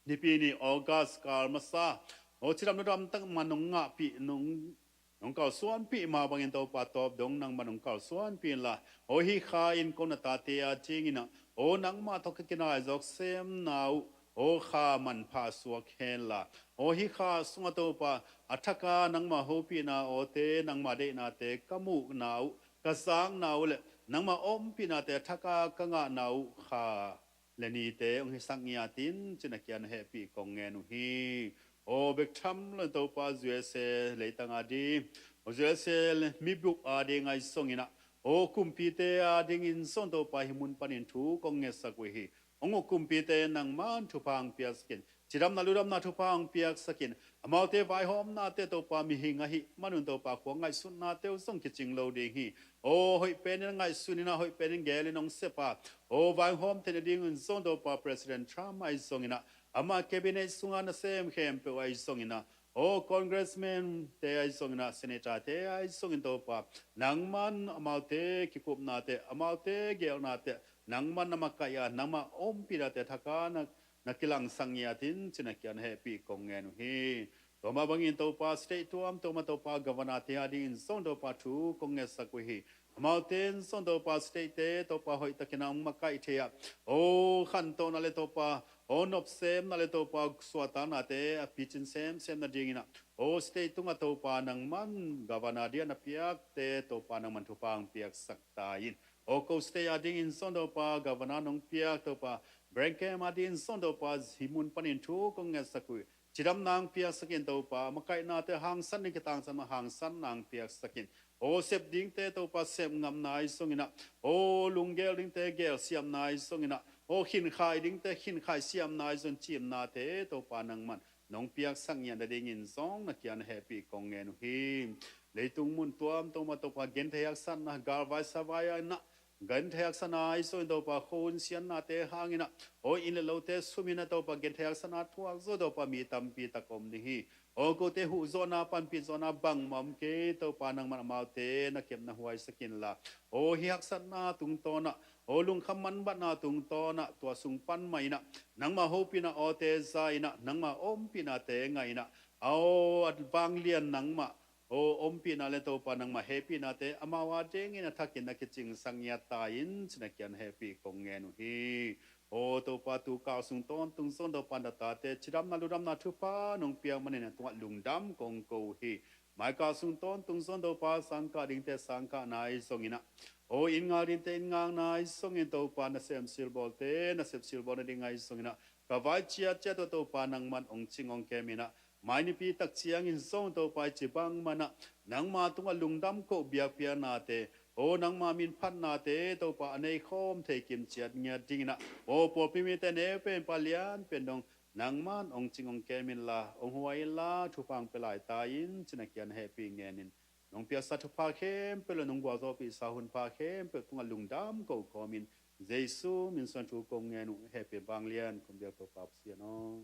Nipi ni August kal masa, aw cidam ludam tak man nong ngahpih, nong, nong kalsuanpih mah bangin Topa, tawp dong nangmah nong kalsuanpih inla, aw hih kha in ko na tate a dingin ah, aw nangmah tawh ka kinai zawk semna uh, aw kha manpha suak henla, aw hih kha sungah Topa, a thak a nangmah hopihna awte, nangmah deihnate ka muhna uh, ka zakna uh le nangmah ompihnate a thak a ka ngahna uh kha le nite hong hisak ngiat in ci na kiang na hehpih kong ngen uh hi. Aw bek tham loin Topa, U S A leitang a ding, U S A mibuk a ding ahi zongin ah, aw kumpite a dingin zong Topa hih mun panin thu kong ngetsak uh hi. Hong uk kumpite nangmah thupha hong piaksak in. cidamna ludamna thupha hong piaksak in. Amaute vaihawmnate Topa mihing ahih manun Topa khua ngaihsutnate uh zong kicing lo ding hi. Aw hoih penin ngaihsun in ah, hoih penin gelin hong sep a, aw vaihawm theihna dingin zong Topa President Trump ahi zongin ah, ama cabinet sunga nasem khempeuh ahi zongin ah, aw congressman te ahi zongin ah, senator te ahi zongin Topa, nangman amaute kikupnate, amaute gelnate nangman na makaih a, nangmah ompihnate thak a na, na kilangsak ngiat in ci-in a kiang hehpih kong ngen uh hi. Tua mah bangin Topa state tuamtuam ah Topa governor te adingin zong Topa thu kong ngetsak uh hi. Amaute in zong Topa state te Topa hoihtakin a hong makaih thei a, aw khantohna le Topa, aw nopsemna le Topa suahtaknate a picin semsem nadingin ah, aw state tungah Topa nangman governor ding a na piakte Topa nangman thupha hong piaksak ta in. Aw ko state adingin zong Topa governor nong piak Topa, Brian Khem adingin zong Topa hih mun panin thu kong ngetsak uh hi. Cidamna hong piaksak in Topa, makaihnate hangsan ding kitangsan mah hangsanna hong piaksak in. Aw sep dingte Topa sep ngamna ahi zongin ah, aw lunggel dingte gel siamna ahi zongin ah, aw khinkhai dingte khinkhai siamna ahi zong cimnate Topa nangman nong piaksak ngiat nadingin zong na kiang hehpih kong ngen uh hi. Leitung mun tuamtuam ah Topa genthei haksatna, galvai savai ah na genthei haksatna ahi zongin Topa, khuahun siatnate hangin ah, aw inn le lote sumin ah Topa genthei haksatna thuak zo Topa mi tampi tak om ding hi. Aw kote huh zawhna panpih zawhna bangmah om kei Topa, nangman amaute na kepna huaisak inla, aw hih haksatna tungtawn ah, aw lungkham manbatna tungtawn ah tua sung pan mah in ah, nangmah hopihna awte za in ah, nangmah ompihnate ngah in ah, aw a vanglian nangmah aw ompihna le Topa nangmah hehpihnate amau adingin a thakin na kicingsak ngiat ta in ci-in a kiang hehpih kong ngen uh hi. Aw Topa tu kal sung tawntung zong Topa na tate cidamna ludamna thupha nong piak manin a tungah lungdam kong ko uh hi. Mai kal sung tawntung zong Topa sangkah dingte sangkahna ahi zongin ah, aw inn ngak dingte inn ngakna ahi zongin Topa nasem silbawlte nasep silbawl nading ahi zongin ah, ka vai ciatciat uh Topa nangman hong cing hong kem in ah, mai nipi tak ciangin zong Topa i ci bangmah in ah, nangma tungah lungdam koh biakpiaknate, aw nangma min phatnate Topa a nei khawm thei kim ciat ngiat dingin ah, aw pawlpi mite neu pen pa lian pen dong nangman hong cing hong kem inla, hong huai inla, thupha hong pia lai ta in ci-in a kiang hehpih ngenin, nong piaksa thupha khempeuh le nong gualzawhpihsa hunpha khempeuh tungah lungdam koh kawmin, Jesu min suang thu kong ngen uh, hehpih vanglian kong biak Topa Pasian aw.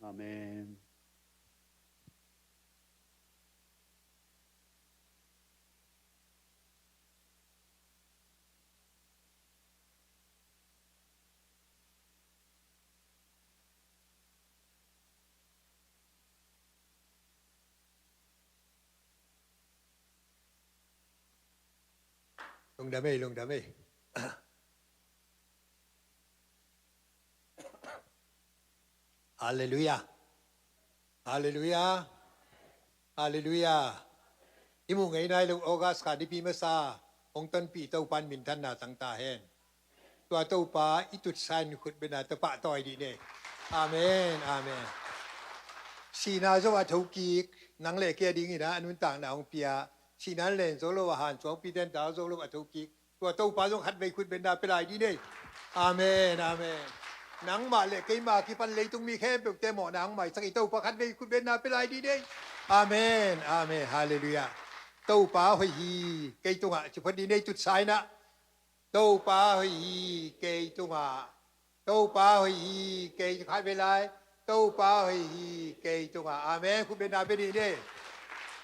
Amen. Lungdam ei, lungdam ei. Halleluiah. Halleluiah. Halleluiah. I muh ngei nai lo August kha nipi masa hong tonpih Topa in minthanna tang ta hen. Tua Topa i tutsa in khutbetna tawh pahtawi dih ni. Amen, amen. Sihna zo a thokik, nang le kei adingin a nuntakna hong pia. Sihna len zo lo a hansuangpi ten ta zo lo a thokik. Tua Topa zong khatvei khutbetna pia lai dih ni. Amen, amen. Nangmah le keima kipan leitung mi khempeuhte mawhna hong maisak i Topa khatvei khutbetna pia lai dih ni. Amen, amen. Halleluiah. Topa hoih hi kei tungah ci phot dih ni, tutsa in ah. Topa hoih hi kei tungah. Topa hoih hi kei, khatvei lai. Topa hoih hi kei tungah. Amen. Khutbetna pia dih ni.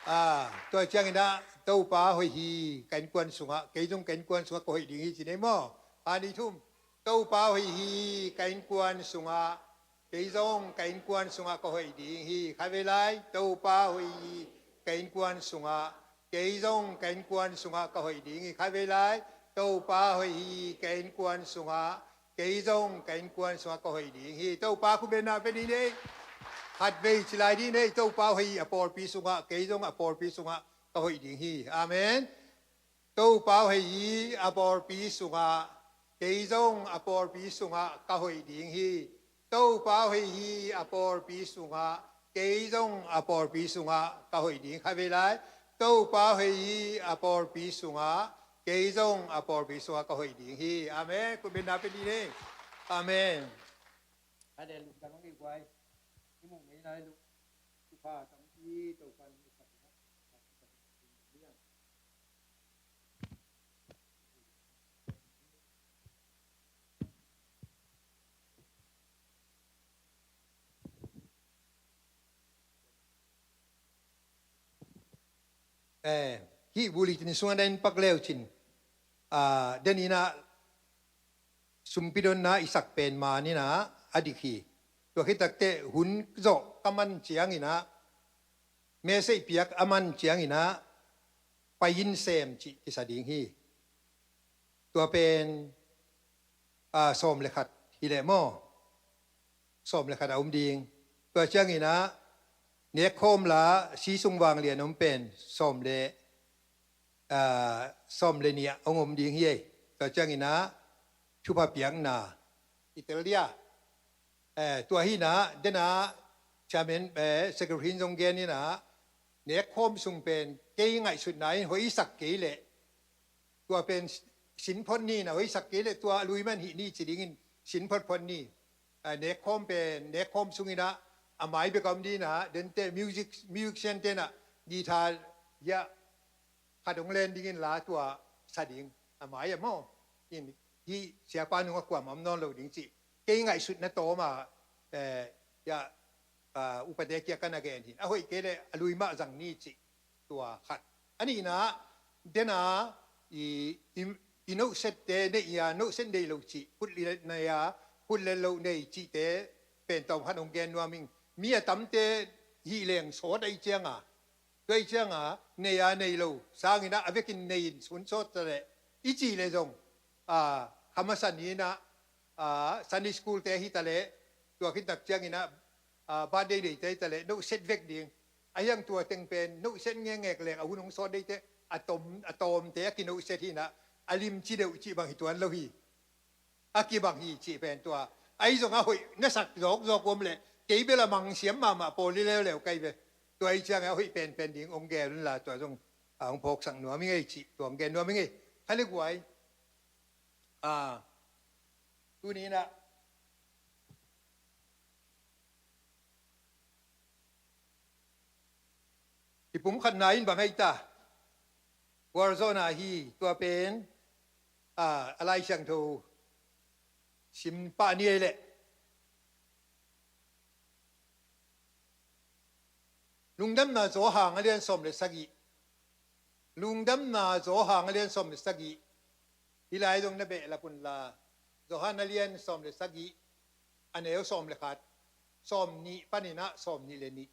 Ah, tua ciangin ah Topa hoih hi ka innkuan sungah, kei zong ka innkuan sungah ka hoih ding hi ci ni maw. Kha nih thum. Topa hoih hi ka innkuan sungah, kei zong ka innkuan sungah ka hoih ding hi. Khatvei lai. Topa hoih hi ka innkuan sungah, kei zong ka innkuan sungah ka hoih ding hi. Khatvei lai. Topa hoih hi ka innkuan sungah, kei zong ka innkuan sungah ka hoih ding hi. Topa khutbetna pia dih ni. Khatvei ci lai dih ni. Topa hoih hi a pawlpi sungah, kei zong a pawlpi sungah ka hoih ding hi. Amen. Topa hoih hi a pawlpi sungah, kei zong a pawlpi sungah ka hoih ding hi. Topa hoih hi a pawlpi sungah, kei zong a pawlpi sungah ka hoih ding. Khatvei lai. Topa hoih hi a pawlpi sungah, kei zong a pawlpi sungah ka hoih ding hi. Amen. Khutbetna pia dih ni. Amen. Mu ngei nai lo. Thupha tampi Topa nong sak na. Eh, hih bulletin sungah na in pak leu cin, ah, den inah sumpi donna i sak pen man inah a dik hi. Tua khit takteh hun zawh ka man ciang inah, message piak a man ciang inah pai in sem cih kisa ding hi. Tua pen, ah, sawm le khat hi leh maw? Sawm le khat a om ding. Tua ciang inah nekkhawm la si sung vanglian om pen sawm le, ah, sawm le nih ah hong om ding hi ei. Tua ciang inah thupha piakna i tel dia. Eh, tua hi inah, den a chairman, eh, secretary in zong gen inah, nekkhawm sung pen kei ngaihsutna in hoih i sak kei leh, tua pen sin phot ni inah, hoih i sak kei leh tua a lui man hih ni ci dingin sin phot phot ni. Eh, nekkhawm pen, nekkhawm sung inah a mai bek a om ding inah, dente music, musician te inah guitar hiah khat hong len dingin la tua sa ding a mai a maw? In hih siapa nungah kuamah om nawn lo ding cih kei ngaihsutna tawm a, eh, ya, ah, upate kiang ka na gen hi. A hoih kei leh a lui mah zang ni cih tua khat. A nihna, den a i, i, i nohsette neih a, nohset nei lo cih, khut le nei a, khut le loh nei cihte pen tawm khat hong gen nuam ing. Mi a tamte hih leng sawt ahih ciang a, tua ahih ciang a, nei a nei lo sang inah a vekin nei in sun sawt ta leh, i cih leh zong, ah, kha masa ni inah, ah, Sunday school te hi ta leh, tua khit tak ciang inah, ah, birthday nei te hi ta leh nohset vek ding. A hiang tua teng pen nohset ngekngek leng a hun hong sawt deite, a tawm, a tawmte a kinohset hi inah, a limci deuh cih bang hi tuan lo hi. A kibang hi cih pen tua. Ahi zong a hoih na sak zawkzawk om leh, kei bel a mang siam mahmah pawl hi leuleu ka hi ve. Tua ahih ciang a hoih penpen ding hong gel un la, tua zong a hong phawksak nuam ing ei cih tua hong gen nuam ing ei. Kha le guai. Ah, tuni inah i pumkhatna in bang ahi ta? Warzona hi. Tua pen, ah, a Lai Siangtho sim pah ni ei leh. Lungdamna Johan a lian sawm le sagih. Lungdamna Johan a lian sawm le sagih. Hih lai zong na behlap un la, Johan a lian sawm le sagih, a neu sawm le khat, sawm nih panin ah sawm nih le nih.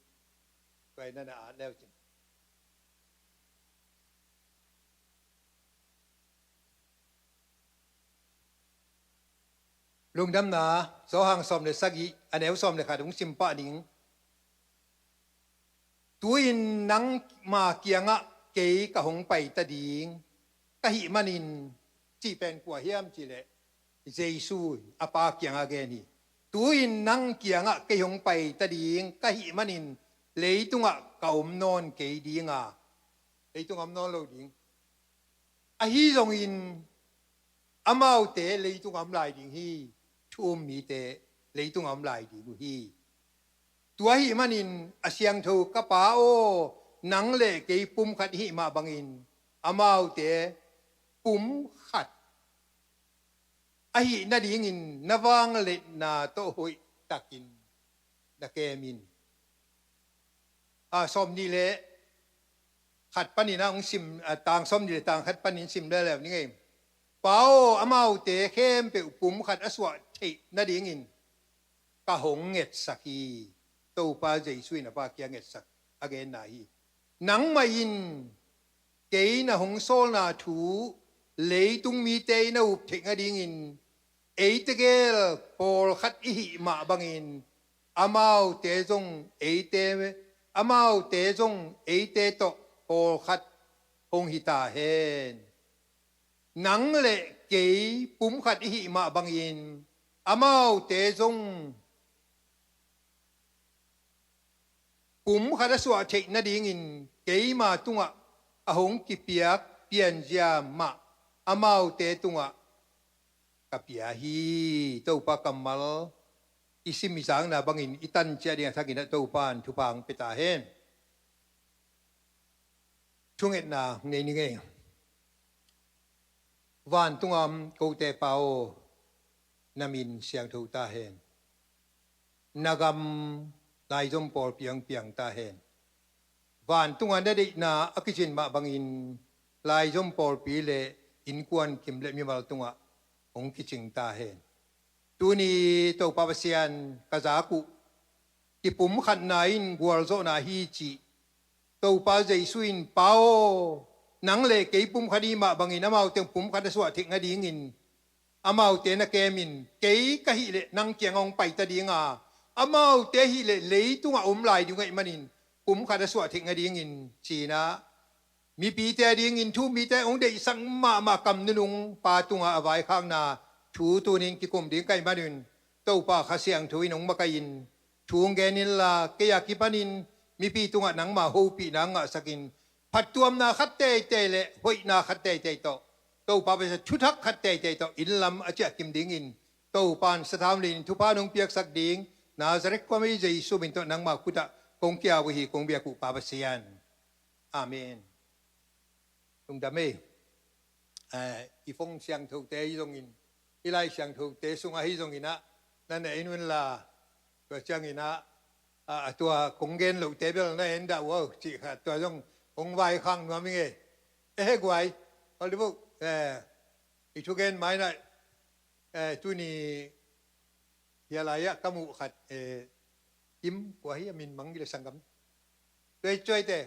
Tua in na na at leu cin. Lungdamna Johan sawm le sagih, a neu sawm le khat hong sim pah ning. Tu-in nangma kiangah kei ka hong paita ding ka hih manin, cih pen kua hiam cih leh Jesu in a Pa kiangah gen hi. Tu-in nang kiangah kei hong paita ding ka hih manin leitungah ka om nawn kei ding a, leitungah om nawn lo ding. Ahi zongin amaute leitungah om lai ding hi. Thu um mite leitungah om lai ding uh hi. Tua ahih manin a siangtho ka Pa aw, nang le kei pumkhat i hih mah bangin amaute pumkhat ahih nadingin na vangliatna tawh hoihtakin na kem in. Ah, sawm nih le khat panin ah hong sim, ah, tang sawm nih le tang khat panin sim leuleu ning ei. Pa aw, amaute khempeuh pumkhat a suah theih nadingin ka hong ngetsak hi. Topa Jesu in a Pa kiang ngetsak a genna hi. Nangmah in kei na hong sawlna thu leitung mite in a up theih nadingin eite gel pawlkhat i hih mah bangin amaute zong eite, amaute zong eite tawh pawlkhat hong hi ta hen. Nang le kei pumkhat i hih mah bangin amaute zong pumkhat a suah theih nadingin keima tungah a hong kipiak pianzia mah amaute tungah ka pia hi. Topa kammal i sim i zakna bangin i tan ciat ding a thakin ah Topa in thupha hong pia ta hen. Thungetna nei ni ngei. Vantunga om kote Pa aw, na min siangtho ta hen. Na gam laizom pawlpi ah hong piang ta hen. Vantunga na deihna a kicin mah bangin laizom pawlpi le innkuan kim le mimal tungah hong kicing ta hen. Tuni Topa Pasian, ka zak uh kipumkhatna in gualzawhna hi cih Topa Jesu in, Pa aw, nang le kei pumkhat i hih mah bangin amaute pumkhat a suah theih nadingin amaute na kem in, kei ka hih leh nang kiangah hong pai ta ding a, amaute ahih leh leitungah om lai ding uh ahih manin pumkhat a suah theih nadingin ci-in ah, mipite adingin thu mite hong deihsak mahmah kam nunung Pa tungah a vaikhakna thu tuni-in kikum ding ka hih manin, Topa Kha Siangtho in hong makaih in, thu hong gen inla, kei a kipanin mipi tungah nangma hopihna hong ngahsak in, phattuamna khat teitei le hoihna khat teitei tawh Topa Pasian, thuthak khat teitei tawh inn lam a ciahkim dingin Topa in sathau lianin thupha nong piaksak ding Nazareth khuami Jesu min tawh nangma khutah kong kiau uh hi, kong biak uh Pa Pasian. Amen. Lungdam ei. Eh, i phone siangthote ahi zongin, i Lai Siangthote sungah ahi zongin ah, na na en unla, tua ciangin ah, a, a tua kong gen lohte bel na en dah uh aw, cih kha tua zong hong vaikhak nuam ing ei. Eh, guai, Hollywood, eh, i thugen mai na, eh, tuni hia lai-ah ka muh khat, eh, Kim, kua hi a min mang gila sanggam. Tuai cuai te,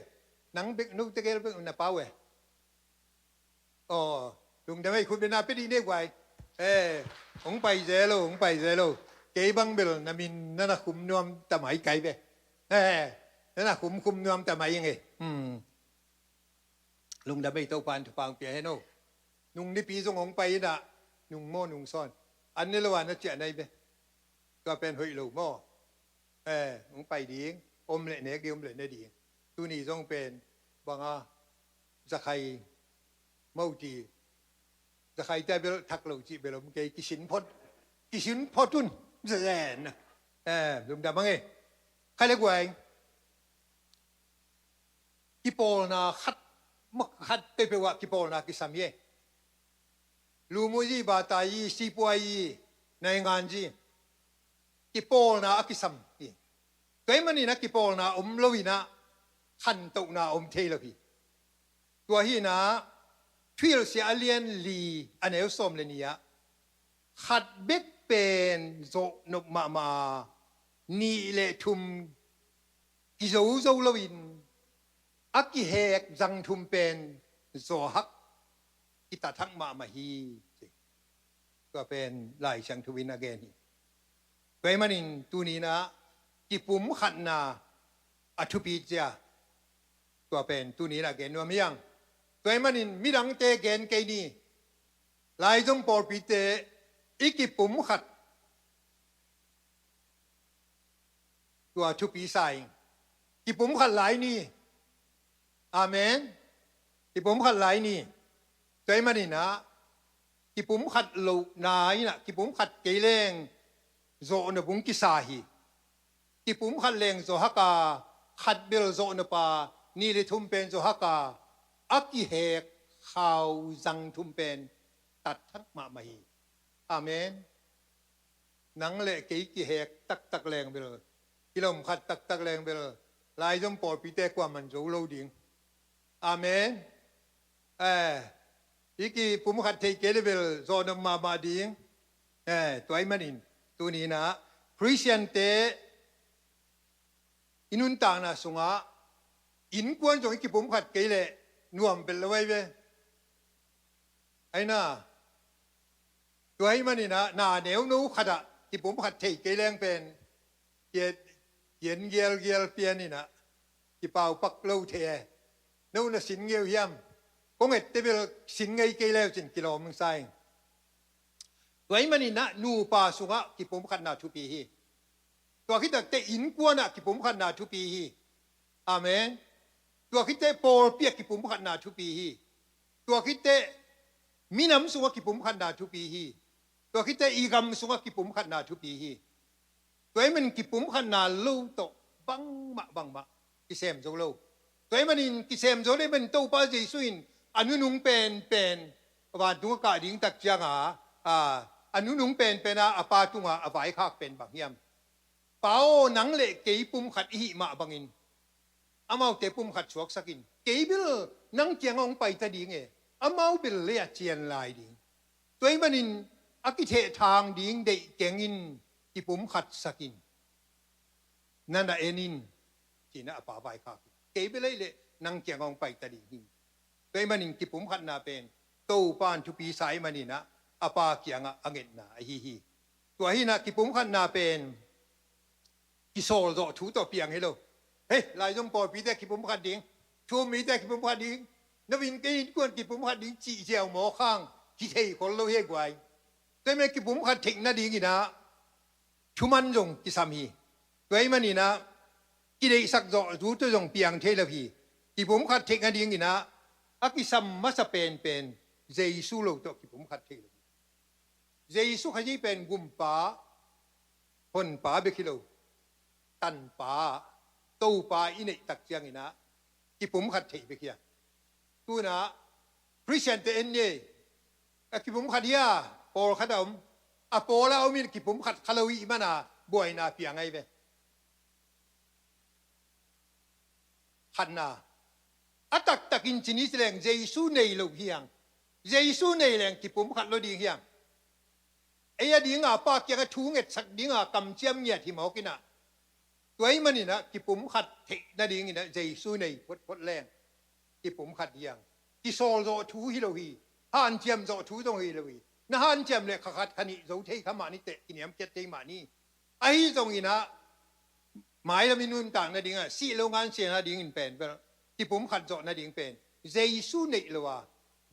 nang bek nu te gel bek na pau eh. Aw, lungdam ei, khut bena pe dih ne guai. Eh, hong pai zel lo, hong pai zel lo. Kei bang bel na min na na khum nuam ta mai kai ve. Eh, na na khum khum nuam ta mai ing ei. Hmm. Lungdam ei, Topa in thupha hong pia hen aw. Nung nipi zong hong pai in ah, nung maw nung sawn. An ne lo a na ciah nai ve. Tua pen hoih lo maw. Eh, hong pai ding, om le nek ding, om le ne ding. Tuni zong pen, bang a, zakhai, mauti, zakhai te bel thak lo cih bel om kei, kisin phot, kisin phot un, zen. Eh, lungdam ang ei. Khai le guai. Kipawlna khat, ma khat peuhpeuh ah kipawlna kisam hi. Lumuzi, batai, sipuai, nainganzi. Kipawlna a kisam hi. Tua ahih manin ah kipawlna om lo in ah khantohna om thei lo hi. Tua hi in ah Thuhilhsia a lian li a neu sawm le nih ah, khat bek pen zawhnop mahmah a, nih le thum kizo zo loin a kihek zang thum pen zawhak, kitathak mahmah hi, ci. Tua pen Lai Siangtho in a gen hi. Tua ahih manin tuni in ah kipumkhatna a thupi cia, tua pen tuni in a gen nuam hi hang. Tua ahih manin midangte gen kei ni. Laizom pawlpite i kipumkhat, tua thupi sa ing. Kipumkhat lai ni. Amen. Kipumkhat lai ni. Tua ahih manin ah kipumkhat lohna in ah kipumkhat kei leng zawhnop hong kisa hi. Kipumkhat leng zawhak a, khat bel zawhnop a, nih le thum pen zawhak a, a kihek khau zang thum pen tatthak mahmah hi. Amen. Nang le kei kihek taktak leng bel, kilawm khat taktak leng bel, laizom pawlpite kuaman zo lo ding. Amen. Eh, i kipumkhat thei kei le bel zawhnop mahmah ding. Eh, tua ahih manin tuni in ah Khristiante i nuntakna sungah innkuan zong i kipumkhat kei leh nuam vet lo ahi ve. Ahi na, tua ahih manin ah na neuno khat ah kipumkhat thei kei leng pen, kiat, kian gialgial pian in ah kipaupak lo thei e. No na sin ngei uh hiam? Kong etteh bel sin ngei kei leu cin kilawm sa ing. Tua ahih manin ah nupa sungah kipumkhatna thupi hi. Tua khit takteh innkuan ah kipumkhatna thupi hi. Amen. Tua khit teh pawlpi ah kipumkhatna thupi hi. Tua khit teh minam sungah kipumkhatna thupi hi. Tua khit teh i gam sungah kipumkhatna thupi hi. Tua ahih manin kipumkhatna lo tawh bangmah bangmah kisem zo lo. Tua ahih manin kisem zo lo ahih manin Topa Jesu in a nunung penpen vantung a kah ding tak cianga, a, a nunung penpen a, a Pa tunga a vaikhak pen bang hiam? Pa aw, nang le kei pumkhat i hih mah bangin amaute pumkhat suaksak in. Kei bel nang kiangah hong paita ding e, amau bel lei-ah cian lai ding. Tua ahih manin a kithehthang ding deih keng in, kipumkhatsak in. Na na en in, ci-in a Pa vaikhak hi. Kei bel lei leh nang kiangah hong paita ding hi. Tua ahih manin kipumkhatna pen Topa in thupi sa ahih manin a Pa kiangah a ngetna ahi hi. Tua hi-in a kipumkhatna pen kisawlzawh thu tawh piang hi lo. Hei, laizom pawlpite kipumkhat ding, thu-um mite kipumkhat ding, na vin kei innkuan kipumkhat ding cih ziau mawk hang kithei khol lo hi guai. Tua ahih manin kipumkhat theih nadingin a thuman zong kisam hi. Tua ahih manin a kideihsak zawh thu tawh zong piang thei lo hi. Kipumkhat theih nadingin a a kisam masa penpen Jesu lo tawh kipumkhat thei lo hi. Jesu Khazih pen gumpa, honpa bek hi lo, tanpa, Topa i neih tak ciangin a kipumkhat theih bek hi a. Tu-in a Khristiante en ni ei, a kipumkhat hi a, pawlkhat a om, a pawl a om in kipumkhat kha lo ahih manin a buaina piang ahi ve. Khatna, a taktakin ci ni ci leng Jesu nei lo hi hang. Jesu nei leng kipumkhat lo ding hi hang. Ei a dinga Pa kiangah thu ngetsak dinga kamciam ngiat hi mawk in a. Tua ahih manin a kipumkhat theih nadingin a Jesu nei photphot leng kipumkhat hi hang. Kisawlzawh thu hi lo hi. Hanciam zawh thu zong hi lo hi. Na hanciam leh kha khat kha nih zo thei kha mah ni teh, kiniamkhiat thei mah ni. Ahi zongin a mailam i nuntak nadingah, sih lo ngansia nadingin pen bel kipumkhat zawh nading pen Jesu neih lo a,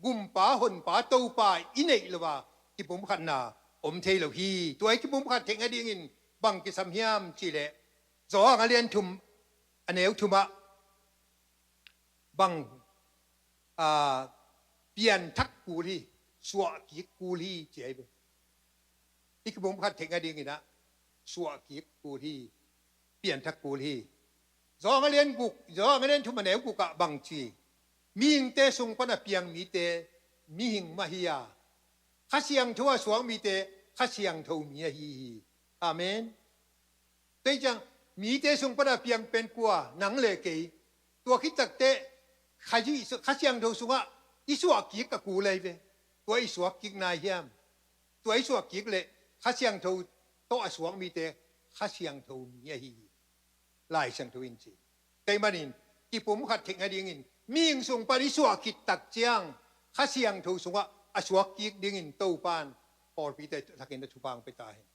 gumpa, honpa, Topa i neih lo a kipumkhatna om thei lo hi. Tua i kipumkhat theih nadingin bang kisam hiam cih leh, Johan a lian thum, a neu thum ah bang, a, pianthak kul hi, suahkik kul hi ci ahi ve. I kipumkhat theih nadingin a suahkik kul hi, pianthak kul hi. Johan a lian guk, Johan a lian thum a neu guk ah bang ci? Mihingte sung pan a piang mite mihing mah hi a, Kha Siangtho a suak mite Kha Siangtho mi ahi hi. Amen. Tua hi ciang, mite sung pan a piang pen kua? Nang le kei. Tua khit takteh Kha, Kha Siangtho sungah i suahkik a kul ahi ve. Tua i suakkik nai hiam? Tua i suakkik leh Kha Siangtho tawh a suak mite Kha Siangtho mi ahi hi, Lai Siangtho in ci. Tua ahih manin kipumkhat theih nadingin mihing sung pan i suah khit tak ciang Kha Siangtho sungah a suakkik dingin Topa in pawlpite thakin a thupha hong pia ta hen.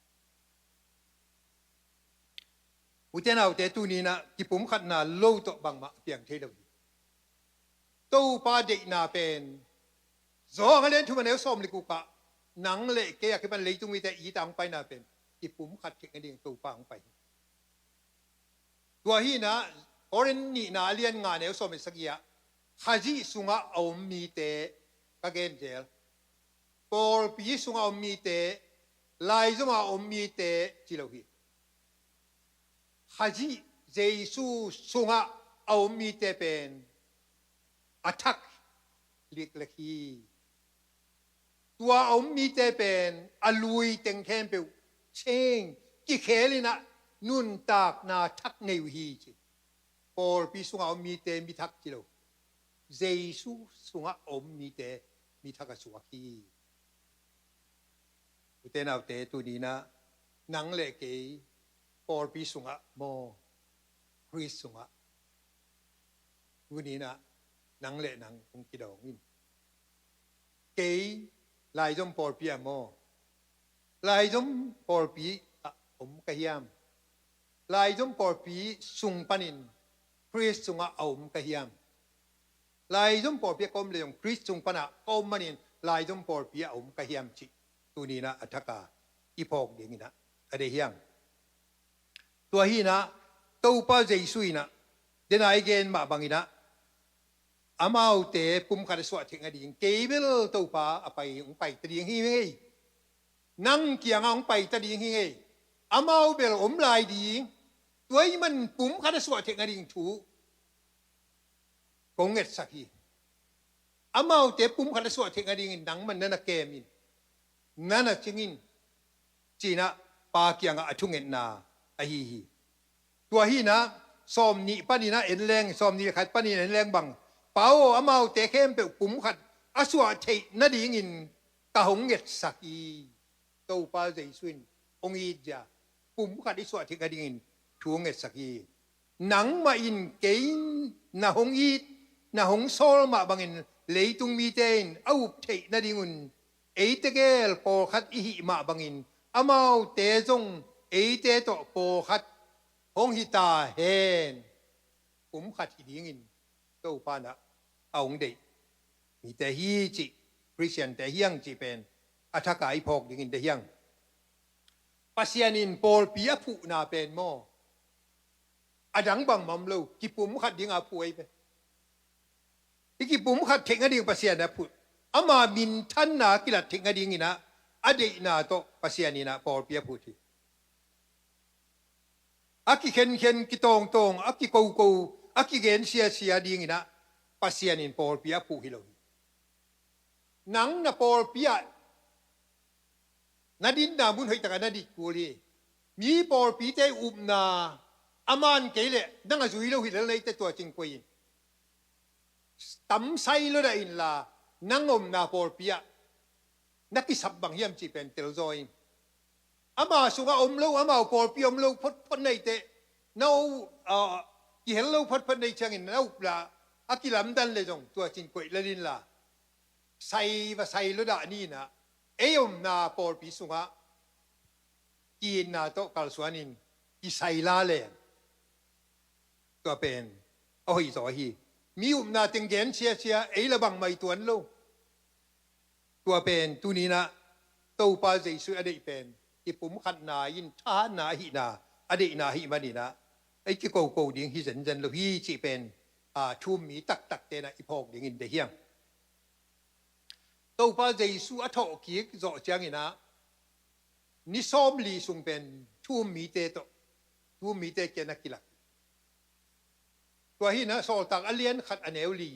Ute naute, tuni-in ah kipumkhatna lo tawh bangmah a piang thei lo hi. Topa deihna pen, Johan a lian thum a neu sawm le guk ah, nang le kei a kipan leitung mite it a hong paina pen kipumkhat theih nading Topa hong pai hi. Tua hi-in ah, Korin nihna a lian nga a neu sawm le sagih ah, Khazih sungah a om mite, ka gen zel, pawlpi sungah a om mite, laizomah a om mite ci lo hi. Khazih Jesu sungah a om mite pen a thak liklek hi. Tua a om mite pen a lui teng khempeuh change, kikhel-in ah nuntakna thak nei uh hi ci. Pawlpi sungah a om mite mi thak ci lo. Jesu sungah a om mite mi thak a suak hi. Ute naute, tuni-in ah nang le kei pawlpi sungah maw, Khrist sungah, tuni-in ah nang le nang hong kidawng in. Kei laizom pawlpi ah maw, laizom pawlpi ah om ka hiam? Laizom pawlpi sung panin Khrist sungah a om ka hiam? Laizom pawlpi ah ka om leh zong Khrist sung panah ka om manin laizom pawlpi ah a om ka hiam cih tuni-in ah a thak a i phawk dingin ah a deih hi hang. Tua hi-in ah Topa Jesu in ah, den a i gen mah bangin ah, amaute pumkhat a suah theih nading, kei bel Topa a pai, hong paita ding hi ngei. Nang kiangah hong paita ding hi ngei. Amau bel om lai ding, tua ahih man pumkhat a suah theih nading thu kong ngetsak hi. Amaute pumkhat a suah theih nadingin nangman na na kem in, na na cing in, ci-in ah Pa kiangah a thungetna ahi hi. Tua hi-in ah sawm nih panin ah en leng, sawm nih le khat panin en leng bang, Pa aw, amaute khempeuh pumkhat a suah theih nadingin ka hong ngetsak hi. Topa Jesu in hong it zia, pumkhat i suah theih nadingin thu hong ngetsak hi. Nangmah in kei na hong it, na hong sawl mah bangin leitung mite in a up theih nadingun eite gel pawlkhat i hih mah bangin amaute zong eite tawh pawlkhat hong hi ta hen. Pumkhat hi dingin Topa in ah a hong deih mite hi cih, Khristiante hi hang cih pen a thak a i phawk dingin deih hi hang. Pasian in pawlpi a phuhna pen maw, a dang bangmah om lo, kipumkhat ding a phuh ahi ve. I kipumkhat theih nading Pasian a phuh, ama minthanna a kilat theih nadingin ah a deihna tawh Pasian in ah pawlpi a phuh hi. A kikhenkhen, kitawngtawng, a kikoko, a kigen siasia dingin ah Pasian in pawlpi a phuh hi lo hi. Nang na pawlpi ah na dinna mun hoih takah na dit kul hi. Mi pawlpite upna a man kei leh nang a zui lo hi lel na hi teh, tua cin koih in. Tam sai lo dah inla, nang omna pawlpi ah na kisap bang hiam cih pen telzaw in. Ama sungah om lo, amau pawlpi om lo photphot na hi teh, na o, ah, kihel lo photphot na hi ciangin na up la, a kilamdan leh zong tua cin koih lel inla, sai va sai lo dah ni in ah, ei omna pawlpi sungah ki-itna tawh kalsuan in kisai la leng, tua pen a hoihzaw hi. Mi upna teng gen siasia, ei la bangmah i tuan lo. Tua pen tuni in ah Topa Jesu a deih pen i pumkhatna in thahatna ahihna a deihna ahih manin ah ei kikoko ding hi zenzen lo hi cih pen, a, thu-um mi taktakte in ah i phawk dingin deih hi hang. Topa Jesu a thawhkik zawh ciangin ah ni sawmli sung pen thu-um mite tawh, thu-um mite kiang na kilak. Tua hi-in ah Sawltak a lian khat a neu li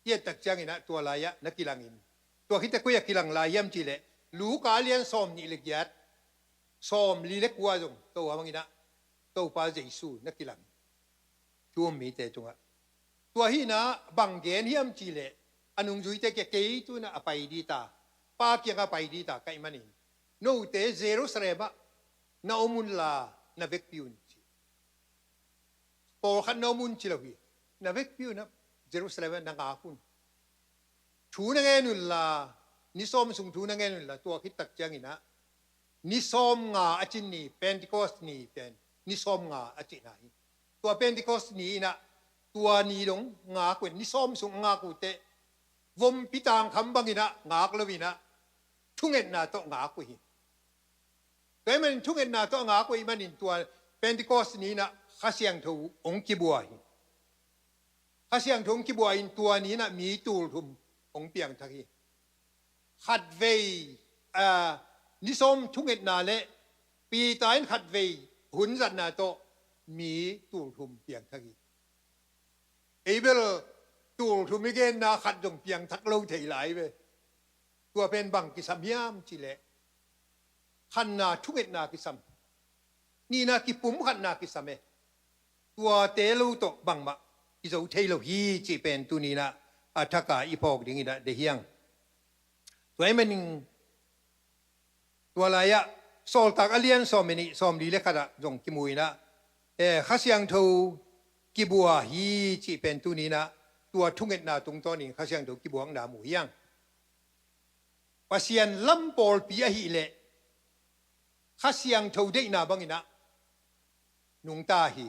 i et tak ciangin ah tua lai-ah na kilang in. Tua khit teh koi-ah kilang lai hiam cih leh Luka a lian sawmnih le giat, sawmli le kua zong tua bangin ah Topa Jesu na kilang thu-um mite tungah. Tua hi-in ah bang gen hiam cih leh a nungzuite kiang, kei tu-in ah a pai ding ta, Pa kiangah a pai ding ta ka hih manin note Jerusalem ah na om unla na vekpi un ci. Pawlkhat na om un ci lo hi. Na vekpi un ah Jerusalem ah na ngak un. Thu na ngen unla, ni sawm sung thu na ngen unla, tua khit tak ciangin ah ni sawmnga a cin ni, Pentecost ni pen ni sawmnga a cihna hi. Tua Pentecost ni in ah tua ni dong ngak uh in, ni sawm sung ngak uh teh vompi tangkham bangin ah ngak lo in ah thungetna tawh ngak uh hi. Tua ahih manin thungetna tawh a ngak uh ahih manin tua Pentecost ni in ah Kha Siangtho hong kibua hi. Kha Siangtho hong kibua in tua ni in ah mi tulthum hong piangthak hi. Khatvei, a, ni sawm thungetna le Peter in khatvei hun zatna tawh mi tulthum piangthak hi. Ei bel tulthum i genna khat zong piangthak lo thei lai ve. Tua pen bang kisam hiam cih leh khatna thungetna kisam, nihna kipumkhatna kisam e. Tuate lo tawh bangmah i zo thei lo hi cih pen tuni in ah a thak a i phawk dingin ah deih hi hang. Tua ahih manin tua lai-ah Sawltak a lian sawm le nih, sawmli le khat ah zong kimu in ah, eh, Kha Siangtho kibua hi cih pen tuni in ah tua thungetna tungtawnin Kha Siangtho kibuakna mu hi hang. Pasian lam pawlpi ahih leh Kha Siangtho deihna bangin ah nungta hi.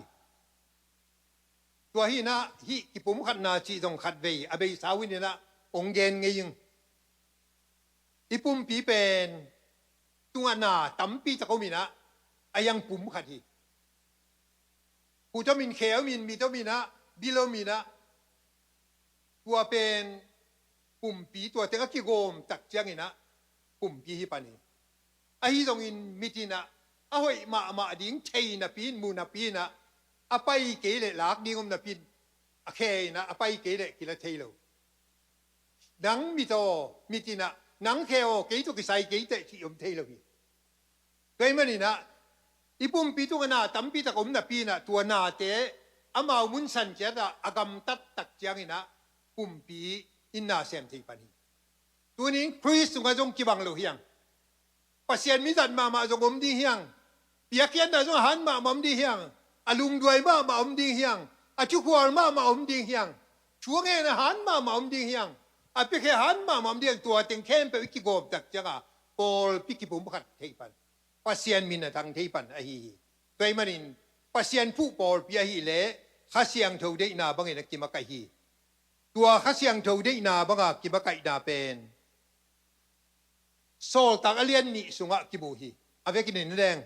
Tua hi-in ah hih kipumkhatna cih zong khatvei a beisa hun in ah hong gen ngei ing. I pumpi pen tungah na tampi tak om in ah, a hiang pumkhat hi. Khut om in, khe om in, mit om in ah, bil om in ah, tua pen pumpi, tua teng a kigawm tak ciangin ah pumpi hi pan hi. Ahi zongin mit in ah, a hoih mahmah ding thei napi in, mu napi in ah, a pai kei leh lak ding om napi in, a khe in ah, a pai kei leh kila thei lo. Nang mit aw, mit in ah, nang khe aw, kei tawh kisai kei teh cih om thei lo hi. Tua ahih manin ah, i pumpi tungah na tampi tak om napi in ah, tua nate amau munsan ciat ah a gamtat tak ciangin ah, pumpi in na sem thei pan hi. Tuni in Khrist tungah zong kibang lo hi hang. Pasian mizat mahmah zong om ding hi hang. Piakkhiatna zong a han mahmah om ding hi hang. A lungduai mahmah om ding hi hang. A thukhual mahmah om ding hi hang. Thu a ngen a han mahmah om ding hi hang. A piakhia han mahmah om ding hi hang. Tua teng khempeuh i kigawm tak ciangah, pawlpi kipumkhat thei pan, Pasian min a tang thei pan ahi hi. Tua ahih manin Pasian phuh pawlpi ahih leh Kha Siangtho deihna bangin a kimakaih hi. Tua Kha Siangtho deihna banga kimakaihna pen Sawltak a lian nih sungah kimu hi. A vekin en leng,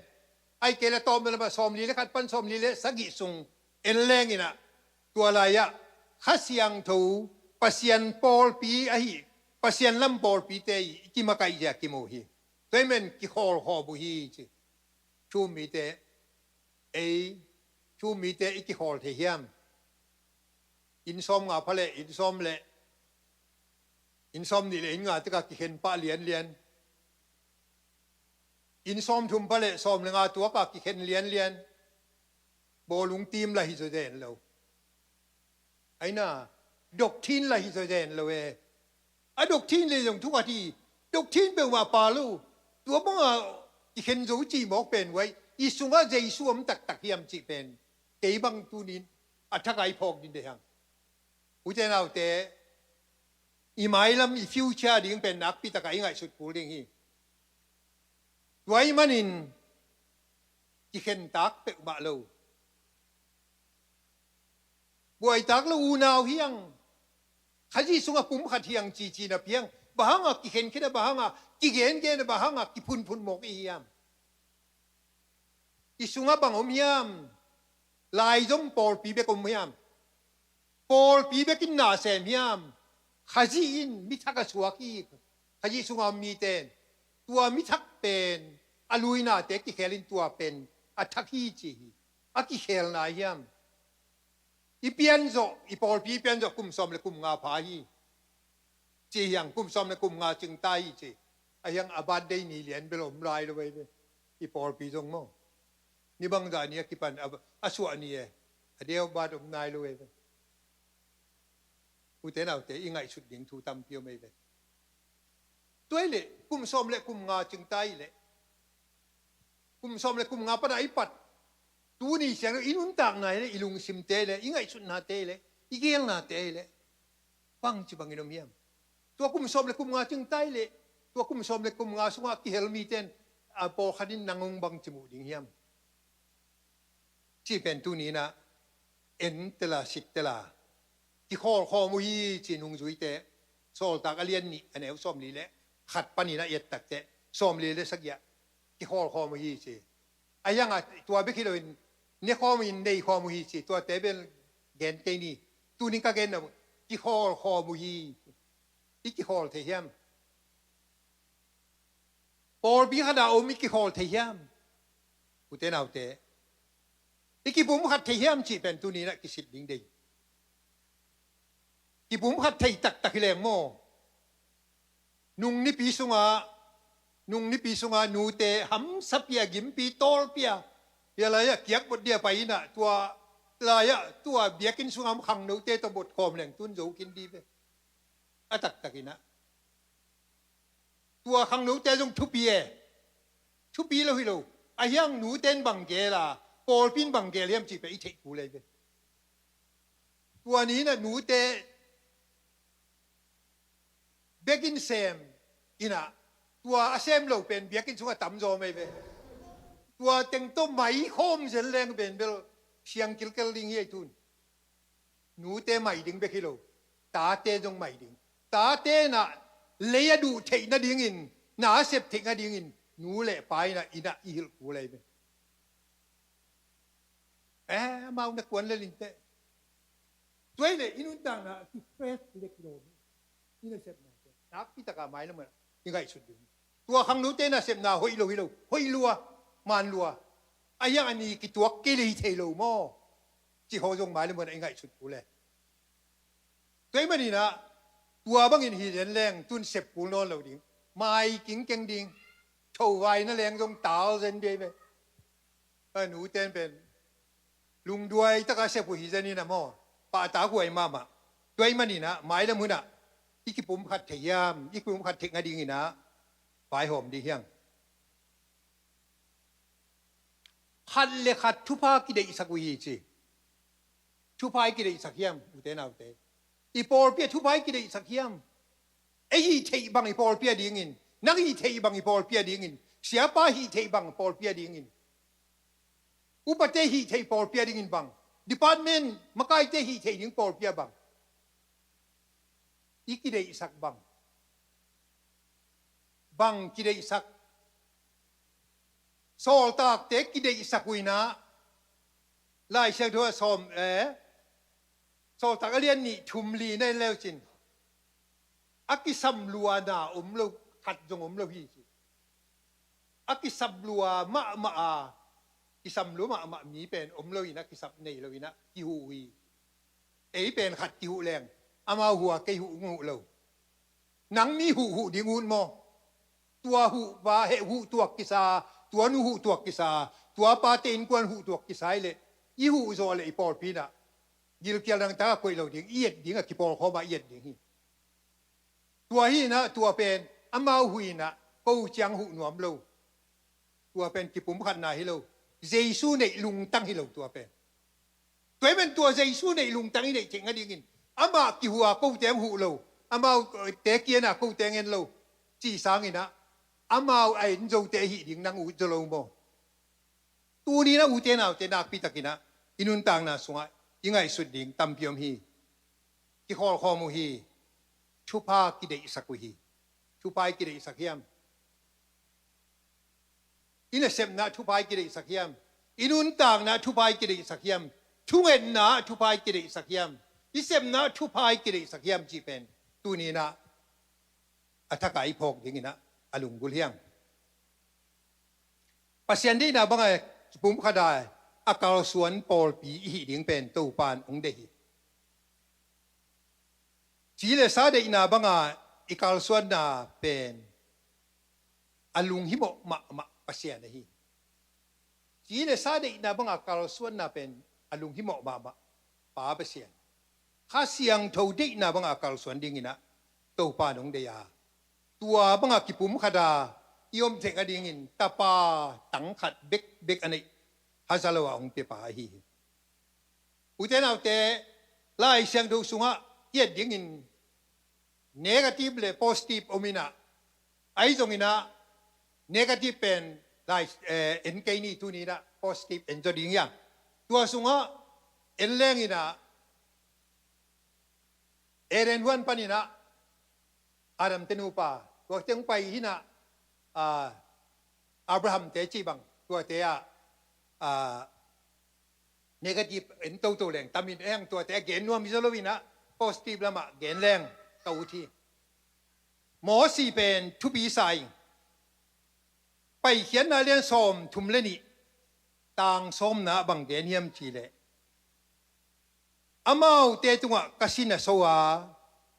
ahih kei leh tawm lamah sawmli le khat pan sawmli le sagih sung en leng in ah, tua lai-ah Kha Siangtho, Pasian pawlpi ahi, Pasian lam pawlpite i kimakaih zia kimu hi. Tua ahih manin kikhawlkhawm uh hi ci. Thu-um mite, ei, thu-um mite i kikhawl thei hiam? Inn sawmnga pha leh inn sawm le inn sawmnih le inn nga tekah kikhen pah lianlian. Inn sawmthum pha leh sawm le nga tuakah kikhen lianlian. Bawlung team lah hi zaw zen lo. Aina, doctrine lah hi zaw zen lo e. A doctrine le zong thukhat hi. Doctrine peuhmah pha lo. Tua banga i khen zo cih mawk pen uai, i sungah Jesu om taktak hiam cih pen kei bang tuni in a thak a i phawk ding deih hang. Ute naute, i mailam, i future ding pen nakpi takah i ngaihsut kul ding hi. Tua ahih manin kikhentak peuhmah lo. Buaitak lo unau hi hang. Khazih sungah pumkhat hi hang cici napi hang. Bang hangah kikhenkhen a, bang hangah kigengen a, bang hangah kiphunphun mawk i hiam? I sungah bang om hiam? Laizom pawlpi bek om hiam? Pawlpi bekin na sem hiam? Khazih in mithak a suak hi. Khazih sungah om mite in tua mithak pen a luinate kikhelin tua pen a thak hi ci hi. A kikhelna hiam? I pianzawh, i pawlpi pianzawh kum sawm le kum nga pha hi. Ci hiang, kum sawm le kum nga cingta hi ci. A hiang a birthday ni lian bel om lai lo vei ve. I pawlpi zong maw, ni bangzah ni a kipan a, a suah ni e. A deuh bat om nai lo vei ve. Ute naute, i ngaihsut ding thu tampi om ei ve. Tua hi leh kum sawm le kum nga cingta hi leh, kum sawm le kum nga pana i pat, tuni siang i nuntakna hi leh, i lungsimte hi leh, i ngaihsutnate hi leh, i gelnate hi leh, bangci bangin om hiam? Tua kum sawm le kum nga cingta hi leh, tua kum sawm le kum nga sungah kihel mite in a pawlkhat in nang hong bangci muh ding hiam? Cih pen tuni in ah en tela sit tela kikhawlkhawm uh hi ci. Nungzuite, Sawltak a lian nih, a neu sawmli le khat panin a i et takteh sawmli le sagih ah kikhawlkhawm uh hi ci. A hiangah tua bek hi loin nekhawm in neikhawm uh hi ci. Tuate bel gen kei ni. Tuni ka genna uh, kikhawlkhawm uh hi. I kikhawl thei hiam? Pawlpi khat a om i kikhawl thei hiam? Ute naute, i kipumkhat thei hiam cih pen tuni in ah kisit ding deih. Kipumkhat thei taktak hi leng maw, nung nipi sungah, nung nipi sungah nute hamsapi a gimpi tawlpi a, hia lai-ah kiak bot dia pai in ah, tua lai-ah tua biakinn sungah om khangnote tawh bot khawm leng tun zo khin dih ve. A taktak in ah tua khangnote zong thupi e. Thupi lo hi lo. A hiang nute in bang gel a, pawlpi in bang gel hiam cih pen i theih kul ei ve. Tua ni in ah nute bekin sem in ah, tua a sem lo pen biakinn sungah tamzaw mei ve. Tua teng tawh mai khawm zen leng pen bel siang kilkel ding hi ei tun. Nute mai ding bek hi lo, tate zong mai ding. Tate in ah lei a duh theih nadingin, na a sep theih nadingin nu le pa in ah, in ah i hilh kul ei ve. Eh, amau na kuan le linteh. Tua hi leh i nuntakna a kistress hi leh kilawm hi. I nasepnate nakpi takah mailam ah i ngaihsut ding. Tua khangnote nasepna hoih lo hi lo, hoih lua. man lua. A hiang a ni kituak kei le hi thei lo maw? Ci haw zong mai le mun ah i ngaihsut kul e. Tua ahih manin ah tua bangin hi zen leng tun sep kul nawn lo ding. Mai kingkeng ding. Tho vai na leng zong tal zen bia hi ve. A nu ten pen lungduai taka sep uh hi zen in ah maw, pahtak huai mahmah. Tua ahih manin ah mai le mun ah i kipumkhat thei hiam, i kipumkhat theih nadingin ah vaihawm ding hi hang. Khat le khat thupha kideihsak uh hi ci. Thupha i kideihsak hiam, ute naute? I pawlpi ah thupha i kideihsak hiam? Ei hih theih bang i pawlpi a dingin, nang hih theih bang i pawlpi a dingin, siapa hih theih bang pawlpi a dingin, upate hih theih pawlpi a dingin bang, department makaite hih theih ding pawlpi a bang i kideihsak bang, bang kideihsak? Sawltakte kideihsak uh in ah, Lai Siangtho a sawm, eh, Sawltak a lian nih thum li na en leucin, a kisam lua na om lo khat zong om lo hi ci. A kisap lua mahmah a, kisam lua mahmah mi pen om lo in ah, kisap nei lo in ah kihuh uh hi. Ei pen khat kihuh leng amau huh a, kei huh hong huh lo. Nang mi huh huh ding ut maw? Tua huh pa heh huh tuak kisa, tua nu huh tuak kisa, tua pate innkuan huh tuak kisa hi leh, i huh zawh leh i pawlpi in ah gilkial dangtak a koih lo ding, i et ding a, kipawlkhawm a i et ding hi. Tua hi in ah tua pen amau huh in ah ko ciang huh nuam lo. Tua pen kipumkhatna hi lo. Jesu neih lungtang hi lo tua pen. Tua ahih manin tua Jesu neih lungtang i neih theih nadingin, amah kihuh a kote hong huh lo, amaute kiang a kote hong en lo, cih sangin ah amau a en zote ahih ding nang ut zaw lo maw? Tuni in ah ute naute, nakpi takin ah i nuntakna sungah i ngaihsut ding tampi om hi. Kikhawlkhawm uh hi. Thupha kideihsak uh hi. Thupha i kideihsak hiam? I nasepna ah thupha i kideihsak hiam? I nuntakna ah thupha i kideihsak hiam? Thungetna ah thupha i kideihsak hiam? I sepna ah thupha i kideihsak hiam cih pen tuni in ah a thak a i phawk dingin ah a lunggulh hi hang. Pasian deihna bang a kipumkhat a, a kalsuan pawlpi i hih ding pen Topa in hong deih hi. Ci le sa deihna bang a i kalsuanna pen a lunghimawh mahmah Pasian ahi. Ci le sa deihna bang a kalsuanna pen a lunghimawh mahmah Pa Pasian. Kha Siangtho deihna bang a kalsuan dingin ah Topa in hong deih a, tua bang a kipumkhat a i om theih nadingin Tapa tang khat bekbek a neih, haza lo a hong pia Pa ahi hi. Ute naute, Lai Siangtho sungah i et dingin negative le positive om in ah, ahi zongin ah negative pen lai, eh, en kei ni, tuni in ah positive en zaw ding hi hang. Tua sungah en leng in ah Eden huan panin ah Adam te nupa, tuate hong pai hi in ah, ah, Abraham te cih bang, tuate ah, ah, negative en toto leng tam in, eng tuate a gen nuam hi zaw lo in ah positive lamah gen leng ka ut hi. Mosi pen thupi sa ing. Paikhiatna lian sawm thum le nih, tang sawmna ah bang gen hiam cih leh, amaute tungah ka sin a so a,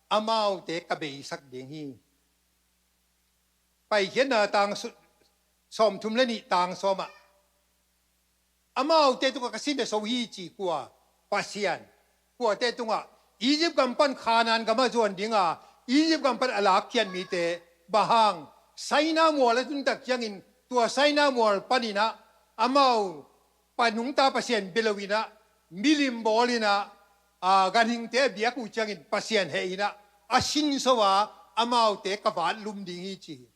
amaute ka beisak ding hi. Paikhiatna tang su-, sawm thum le nih tang sawm ah, amaute tungah ka sin a so hi ci kua? Pasian. Kuate tungah? Egypt gam pan Kanaan gamah zuan ding a, Egypt gam pan a lakkhiat mite. Bang hang? Sinai mual a tun tak ciangin, tua Sinai mual panin ah amau pa nungta Pasian bia lo in ah, milim bawl in ah, a, ganhingte a biak uh ciangin Pasian heh in ah, a sin so a, amaute ka vatlum ding hi ci hi.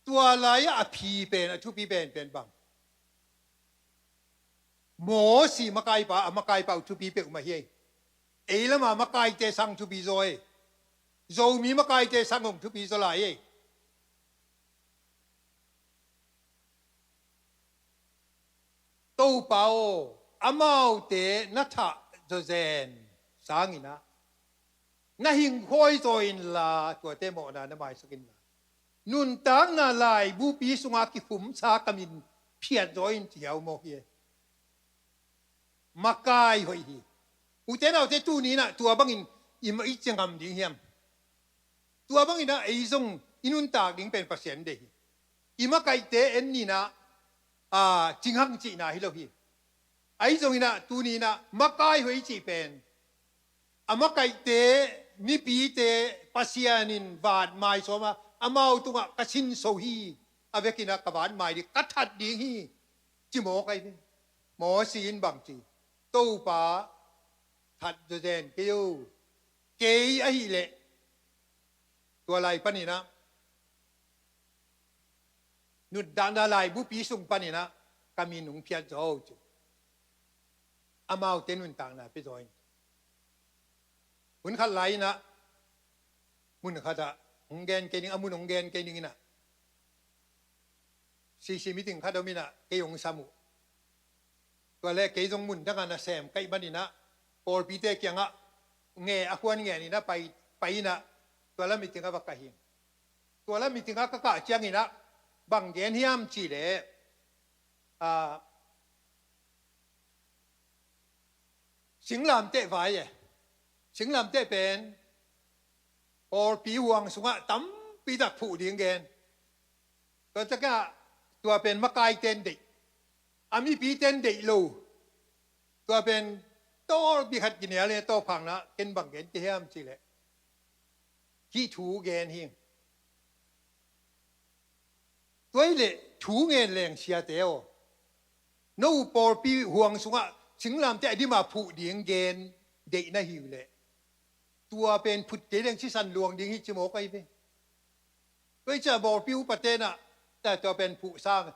Tua lai-ah a phi pen, a thupi penpen bang? Mosi makaipa, a makaipa uh thupi peuhmah hi. Ei lam a makaite sang thupi zaw hi. Zomi makaite sang hong thupi zaw lai hi. Topa aw, amaute na thah zawzen sangin ah, na hingkhawi zaw inla, tuate mawhna na maisak inla. Nuntakna laibupi sungah kifumsa ka min phiatzaw in ci hiau mawk hi. Makai hoih hi. Ute naute, tuni inah tua bangin i ma i ci ngam ding hiam? Tua bangin ah ei zong i nuntak ding pen Pasian deih hi. I makaihte en ni inah, a, cinghang cihna hi lo hi. Ahi zong inah tuni inah makai hoih i cih pen a makaihte, mipite Pasian in vat mai sawm a, amau tungah ka sinso hi, a vekin ah ka vat mai ding, ka that ding hi, ci mawk ahi ve. Mosi in bang ci? Topa, that zawzen kei o. Kei ahih leh tua lai panin ah, nuntakna laibupi sung panin ah ka min hong phiatzaw o, ci. Amaute nuntakna pia zaw in. Hun khat lai inah, mun khatah hong gen kei ning, a mun hong gen kei ning inah, sisi meeting khat om inah kei hong sam uh. Tua leh kei zong mun dangah nasem ka hih manin ah pawlpite kiangah nge a khuan ngen inah pai, pai inah tua la meeting ah va kah hi. Tua la meeting ah ka kah ciangin ah bang gen hiam cih leh, a, singlamteh vai e. Singlamteh pen pawlpi huang sungah tampi tak phuh ding gen. Tua takah tua pen makaite in deih, a mipite in deih lo. Tua pen tawlpi khat kinial in a tawpkhakna ah ken bang gen ka hiam cih leh hih thu gen hi. Tua hi leh thu ngen leng, siate aw, no pawlpi huang sungah singlamteh a dim a phuh ding gen deih na hi uh leh, tua pen phut kei leng sisan luang ding hi, ci mawk ahi ve. Tua hi ciah pawlpi upate inah, tua, tua pen phuhsa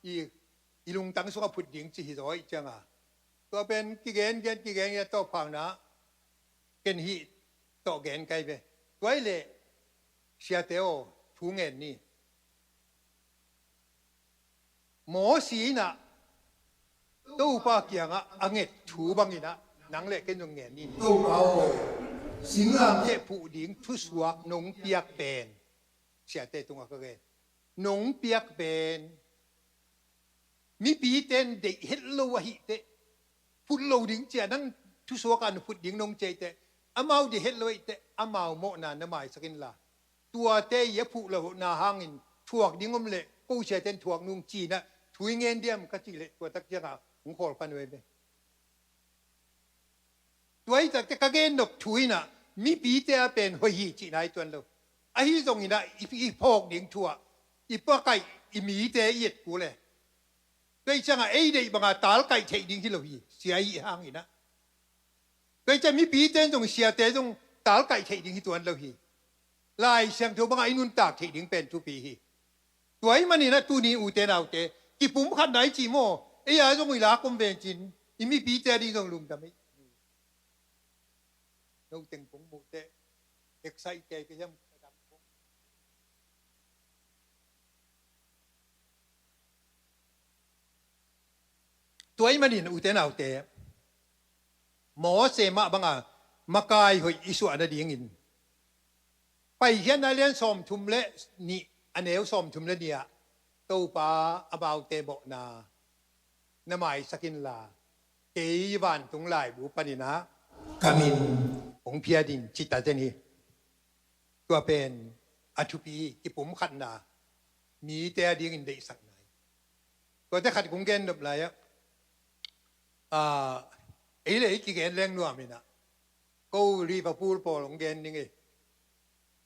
i, i lungtang sungah phut ding ci hi zaw ih cianga, tua pen kigen gen, kigen gen, a tawpkhakna ah ken hih tawh gen ka hi ve. Tua hi leh siate aw, thu ngen ni. Mosi inah Topa kiangah a nget thu bang inah nang le ken zong ngen ni. Topa aw, singlamteh phuh ding thusuak nong piak pen, siate tungah ka gen, nong piak pen mipite in deih het lo ahih teh, phut lo ding ci-a nang thusuak a na phut ding nong ci ahih teh, amau deih het lo ahih teh, amau mawhna na maisak inla, tuate i a phuh lohna hangin thuak ding om leh ko siate in thuak nung, ci-in ah thu i ngen diam ka cih leh, tua tak ciangah hong khawl pan uh ahi ve. Tua hi tak teh ka gen nop thu inah mipite a pen hoih hi cihna hi tuan lo. Ahi zong inah i, i phawk ding thu ah i pakaih, i mite i et kul e. Tua hi ciangah ei deih banga talkaih theih ding hi lo hi, sia i hang inah. Tua hi ciah mipite in zong, siate zong talkaih theih ding hi tuan lo hi. Lai Siangtho bangah i nuntak theih ding pen thupi hi. Tua ahih manin ah tuni ute naute, kipumkhatna i cih maw, ei a zong i lak om ven cin, i mipite a ding zong lungdam ei. No teng pong muh teh, excite kei ka hiam. Tua ahih manin ute naute, Mose mah banga makai hoih i suah nadingin, Paikhiatna lian sawmthum le nih, a neu sawmthum le nih ah, Topa, amaute mawhna na maisak inla, kei vantung laibu panin ah ka min hong phiat in, ci ta zen hi. Tua pen a thupi, kipumkhatna, mite a dingin deihsakna hi. Tuate khat kong gen nop lai ah, ah, ei le ei kigen leng nuam inah, ko Liverpool pawl hong gen ning e.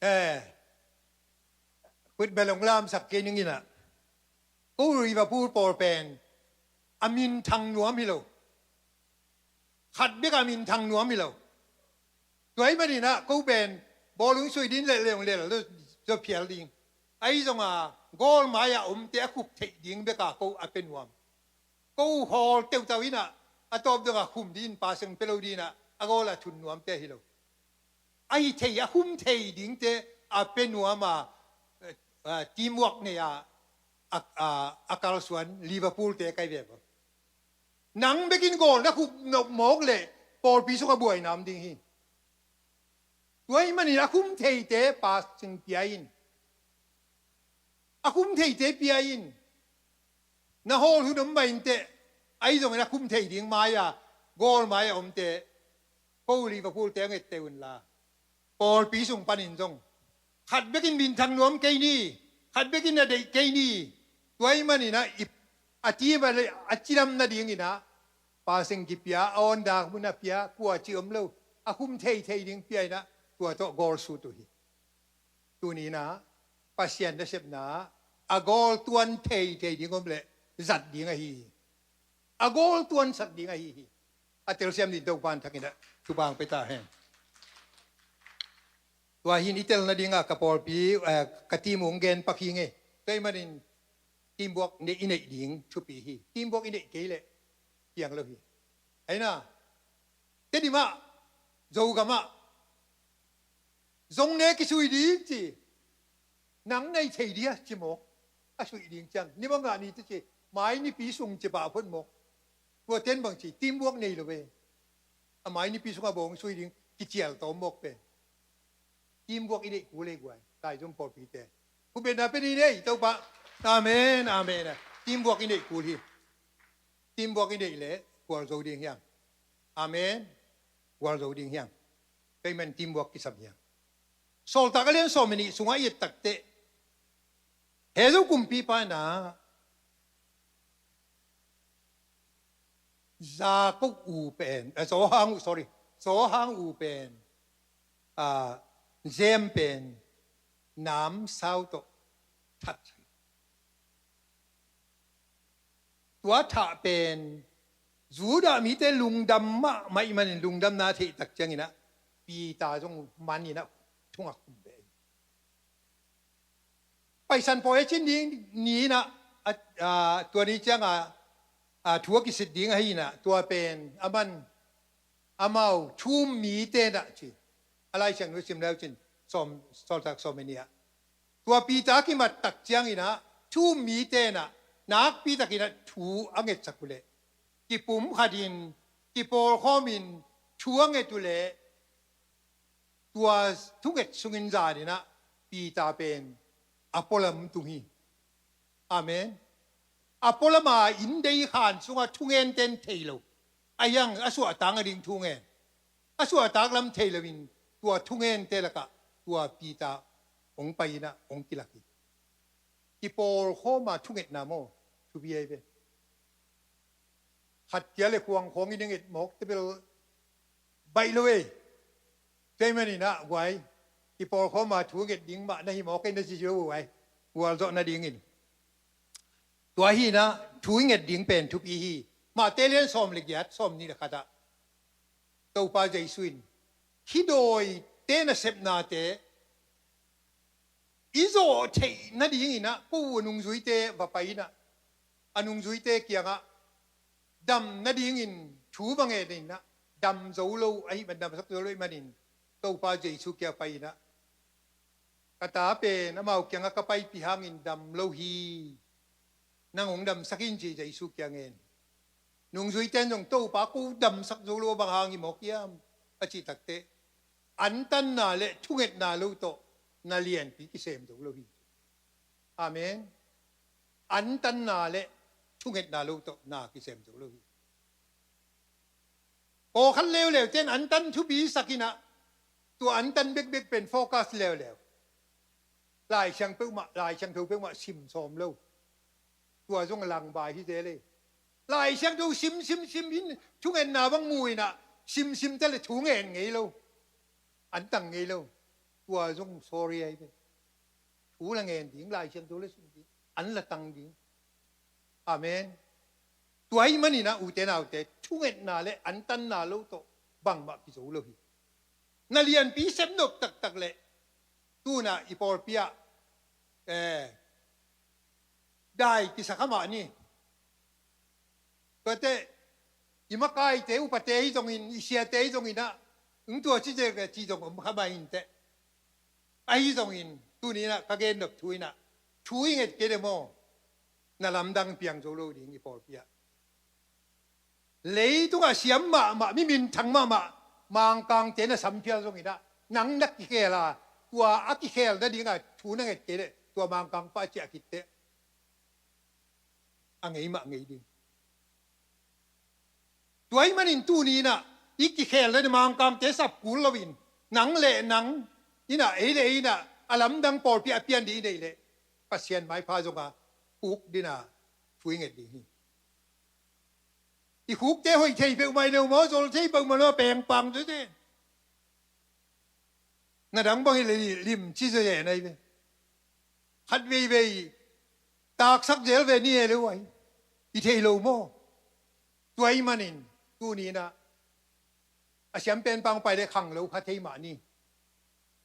Eh, khutbel hong lamsak kei ning inah, ko Liverpool pawl pen a minthang nuam hi lo. Khat bek a minthang nuam hi lo. Tua ahih manin ah ko pen bawlung sui ding leh leong lel lo, zo phial ding. Ahi zonga goal mai-ah omte a khup theih ding beka ko a pia nuam. Ko hawl teutau inah, a tawp dongah khum dingin pasing pia lo dinah, a goal a thun nuamte hi lo. Ahi thei, a khum thei dingte a pia nuama, eh, ah, teamwork nei-a, a, a, a kalsuan Liverpool-te kai ve maw. Nang bekin goal na khup nop mawk leh pawlpi sungah buaina om ding hi. Tua ahih manin a khum theite pasing pia in. A khum theite pia in. Na hawl hun om mah inteh, ahi zongin a khum thei ding mai-a, goal mai-a omte, ko Liverpool te a ngette unla, pawlpi sung panin zong khat bekin minthang nuam kei ni, khat bekin na deih kei ni. Tua ahih manin ah, a team a cidam nadingin ah, pasing kipia, a awnda mun a pia, kua ci om lo, a khum theithei ding pia in ah, tua tawh goal sut uh hi. Tuni in ah, Pasian nasepna ah, a goal tuan theithei ding om leh, zat ding ahi hi. A goal tuansak ding ahi hi. A telsiam ding Topa'n thak in ah, thupha hong pia ta hen. Tua hi in i tel nadingah ka pawlpi, eh, ka team uh hong gen pak hi ing ei. Tua ahih manin teamwork neih, i neih ding thupi hi. Teamwork i neih kei leh piang lo hi. Ahi na, Tedim ah, Zogam ah, zong ne kisui ding ci. Nang nei thei dia ci mawk. A suih ding ciang, ni bang ngah ni ci, mai nipi sung ci pah phot mawk. Tua ten bang ci, teamwork nei lo ve. A mai nipi sungah bawng sui ding kicial tawm mawk pen. Teamwork i neih kul ei guai, Taizom pawlpite. Khupna pia ni ei, Topa. Amen, amen. Teamwork i neih kul hi. Teamwork i neih leh gualzo ding hiam? Amen. Gualzo ding hiam? Payment teamwork kisam hiam? Sawltak a lian sawm le nih sungah i et takteh, Jesu kumpipa in ah, Jakob u pen, eh, Johan u, sorry, Johan u pen, ah, James pen, namsau tawh that hi. Tua thah pen Judah mite lungdam mahmah ahih manin, lungdamna a theih tak ciangin ah, Peter zong man in ah, thungah khum ve. Paisan pawi a cin ding ni in ah, a, a, tua ni ciangah, a, thu a kisit ding ahi in ah, tua pen a man, amau thu um mite in ah ci. A Lai Siangtho sim le uh cin, sawm, Sawltak sawm le nih ah, tua Peter a kimat tak ciangin ah, thu um mite in ah, nakpi takin ah thu a ngetsak uh leh, kipumkhat in, kipawlkhawm in, thu a nget uh leh, tua thunget sungin zan in ah, Peter pen a pualam tung hi. Amen. A pualam a inndei khan sungah thungen ten thei lo. A hiang a suahtak nading thungen. A suahtak lam thei loin, tua thungente lakah, tua Peter hong pai in ah, hong kilak hi. Kipawlkhawm a thungetna maw, thupi ahi ve. Khat kia le khuang khawng in i nget mawk te bel baih lo ei. Tua ahih manin ah guai, kipawlkhawm a thu nget ding mah na hi mawk ei na ci zo uh ei. Gualzawh nadingin. Tua hi in ah, thu i nget ding pen thupi hi. Matthai lian sawm le giat, sawm nih le khat ah, Topa Jesu in, hih dawite nasepnate i zawh theih nadingin ah, ko uh a nungzuite va pai in ah, a nungzuite kiangah dam nadingin thu va ngen in ah, dam zo lo ahih man, damsak zo lo ahih manin, Topa Jesu kiang pai in ah, ka ta pen amau kiangah ka paipih hangin dam lo hi. Nang hong damsak in ci, Jesu kiang ngen. Nungzuite in zong, Topa, ko damsak zo lo, bang hang hi mawk hiam? A cih takteh, antanna le thungetna lo tawh na lianpi kisem zo lo hi. Amen. Antanna le thungetna lo tawh na kisem zo lo hi. Pawlkhat leuleu ten antan thupi sak in ah, tua antan bekbek pen focus leuleu. Lai Siangtho peuhmah, Lai Siangtho peuhmah sim sawm lo. Tua zong langbai hi zel ei. Lai Siangtho sim, sim, sim in, thungetna bang mu in ah, sim, sim ta le thu ngen ngei lo. An tang ngei lo. Tua zong sorry ahi ve. Thu la ngen ding, Lai Siangtho la sim ding, an la tang ding. Amen. Tua ahih manin ah, ute naute, thungetna le antanna lo tawh bangmah kizo lo hi. Na lianpi sem nop taktak leh, tu-in ah i pawlpi ah, eh, dai kisa kha mah ni. Tuate, i makaite, upate hi zongin, i siate hi zongin ah, ung tua ci zek leh ci zong om kha mah inteh. Ahi zongin, tuni-in ah ka gen nop thu in ah, thu i nget kei leh maw, na lamdang piang zo lo ding i pawlpi ah. Leitungah siam mahmah, mi minthang mahmah, Mangkangte na sam phial zongin ah, nang na kikhel a, tua a kikhel nadingah thu na nget kei leh, tua Mangkangpa a ciah khit teh a ngei mah ngei ding. Tua ahih manin tuni in ah i kikhel le Mangkangte sap kul loin, nang le nang in ah, ei le ei in ah a lamdang pawlpi a pian ding i neih leh Pasian maipha zong a khuk ding a thu i nget ding hi. I khukte hoih thei peuhmah i neu maw, zol thei peuhmah lo, pengpang zaw zen. Na dang bang hi le limci zaw zen ahi ve. Khat veivei taksak zel ve ni e lo ahi. I thei lo maw? Tua ahih manin tuni in ah a siampen pang pai le khang lo kha thei mah ni.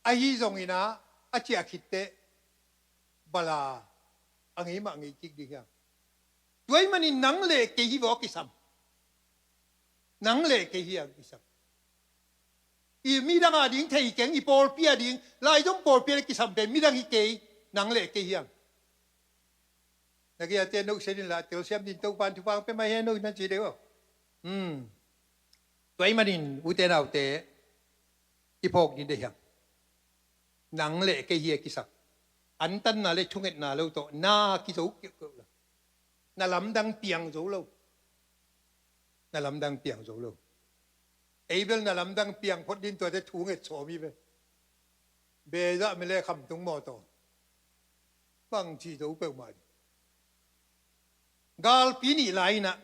Ahi zongin ah a ciah khit teh bala a ngei mah ngei kik ding hiam? Tua ahih manin nang le kei hi vaw kisam. Nang le kei hi a kisam. I midang a ding thei keng, i pawlpi a ding, lai zong pawlpi a kisam pen midang hi kei, nang le kei hiam? Na kiate no sen in la, telsiam din Topan thupha pia mai hen no na ci deuh. Hmm. Tua ahih manin ute naute, i phawk din de hiam? Nang le kei hi a kisam. Antanna le thungetna lo tawh na kizo kiuhkiuh lo. Na lamdang piang zo lo. Na lamdang piang zo lo. Ei bel na lamdang piang phot din tuate thu nget sawm hi ve. Bezah mi le khamtung mawtaw bang ci zo peuhmah ding. Galpi nih lai in ah,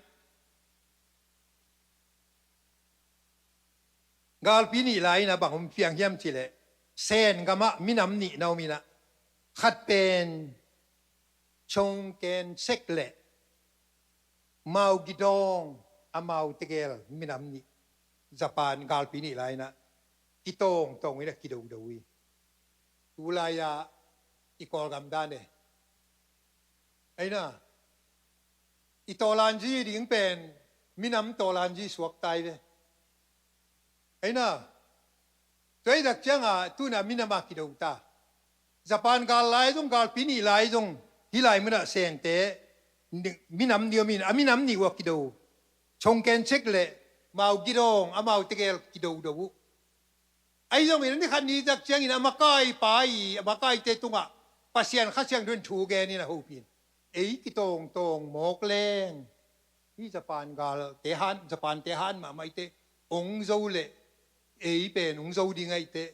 galpi nih lai in ah bang om piang hiam cih leh, Sen gamah minam nih na om in ah, khat pen Chongken Sek le Mao Gidong, amau tegel minam nih, Japan galpi nih lai in ah kitawngtawng in ah kidodo hi. Tu lai-ah i Kawlgam dan e. Ei na, i tawlanzi ding pen minam tawlanzi suak tai ve. Ei na, tua i dak ciangah tu in ah minam a kido ta. Japan gal lai zong, galpi nih lai zong, hih lai munah Sente minam nih om in, a minam nih uh a kido. Chongken Sek le Mao Gidong, amau tegel kidodo uh. Ahi zongin a ni khat ni tak ciangin a makaipa i, a makaite tungah Pasian Kha Siangtho in thu gen in a hopih in, ei kitawngtawng mawk leng, hih Japan galte han, Japante han mahmah i teh ong zo leh ei pen ong zo ding ahih teh,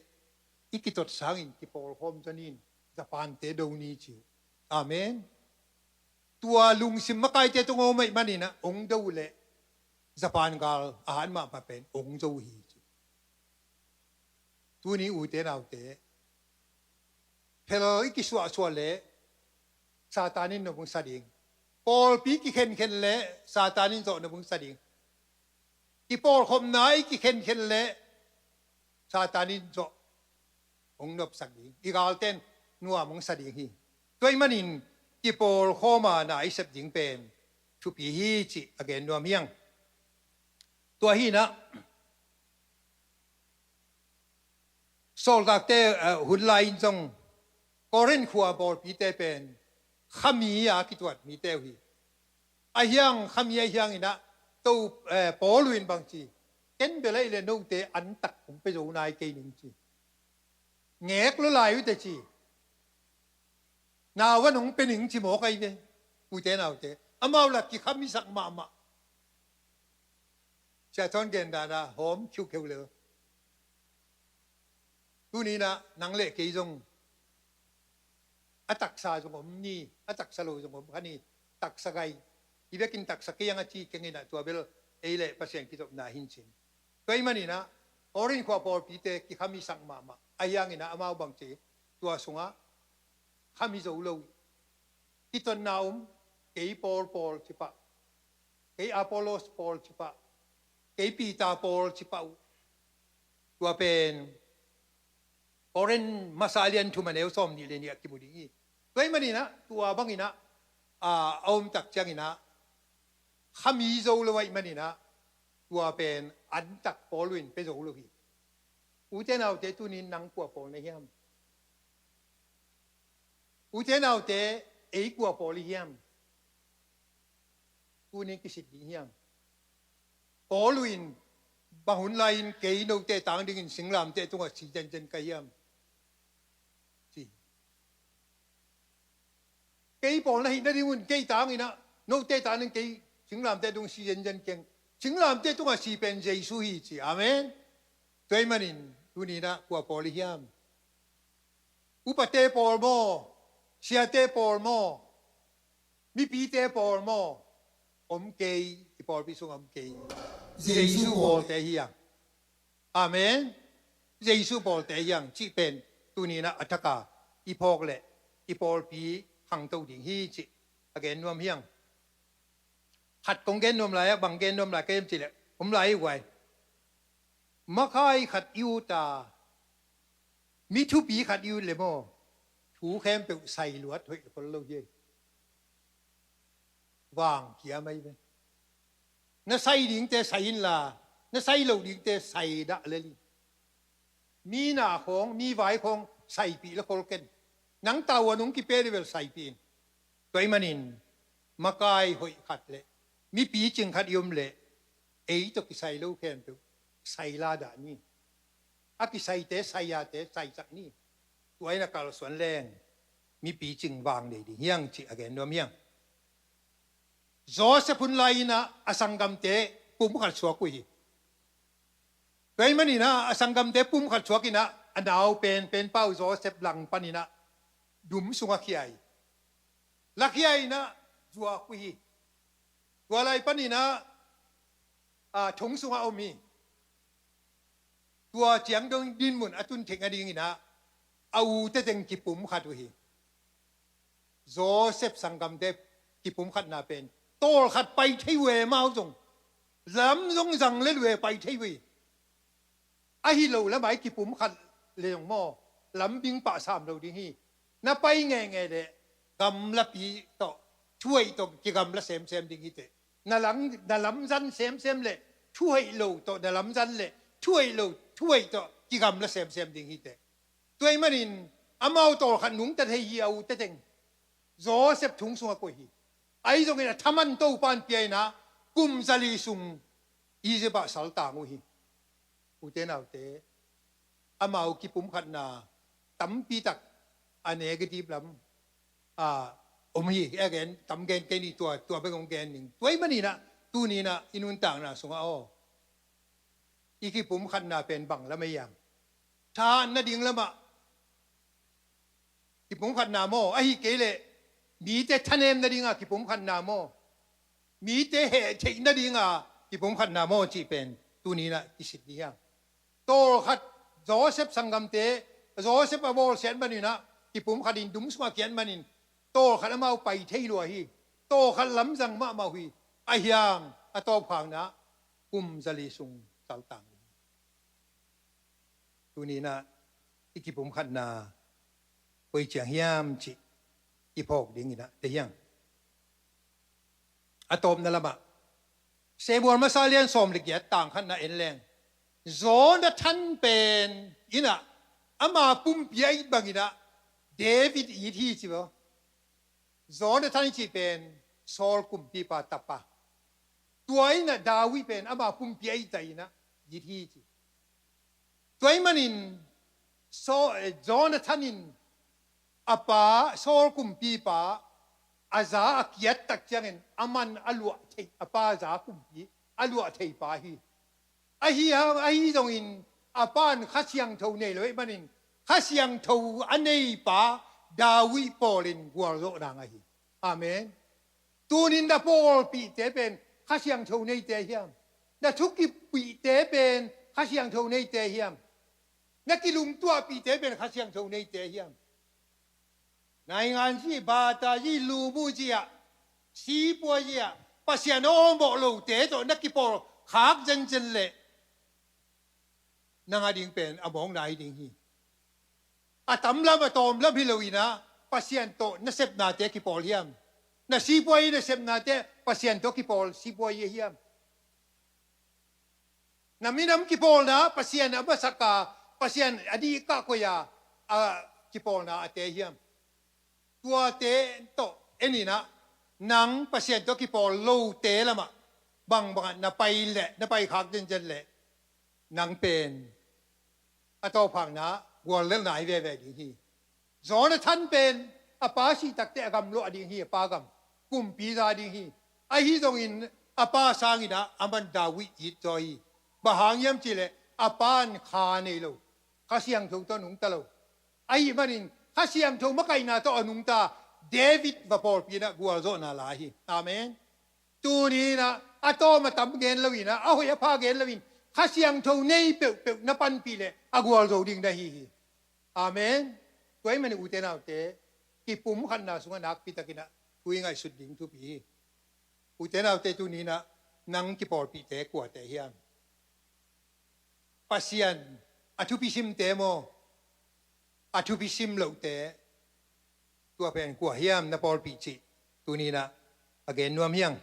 i kitot sangin kipawlkhawm zaw ni in, Japante do ni ci uh. Amen. Tua lungsim makaite tungah om ahih manin ah ong do leh Japan gal a han mahmah pen ong zo hi ci. Tuni ute naute, phel i kisuahsuah leh Satan in nop hong sa ding. Pawlpi kikhenkhen leh Satan in zawh nop hong sa ding. Kipawlkhopna i kikhenkhen leh Satan in zawh hong nopsak ding. I galten nuam hong sa ding hi. Tua ahih manin kipawlkhawm a na i sep ding pen thupi hi cih a gen nuam hi hang. Tua hi in ah, Sawltakte, eh, hun lai-in zong Korin khua pawlpite pen khami a kituat mite uh hi. A hiang, khami a hiang in ah, to, eh, Paul in bang ci, ken bel ahih leh note antak hong pia zo nai kei ning ci. Ngek lo lai uh teh ci. Nau an hong pia ning ci mawk ahi ve. Ute naute, amau lah kikhamisak mahmah. Sia Thawn gen dan a hawm khiukheu lel. Tuni in ah nang le kei zong a taksa zong om ni, a taksa lo zong om kha ni, taksa gai. Hi bekin taksa kei ang a ci keng in ah, tua bel ei le Pasian kizopna hi in cin. Tua ahih manin ah Korin khua pawlpite kikhamisak mahmah. A hiang in ah amau bang ci, tua sungah khami zo lo. Kitotna om, kei Paul pawl ci pah, kei Apollos pawl ci pah, kei Peter pawl ci pah uh. Tua pen Korin masa a lian thum a neu sawm nih le nih ah kimu ding hi. Tua ahih manin ah, tua bangin ah, a, a om tak ciangin ah khami zo lo ahih manin ah, tua pen antak Paul in pia zo lo hi. Ute naute, tuni in nang kua pawl na hiam? Ute naute, ei kua pawl i hiam? Tuni kisit ding hiam? Paul in bang hun lai-in kei note tang dingin singlamteh tungah si zenzen ka hiam? Ci. Kei pawl na hih nadingun kei tanginah note tanin kei singlamteh dung si zenzen keng. Singlamteh tungah si pen Jesu hi ci. Amen. Tua ahih manin tuninah kua pawl i hiam? Upate pawl maw? Siate pawl maw? Mipite pawl maw? Om kei, i pawlpi sungah om kei. Jesu pawlte hi ang. Amen. Jesu pawlte hi ang cih pen tuninah a thaka i phawk leh i pawlpi khangto ding hi cih a gen nuam hi ang. Khat kong gen nuam lai ah, bang gen nuam lai ka hiam cih leh om lai hi guai. Makai khat i ut a, mi thupi khat i ut leh maw, thu khempeuh sai luat hoih khol lo hi. Vang kiam ahi ve. Na sai dingte sai inla, na sai lo dingte sai dah lel in. Mi na khawng, mi vai khawng saipih le khol ken. Nang tavuan hong kipia dih bel saipih in. Tua ahih manin makai hoih khat leh mipi cing khat i om leh ei tawh kisai lo khempeuh sai la dah ni. A kisaite sai ate saisak ni. Tua in a kalsuan leng mipi cing vang nei ding hi ang cih a gen nuam hi ang. Joseph hun lai-inah a sanggamte pum khat suak uh hi. Tua ahih maninah a sanggamte pum khat suak inah a nau pen, penpau Joseph lang paninah dum sungah khia hi. Lakhia inah zuak uh hi. Tua lai paninah, a, thong sungah om hi. Tua ciang dong dinmun a tun theih nadinginah a u teteng kipum khat uh hi. Joseph sanggamte kipum khatna pen tawlkhat pai thei uh e, amau zong lam zong zang lel uh e, pai thei uh hi. Ahi lo lamah i kipum khat le zong maw, lambing pah sam lo ding hi. Na pai ngeingei leh gamlapi tawh, thuhoih tawh kigamla semsem ding hi teh. Na lam, na lamzan semsem leh thuhoih lo tawh, na lamzan leh thuhoih lo, thuhoih tawh kigamla semsem ding hi teh. Tua ahih manin amau tawlkhat nungta thei hi, a u teteng. Joseph thong sungah koih hi. Ahi zongin a thaman Topa'n pia inah kum zali sung Egypt ah saltang uh hi. Ute naute, amau kipum khatna tampi tak a negative lam, a, om hi. A gen, tam gen kei ni, tua, tua bek hong gen ning. Tua ahih maninah tuninah i nuntakna sungah aw, i kipum khatna pen bang lam ahi hiam? Tha nading lamah kipum khatna maw, ahi kei leh mite thanem nadinga kipum khatna maw, mite heh theih nadinga kipum khatna maw cih pen tuninah kisit dih hi ang. Tawlkhat, Joseph sanggamte, Joseph a bawlsiat maninah kipum khatin dum sungah kiat manin tawlkhat amau pai thei lua hi. Tawlkhat lamzang mahmah uh hi. Ahi hang a tawpkhakna kum zali sung saltang uh hi. Tuninah i kipum khatna koi ciang hiam cih i phawk dinginah te hi ang. A tawpna lamah Samuel masa lian sawm le giat tang khatna en leng, Jonathan pen inah ama pumpi a it banginah David it hi ci maw. Jonathan i cih pen Saul kumpipa tapa. Tua inah David pen ama pumpi a it ta inah it hi ci. Tua ahih manin Saul, eh, Jonathan in a pa Saul kumpipa a za a kiat tak ciangin a man a luah thei, a pa za kumpi a luah thei pa hi. Ahi hang, ahi zongin a pa'n Kha Siangtho nei lo ahih manin Kha Siangtho a nei pa David pawlin gualzawhna ngah hi. Amen. Tunin na pawlpihte pen Kha Siangtho neite hiam? Na thukipihte pen Kha Siangtho neite hiam? Na kilungtuahpihte pen Kha Siangtho neite hiam? Naingan ci, bata ci, lumu ci ah, sipuai ci ah, Pasian awmawh lote tawh na kipawl khak zenzen leh nang a ding pen a mawkna hi ding hi. A tamlam a tawmlam hi loinah Pasian tawh na sepnate kipawl hiam? Na sipuai na sepnate Pasian tawh kipawl sipuai hiam? Na minam kipawlna Pasian a masak a, Pasian a dihkah koih a, a kipawlna a te hiam? Tuate tawh eninah nang Pasian tawh kipawl lote lamah bangbangah na pai leh, na paikhak zenzen leh nang pen a tawphakna guallelhna hi veve ding hi. Jonathan pen A pa sih takteh a gam luah ding hi, a pa gam kumpi za ding hi. Ahi zongin a pa sangin ah aman David it zaw hi. Bang hang hiam cihleh a pan kha nei lo, Kha Siangtho tawh nungta lo. Ahih manin Kha Siangtho makaihna tawh a nungta David va pawlpi in ah gualzawhna la hi. Amen. Tuni in ah a tawm a tam gen loin ah, a hoih a pha gen loin, Kha Siangtho nei peuhpeuh na panpih leh a gualzo ding na hi hi. Amen. Tua ahih manin ute naute, kipumkhatna sungah nakpitakin ah thu i ngaihsut ding thupi hi. Ute naute, tuni in ah nang kipawlpihte kuate hiam? Pasian a thupi simte maw, a thupi sim lohte? Tua pen kua hiam na pawlpih cih tuni in ah a gen nuam hi hang.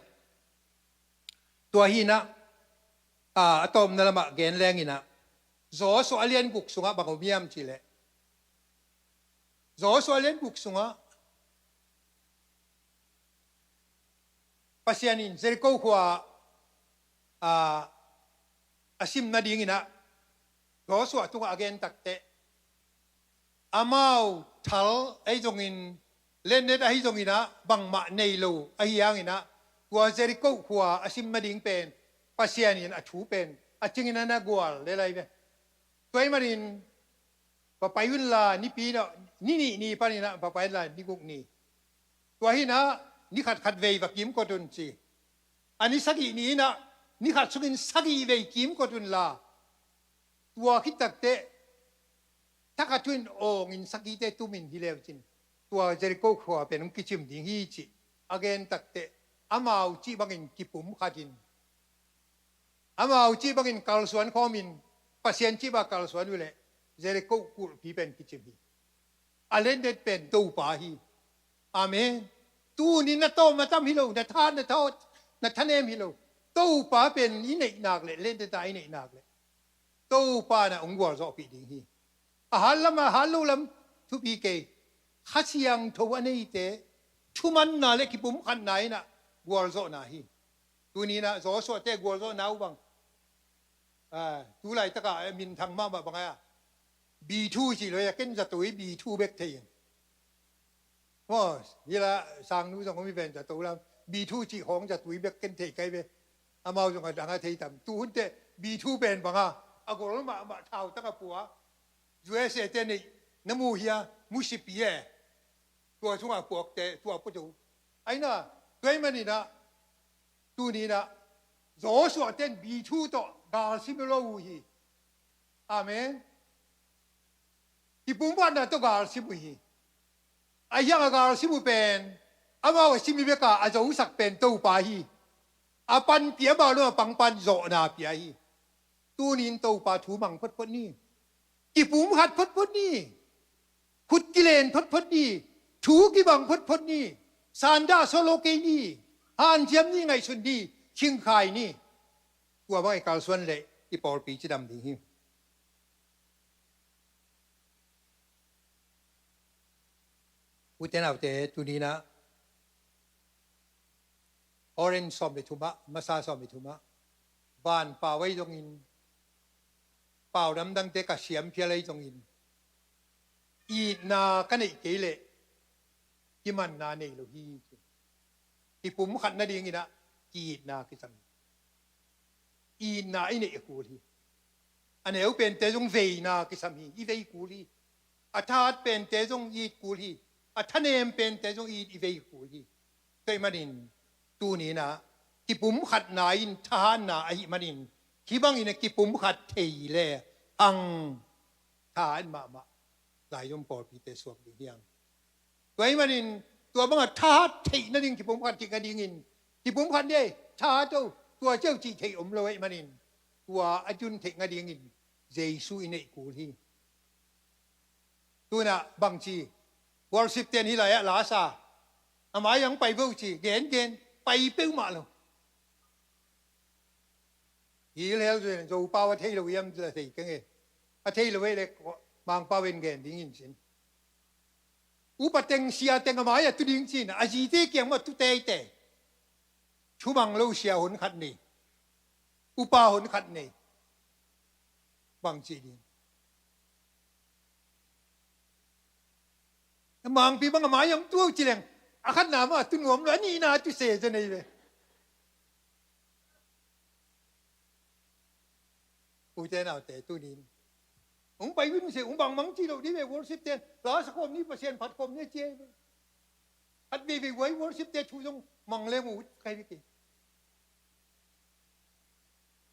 Tua hi in ah, a, a tawpna lamah gen leng in ah, Joshua a lian guk sungah bang om hiam cihleh, Joshua a lian guk sungah Pasian in Jericho khua, a, a sim nadingin ah Joshua tungah a gen takteh, amau thal ahi zongin, lennet ahi zongin ah bangmah nei lo ahi hangin ah, tua Jericho khua a sim nading pen Pasian in a thu pen a cingin a na gual lel ahi ve. Tua ahih manin va pai unla, nipi in ah, ni nih ni panin ah va pai unla, ni guk ni. Tua hi in ah ni khat khat vei va kimkot un ci. A ni sagih ni in ah ni khat sungin sagih vei kimkot unla, tua khit takteh thakhat thu in awngin sagihte tumin hi leu cin, tua Jericho khua pen hong kicim ding hi cih a gen takteh, amau cih bangin kipumkhatin, amau cih bangin kalsuan khawmin, Pasian cih bang kalsuan uh leh Jericho kulhpi pen kicim hi. A lennet pen Topa hi. Amen. Tuni na tawm na tam hi lo, na tha, na tha, na thanem hi lo. Topa pen i neihnak leh, lennet a i neihnak leh Topa in ah hong gualzawhpih ding hi. A hat lam, a hat loh lam thupi kei. Kha Siangtho a neite thumanna le kipumkhatna in ah gualzawhna hi. Tuni in ah Joshua te gualzawhna uh bang, a, tu laitakah a minthang mahmah bang a, B two cih lo hi a, ken zato hi, B two bek thei in. Maw, hi la, Sangnu zong om hi ven zato lam, B two cih khawng zato hi bek ken thei kai ve. Amau zong a dang a thei tam. Tu hun teh B two pen bang a, a gol mahmah, thau tang a pua. U S A te neih na mu hia, mu sipi e. Tua sungah puakte, tua pua zo. Ahi na, tua ahih manin ah, tuni in ah Joshua ten B two tawh gal sim lo uh hi. Amen. Kipumkhatna tawh gal sim uh hi. Ahi hang a gal sim uh pen, amau a sim hi bek a, a zosak pen Topa hi. A panpih, amau lam a pang pan zawhna pia hi. Tuni in Topa thu mang photphot ni. Kipumkhat photphot ni. Khut kilen photphot ni. Thu kibang photphot ni. Sandah solo kei ni. Hanciam ni, ngaihsun ni. Khingkhai ni. Tua bang i kalsuan leh i pawlpi cidam ding hi. Ute naute, tuni in ah Korin sawm le thumah, masa sawm le thumah, van pau ahi zongin, pau lamdangte ka siam phial ahi zongin, itna ka neih kei leh kimanna nei lo hi. Kipumkhat nadingin ah ki-itna kisam hi. Itna i neih kul hi. A neu pente zong veina kisam hi, i vei kul hi. A thahat pente zong it kul hi. A thanem pente zong it, i vei kul hi. Tua ahih manin tuni in ah kipumkhatna in thahatna ahih manin, hih bangin a kipumkhat thei le hang thahat mahmah lai zong pawlpite suak ding hi hang. Tua ahih manin tua bangah thahat theih nading, kipumkhat theih nadingin, kipumkhat ni ei, thahat o, tua ciau cih theih om lo ahih manin, tua a tun theih nadingin Jesu i neih kul hi. Tu in ah bangci, worship ten hih lai-ah la sa, a mai-ah hong pai vo ci, gengen, pai peuhmah lo. Hilhel zui in, Zopau a thei lo hiam, la thei keng e. A thei lo hi leh Mangpau in gen ding in cin. Upa teng, sia teng a mai-ah tu ding cin, a zite kiang mah tu teitei. Thumang lo sia honkhat nei. Upa honkhat nei. Bangci ding. Mangpi bang a mai hong tu ci leng, a khatna mah tu nuam lo, a nihna tu se zen ei ve. Ute naute, tunin hong pai un se, hong bangmang ci lo dih ve, worship ten la sa khawm ni, Pasian phat khawm ni ci ei ve. Khat veivei uai worship te thu zong mang leng ut kai ve kei.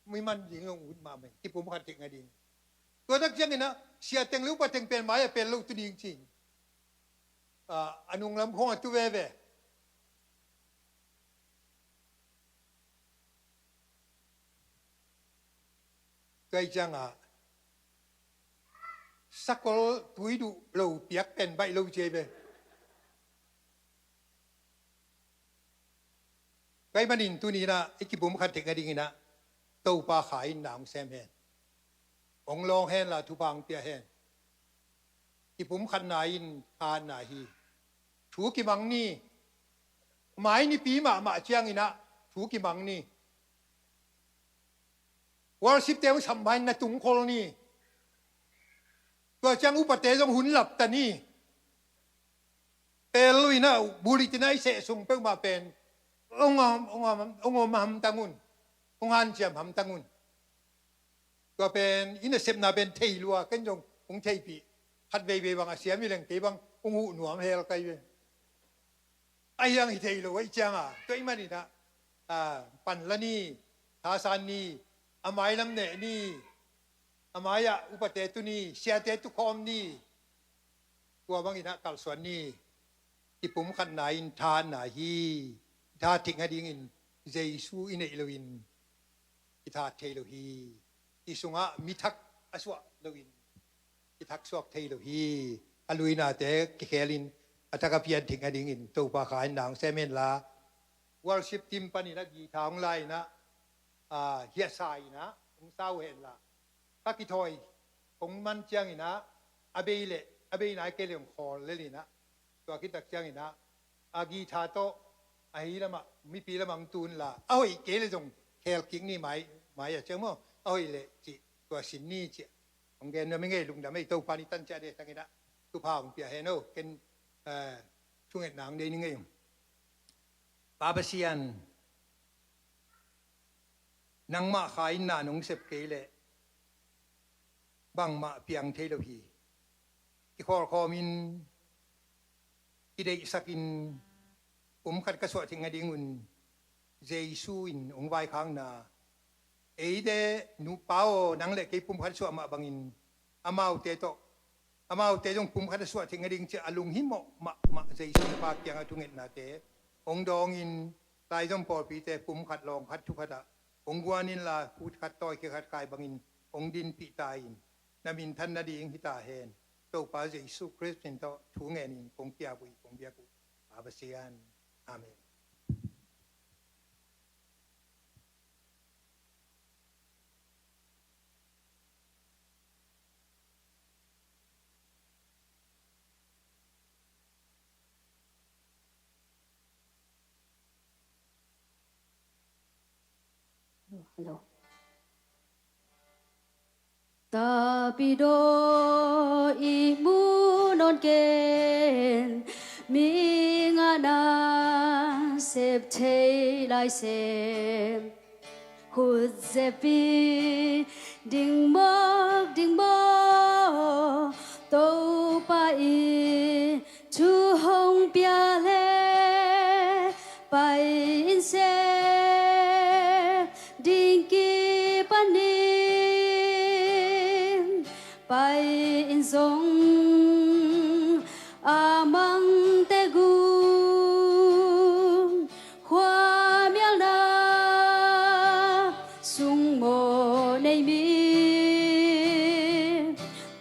Mi man ding zong ut mahmah, kipum khat thik ngai ding. Tua tak ciangin ah sia teng le upa teng pen mai-ah pel lo tu ding cin. Ah, a nunglam khong a tu veve. Tua hi ciangah sakol tui duh lo piak pen baih lo ci ei ve. Tua ahih manin tuni-in ah i kipum khat thik ngai dingin ah Topa Kha in na hong sem hen. Hong lawng hen la, thupha hong pia hen. Kipum khatna in thahatna hi. Thu kimang ni. Mai nipi mahmah ciangin ah thu kimang ni. Worship te hong sap ma-in na tungkhol ni. Tua ciang upate zong hun lapta ni. Pel lo-in ah bulletin ah i seh sung peuhmah pen hong om, hong om, hong om hamtang un. Hong hanciam hamtang un. Tua pen i nasepna pen thei lua, ken zong hong theihpih. Khat veivei bang a siam hi leng kei bang hong huh nuam hel kai ve. Ahi hang hi thei lo ahih ciangah, tua ahih manin ah, ah, pan la ni, thasan ni, a mailam neh ni, a mai-ah upate tu ni, siate tu khawm ni. Tua bangin ah kalsuan ni. Kipum khatna in thahatna hi. Thahat thik ngai dingin Jesu i neih loin kithahat thei lo hi. I sungah mi thak a suah loin kithat suak thei lo hi. A luinate kikhelin a thak a pian thik ngai dingin Topa Kha in na hong sem hen la. Worship team panin ah guitar hong la-in ah, ah, hiahsa-in ah hong sau hen la. Ka kithawi kong man ciangin ah, a bei leh, a bei nai kei leh hong khawl lel-in ah. Tua khit tak ciangin ah, a guitar tawh, ahi lamah, mipi lamah hong tun la, a hoih kei leh zong khel kik ni mai, mai-ah ciang maw, a hoih leh cih, tua sin ni cih. Hong gen nuam ing ei, lungdam ei, Topa in i tan ciat ding tangin ah, thupha hong pia hen aw, ken, eh, thungetna hong deih ning ei. Pa Pasian, nangmah Kha in na nong sep kei leh bangmah piang thei lo hi. Kikhawlkhawmin, kideihsakin, pumkhat ka suah thik ngai dingun Jesu in hong vaikhakna, eite, nu pa aw, nang leh kei pumkhat suah mah bangin, amaute tawh, amaute zong pumkhat a suah thik ngai ding ci-a a lunghimawh mahmah Jesu Pa kiangah thungetnate hong dawngin, laizom pawlpite pumkhat, lawngkhat, thukhatah hong guan inla, put khat tawi khe khat kai bangin hong dinpih ta in, na minthan nading hi ta hen. Topa Jesu Khrist min tawh thu ngenin kong piak uh, kong biak uh, Pa Pasian. Amen. Hello. Tapidaw i mu nawn ken, mi ngana sep thei lai sem. Khut zepi ding mawk ding maw, Topa i thu hong pia leh, pai in se ding kipan in, pai in zong a mangte gung, khuamialna sung mawh nei mi,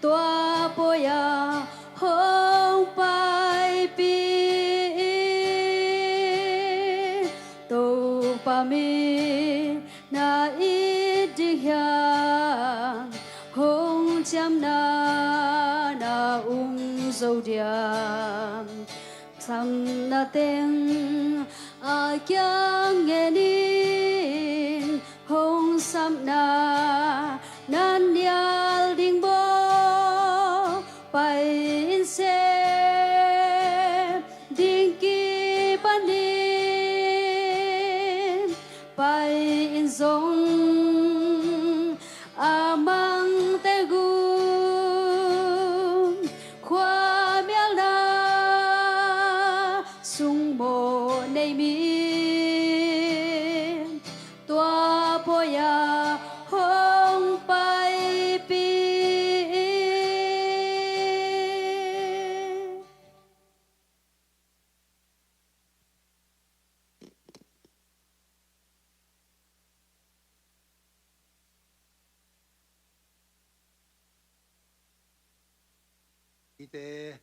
tua pawi-ah hong paipih in. Topa min na it ding hiam, hong ciamna na um zo diam? Samna teng a kiang ngenin, hong samna na nial ding maw, pai in se. zong a mangte gun khuamialna sung mawh nei mi, tua pawi-ah hong paipih in. Hihte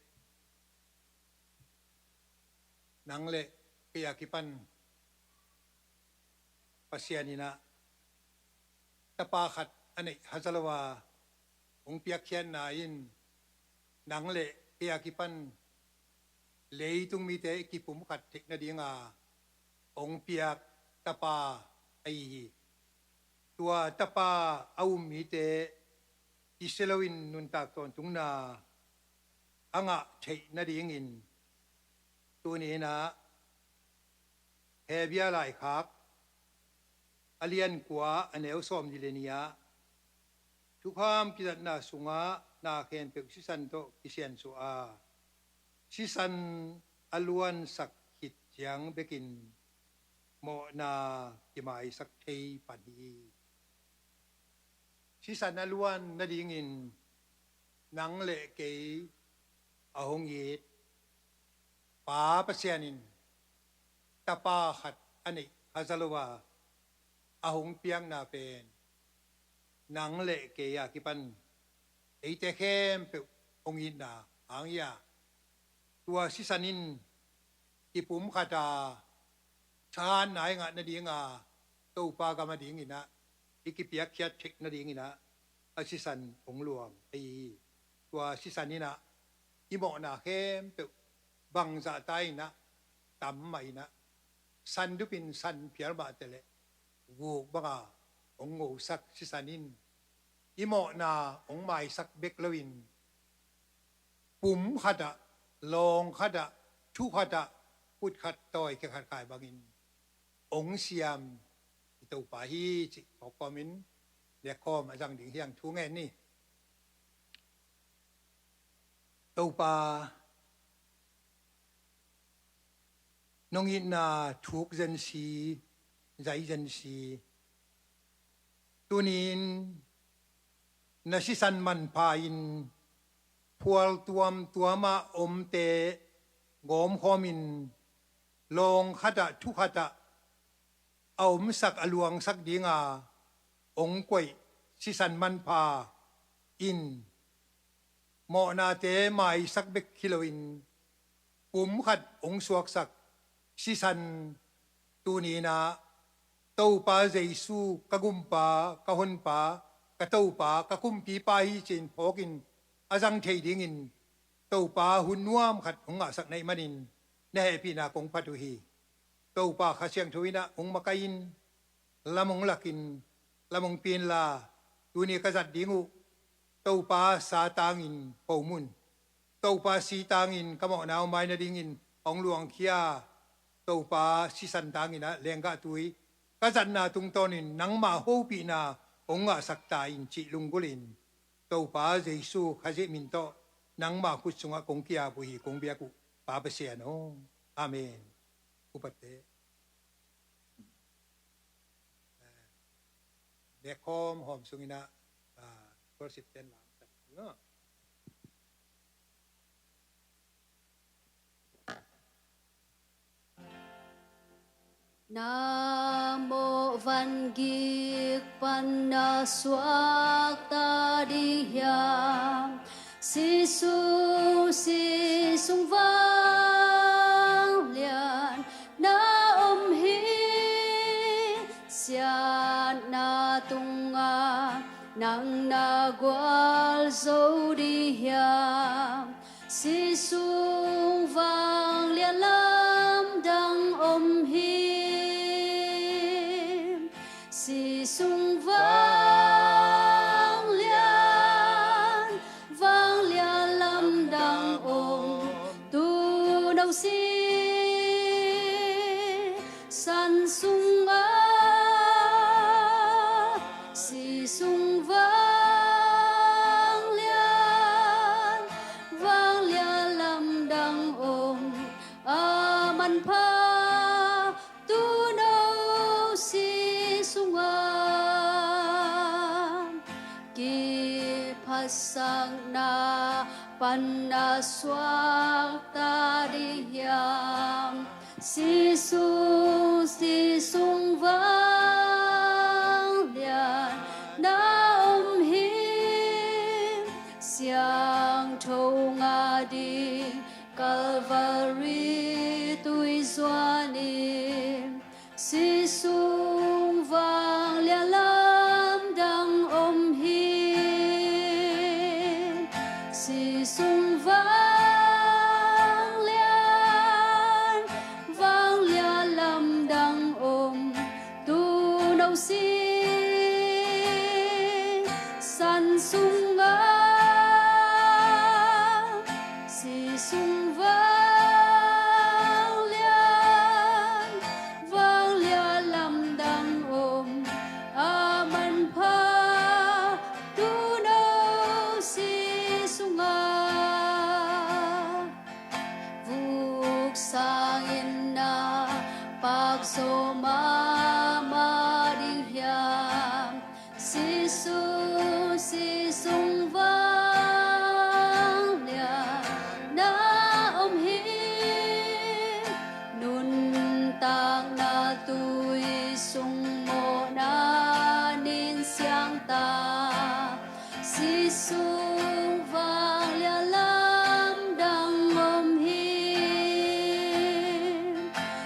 nang le kei a kipan Pasian in ah tapa khat a neih haza lo a hong piakkhiatna in nang le kei a kipan leitung mite i kipumkhat theih nadinga hong piak tapa ahi hi. Tua tapa a um mite i si loin nuntak tawntungna a ngah theih nadingin tuni in ah Hebru laikhak a lian kua a neu sawmnih le nih ah thukham kizatna sungah na khempeuh sisan tawh kisiansuah a, sisan a luansak khit ciang bekin mawhna kimaisak thei pan hi. Sisan a luan nadingin nang le kei a hong it Pa Pasian in tapa khat a neih haza lo a a hong piakna pen nang le kei a kipan eite khempeuh hong itna hang hi a, tua sisan in i pumkhat a thahatna i ngah nadinga Topa gam adingin ah i kipiakkhiat theih nadingin ah a sisan hong luang ahi hi. Tua sisan in ah i mawhna khempeuh bangzah ta in ah tam mah in ah san dupin san phial mah teh leh guk banga hong ngosak sisan in i mawhna hong maisak bek loin pum khatah, lawng khatah, thu khatah, khut khat tawi khe khat khai bangin hong siam i Topa hi cih phawk kawmin biakkhawm a zang ding hi hang. Thu ngen ni. Topa, nong itna thuk zen si, zai zen si. Tuni-in na sisan manpha in phual tuamtuamah omte gawmkhawmin lawng khatah thu khatah a omsak a luangsak dinga hong koih sisan manpha in mawhnate maisak bek hi loin pum khat hong suaksak sisan tuni-in ah Topa Jesu ka gumpa, ka honpa, ka Topa, ka kumpipa hi ci-in phawkin a zang thei dingin Topa hun nuam khat hong ngahsak na hih manin na hehpihna kong phat uh hi. Topa Kha Siangtho in ah hong makaih in lam hong lakin lam hong pia inla tuni ka zat ding uh Topa sa tangin pom un. Topa si tangin ka mawhna hong mai nadingin hong luangkhia. Topa sisan tangin ah lenggah tui ka zatna tungtawnin nangmah hopihna hong ngahsak ta in cih lunggulhin Topa Jesu Khazih min tawh nangmah khut sungah kong ki-ap uh hi, kong biak uh Pa Pasian aw. Amen. Upate. Biakkhawm hawm sungin ah, ah, worship ten lam tak no. Na mawh van gik pan na suakta ding hiam? Sisu, si sung vanglian na om hi. Siatna tungah nang na gualzo ding hiam? Si sung vanglian lamdang om hi. Si sung vanglian, vanglian lamdang om, tu no si san sungah Sakna pan na suakta ding hiam? Sisung, sisung vanglian na om hi. Siangtho ngah ding Calvary tui zuan in, sisung vanglian lamdang om hi. Sisung vanglian, vanglian lamdang om tu no si san sungah. Sisung vanglian, vanglian lamdang om a manpha tu no sisungah. Vuk sangin na pakso mahmah ding hiam? Sisung, sisung vanglian na om hi. Nuntakna tui sung mawhna nin siangta. Sisung vanglian lamdang om hi.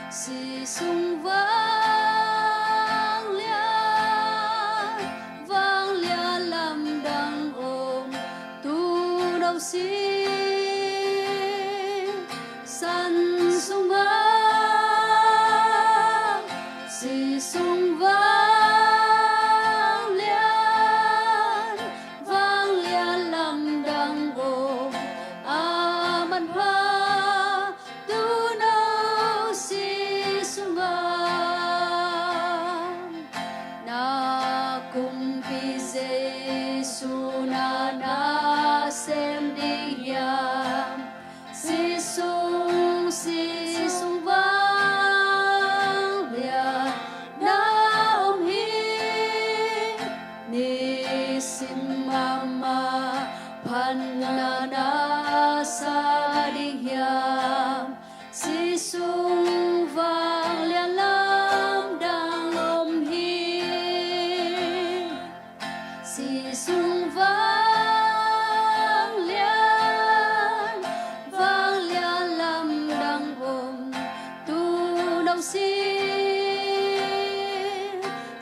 Sisung vanglian, vanglian lamdang om tu no si san sungah. Sisung vanglian, vanglian lamdang om a manpha tu no sisungah. Na kumpi Jesu na na sem ding hiam? Sisung, sisung vanglian na om hi. Nisim mahmah phatna na sa ding hiam? Sisung vanglian lamdang om hi. Sisung vanglian, vanglian lamdang om tu no si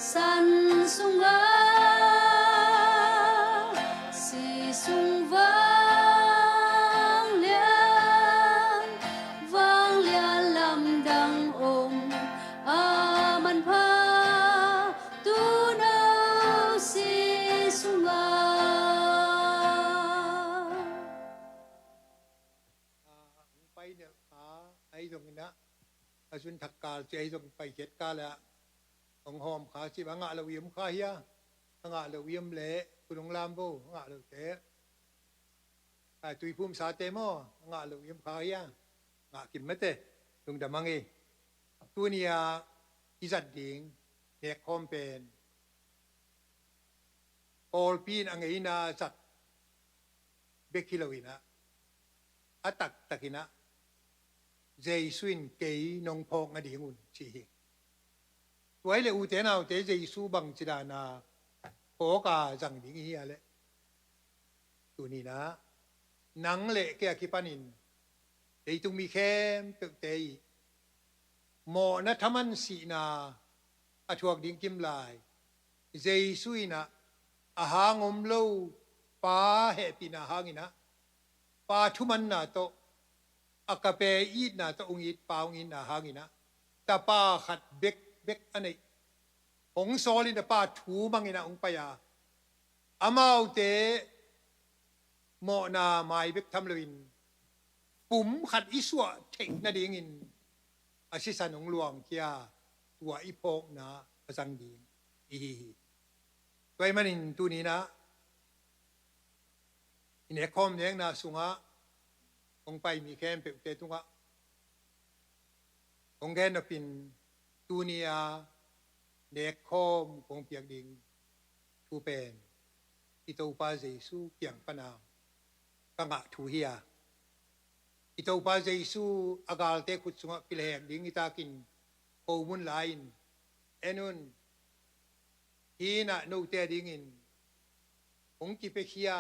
san sungah. Sisung vanglian, vanglian lamdang om a manpha tu no sisungah. Hong pai nelh kha ahi zongin ah, a zun thak kal ci ahi zongin paikhiat kal ah hong hawm kha ci, a ngah lo i om kha hia? A ngah lo i om leh khut hong lam vo, a ngah lote. A, tuiphumsate maw, a ngah lo i om kha hia? Ngah kim mate, lungdam hang hi. Tuni-a i zat ding nekkhawm pen pawlpi in a ngeina zat bek hi loin ah, a taktakin ah Jesu in kei nong phawk nading un ci hi. Tua hi leh ute naute, Jesu bangci dana phawk a zang ding i hi a leh? Tuni-in ah nang le kei a kipanin leitung mi khempeuhte i mawhna thaman sihna a thuak ding kimlai, Jesu in ah a hang om lo Pa hehpihna hangin ah, Pa thumanna tawh, Agape itna tawh hong it Pa hong itna hangin ah, Tapa khat bekbek a neih, hong sawlin a Pa thu mangin ah hong pai a, amaute mawhna mai bek tham loin pum khat i suah theih nadingin a sisan hong luangkhia, tua i phawkna a zang ding i hi hi. Tua ahih manin tuni-in ah i nekkhawm nekna sungah hong pai mi khempeuhte tungah hong gen nopin, tuni-a nekkhawm kong piak ding thu pen i Topa Jesu kiang pana ka ngah thu hi a, i Topa Jesu a galte khut sungah kilehhek ding i takin khomun lai-in, en un, hih in ah note a dingin hong kipiakhia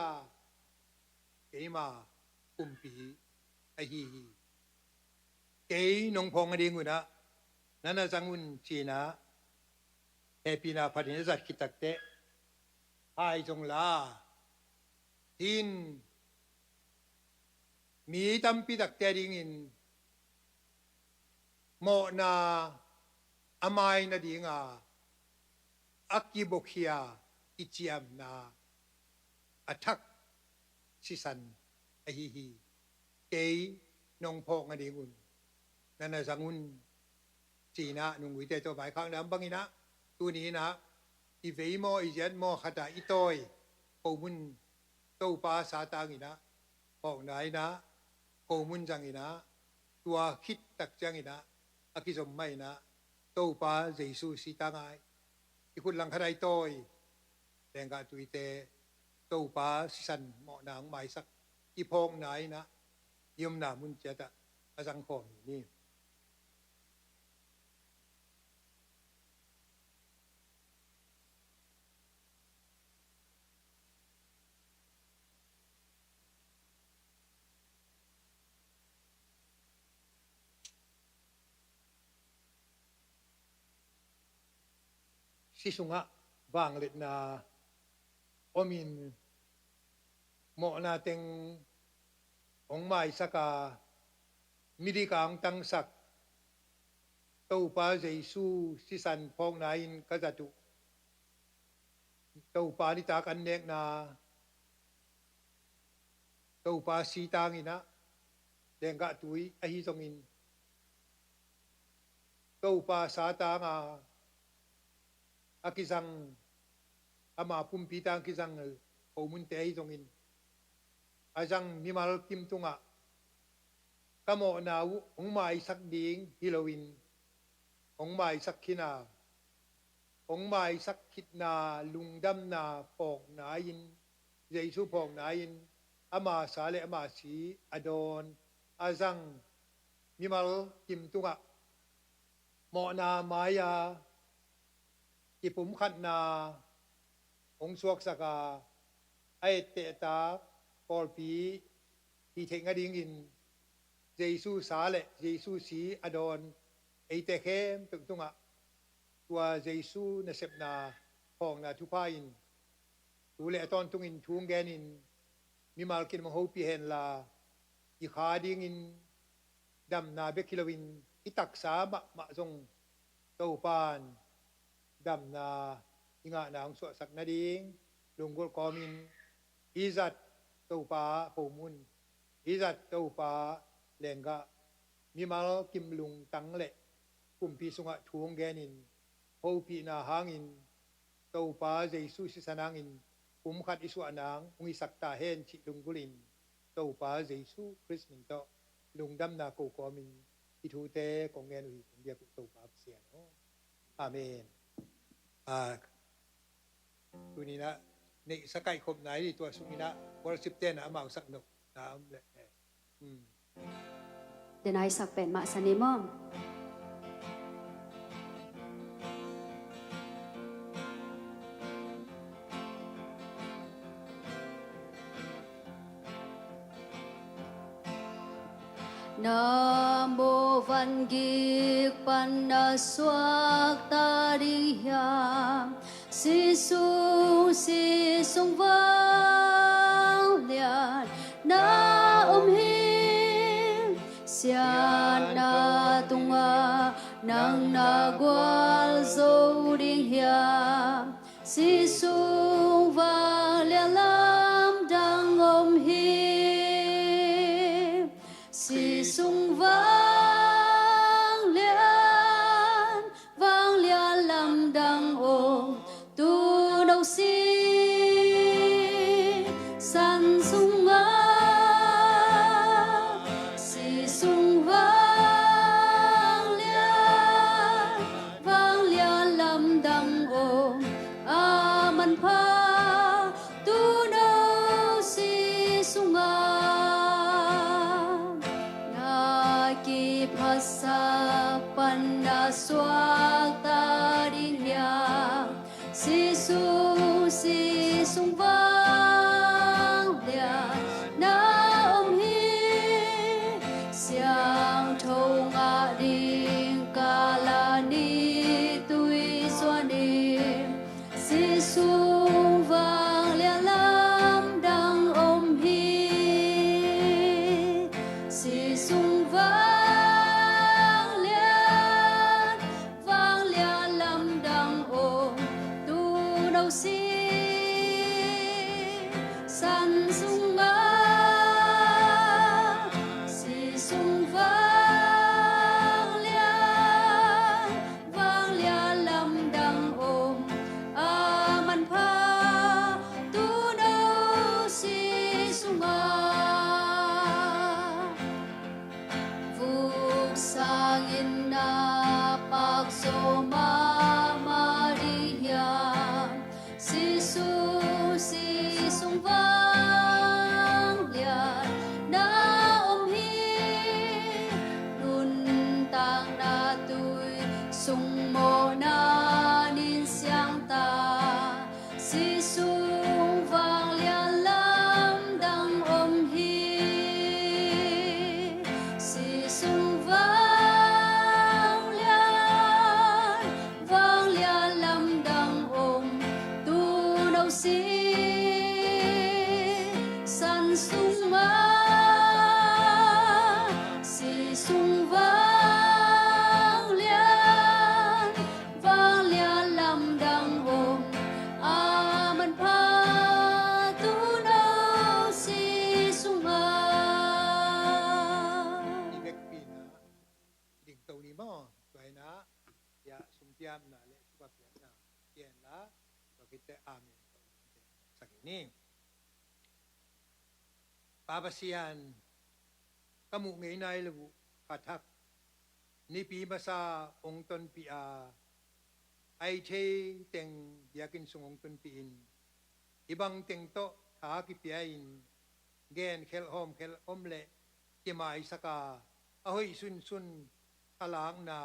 keima kumpi ahi hi. Kei nong phawk nading un ah na na zang un, ci-in ah hehpihna phatin a zat khit takteh, hai zong la, hih in mi tampi takte a dingin mawhna a mai nadinga a kibuakhia, kiciamna a thak sisan ahi hi. Kei nong phawk nading un na na zang un, ci-in ah nungzuite tawh vaikhakna om bangin ah, tuni-in ah i vei maw, i ziat maw khatah i tawi khomun Topa satang in ah, phawkna in ah, khomun zang in ah, tua khit tak ciangin ah a kizom mah in ah Topa Jesu sitang ah i khut langkhat ah i tawi lenggah tuite Topa sisan mawhna hong maisak i phawkna in ah i omna mun ciat ah a zangkhawm hi ni. Si sungah vangliatna omin mawhna teng hong maisak a, midik a hong tangsak Topa Jesu sisan phawkna in ka zat uh. Topa nitak annekna, Topa sitang in ah lenggah tui ahi zongin, Topa satang a a kizang, ama pumpi tang kizang khomunte ahi zongin, a zang mimal kim tungah ka mawhna uh hong maisak ding hi loin, hong maisak khin a, hong maisak khitna lungdamna phawkna in, Jesu phawkna in ama sa le ama si a dawn, a zang mimal kim tungah mawhna mai-a kipumkhatna hong suaksak a, a ettehtak pawlpi hih theih nadingin Jesu sa le Jesu si a dawn eite khempeuh tungah tua Jesu nasepna phawkna thupha in tu le a tawntungin thu hong genin mimal kim hong hopih henla, i kha dingin damna bek hi loin i taksa mahmah zong Topan damna i ngahna hong suahsak nading lunggulh kawmin, i zat Topa khomun, i zat Topa lenggah, mimal kim lungtang le kumpi sungah thu hong genin hopihna hangin, Topa Jesu sisan hangin pumkhat i suah nang hong hisak ta hen cih lunggulhin, Topa Jesu Khrist min tawh lungdamna ko kawmin hih thute kong ngen uh hi. Kong biak uh Topa Pasian aw. Amen. Ah, tuni-in ah neihsa kaihkhopna hi, tua sungin ah worship ten ah amau sak nopna om leh. Hmm. Denai sak pen mah sa ni maw? Na mawh van gik pan na suakta ding hiam? Si sung, si sung vanglian na om hi. Siatna tungah nang na gualzo ding hiam? Si sung vanglian lamdang om hi. Si sung vanglian, vanglian lamdang om, tu no si san sungah. Si sung vanglian, vanglian lamdang om, a manpha tu suakta ding hiam? Sisu, si sung vanglian na om hi. Siangtho ngah ding Kalvari tui zuan in, si sung vanglian lamdang om hi. Si sung vanglian, vanglian lamdang om, tuuno si san sungah. Si sung vanglian, vanglian lamdang om, a manpha tuuno si sungah. Vuk sangin na pak zo mahmah ding hiam? Si sung, si sung vanglian na om hi. Nuntakna tui sung mawhna nin siangta, si sung vanglian lamdang om hi. Si sung vanglian, vanglian lamdang om, tuuno si san sungah. Si sung vanglian, vanglian lamdang om, a manpha tuuno si sungah. I vekpi-in ah i dingto ni maw? Tua in ah, ya, sumpiapna le thupha piakna kienla, tua khit teh amen ka ute sak ni. Pa Pasian, ka muh ngei nai lo uh kha thak nipi masa hong tonpih a, a thei teng biakinn sung hong tunpih in, hih bang teng tawh tha kipia in, genkhelh hawmkhelh om leh kimaisak a, a hoih sunsun thalakna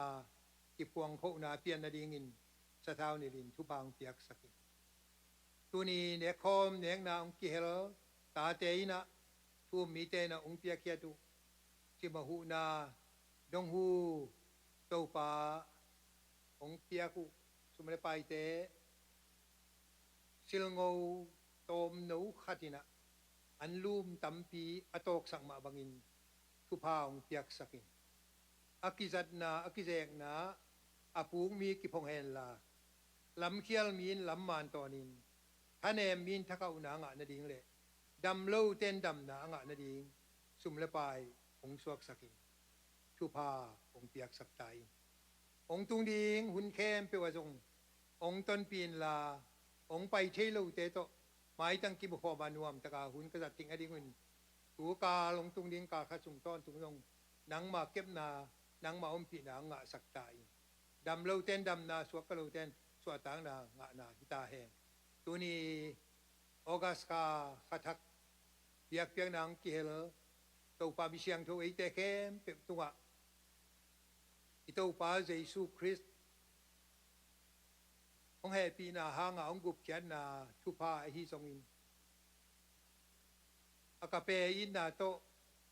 kiphuangkhohna pian nadingin sathau nilhin thupha hong piaksak in. Tuni nekkhawm nekna hong kihel tate in ah, thu um mite in ah hong piakkhiat uh simah huhna dong uh, Topa, hong piak uh sum le paite silngo tawmno khat in ah anlum tampi a tawksak mah bangin thupha hong piaksak in. A kizatna, a kizekna, a puk mi kiphong henla, lamkhial mi in lam man tawnin, thanem mi in thakauhna a ngah nading le damlote in damna a ngah nading sum le pai hong suaksak in, thupha hong piaksak ta in. Hong tung ding hun khempeuh ah zong hong tonpih inla, hong pai thei lote tawh maitang kimukhawm a nuamtaka hun ka zat ding a ding un, tu kal hong tung ding kal khat sung tawntung zong nangma kepna, nangma ompihna hong ngahsak ta in. Damlote in damna, suakta lote in suahtakna ngahna hi ta hen. Tuni August kha, kha thak biakpiakna hong kihel Topa, mi siangtho eite khempeuh tungah i Topa Jesu Khrist hong hehpihna hanga hong gupkhiatna thupha ahi zongin, agape itna tawh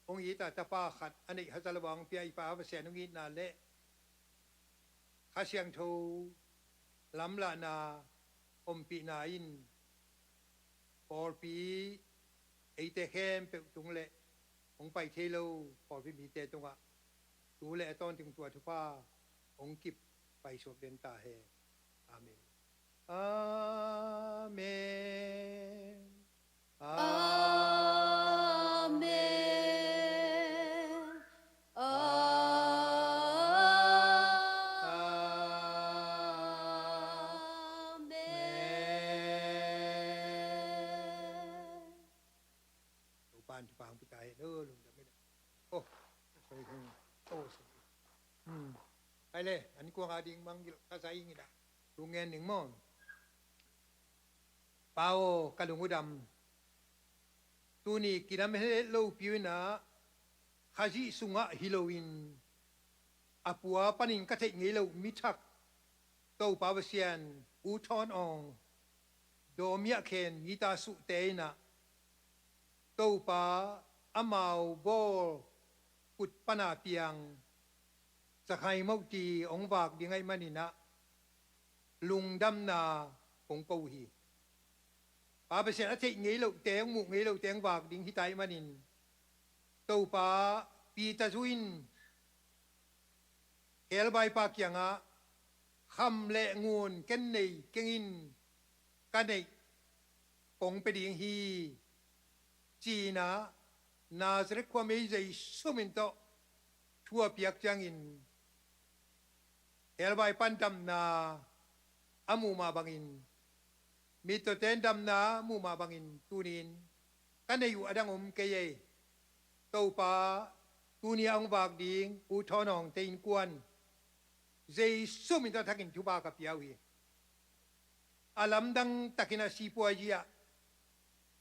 hong it a tapa khat a neih haza lo a hong pia i Pa Pasian hong itna le Kha Siangtho lamlahna ompihna in pawlpi eite khempeuh tung le hong pai thei lo pawlpi mite tungah tu le a tawntung tua thupha hong kip paisuak den ta hen. Amen. Amen. Amen. Amen. Topa'n thupha hong pia ta hen. Oh, lungdam hi. Oh, sorry. Oh, sorry. Hmm. Ai le, an kuang a ding manggil ka sa ing ina. Thu ngen ning maw. Pa aw, ka lung uh dam. Tuni kinam het lopi uh ina, Khazih sungah hi loin A pua panin ka theih ngei lo mi thak, Topa Pasian, U Thawn Awng, Dawmiah khen mita suhte in ah, Topa, amau bawl kut pana piang Zakhai Mawhti hong vak ding ahih manin ah, lungdamna kong ko uh hi. Pa Pasian, a theih ngei lote, hong muh ngei lote hong vak ding hi ta ahih manin, Topa, Peter Zu in khebai pa kiangah, kham le ngun ken nei keng in, ka neih kong pia ding hi, ci-in ah, Nazareth khuami Jesu min tawh thu a piak ciangin, khebai pan damna a muh mah bangin, mittawte in damna a muh mah bangin, tuni-in ka neih uh a dang om kei ei. Topa, tuni a hong vak ding U Thawn Awngte innkuan, Jesu min tawh thakin thupha ka pia uh hi. A lamdang takin a sipuazi ah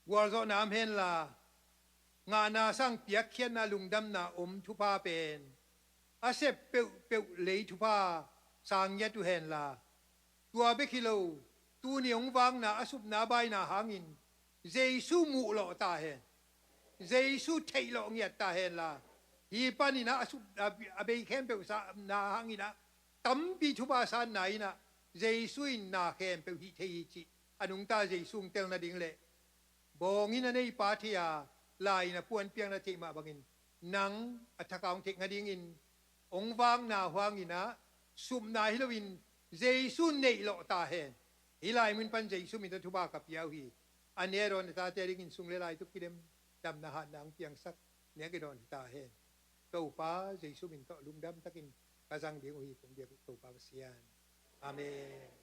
gualzawhna om henla, ngahna sang piakkhiatna, lungdamna om thupha pen a sep peuhpeuh lei thupha sang ngiat uh henla, tua bek hi lo, tuni hong vakna a supna baina hangin Jesu muh lawh ta hen. Jesu theih lawh ngiat ta henla, hih panin ah a sup, a, a bei khempeuh sapna hangin ah tampi thupha sanna in ah, Jesu in na khempeuh hih thei hi cih a nungta Jesu hong tel nading le, bawng in a neipa thei a, lai in a puanpiakna theih mah bangin, nang a thak a hong theih nadingin hong vakna uh hangin ah, supna hi loin Jesu neih lawh ta hen. Hih lai mun pan Jesu min tawh thupha ka pia uh hi. A nek a dawn a tate dingin sum le lai tawh kilem, damna hatna hong piangsak, nek a dawn hi ta hen. Topa, Jesu min tawh lungdam takin ka zang ding uh hi, kong biak uh Topa Pasian. Amen.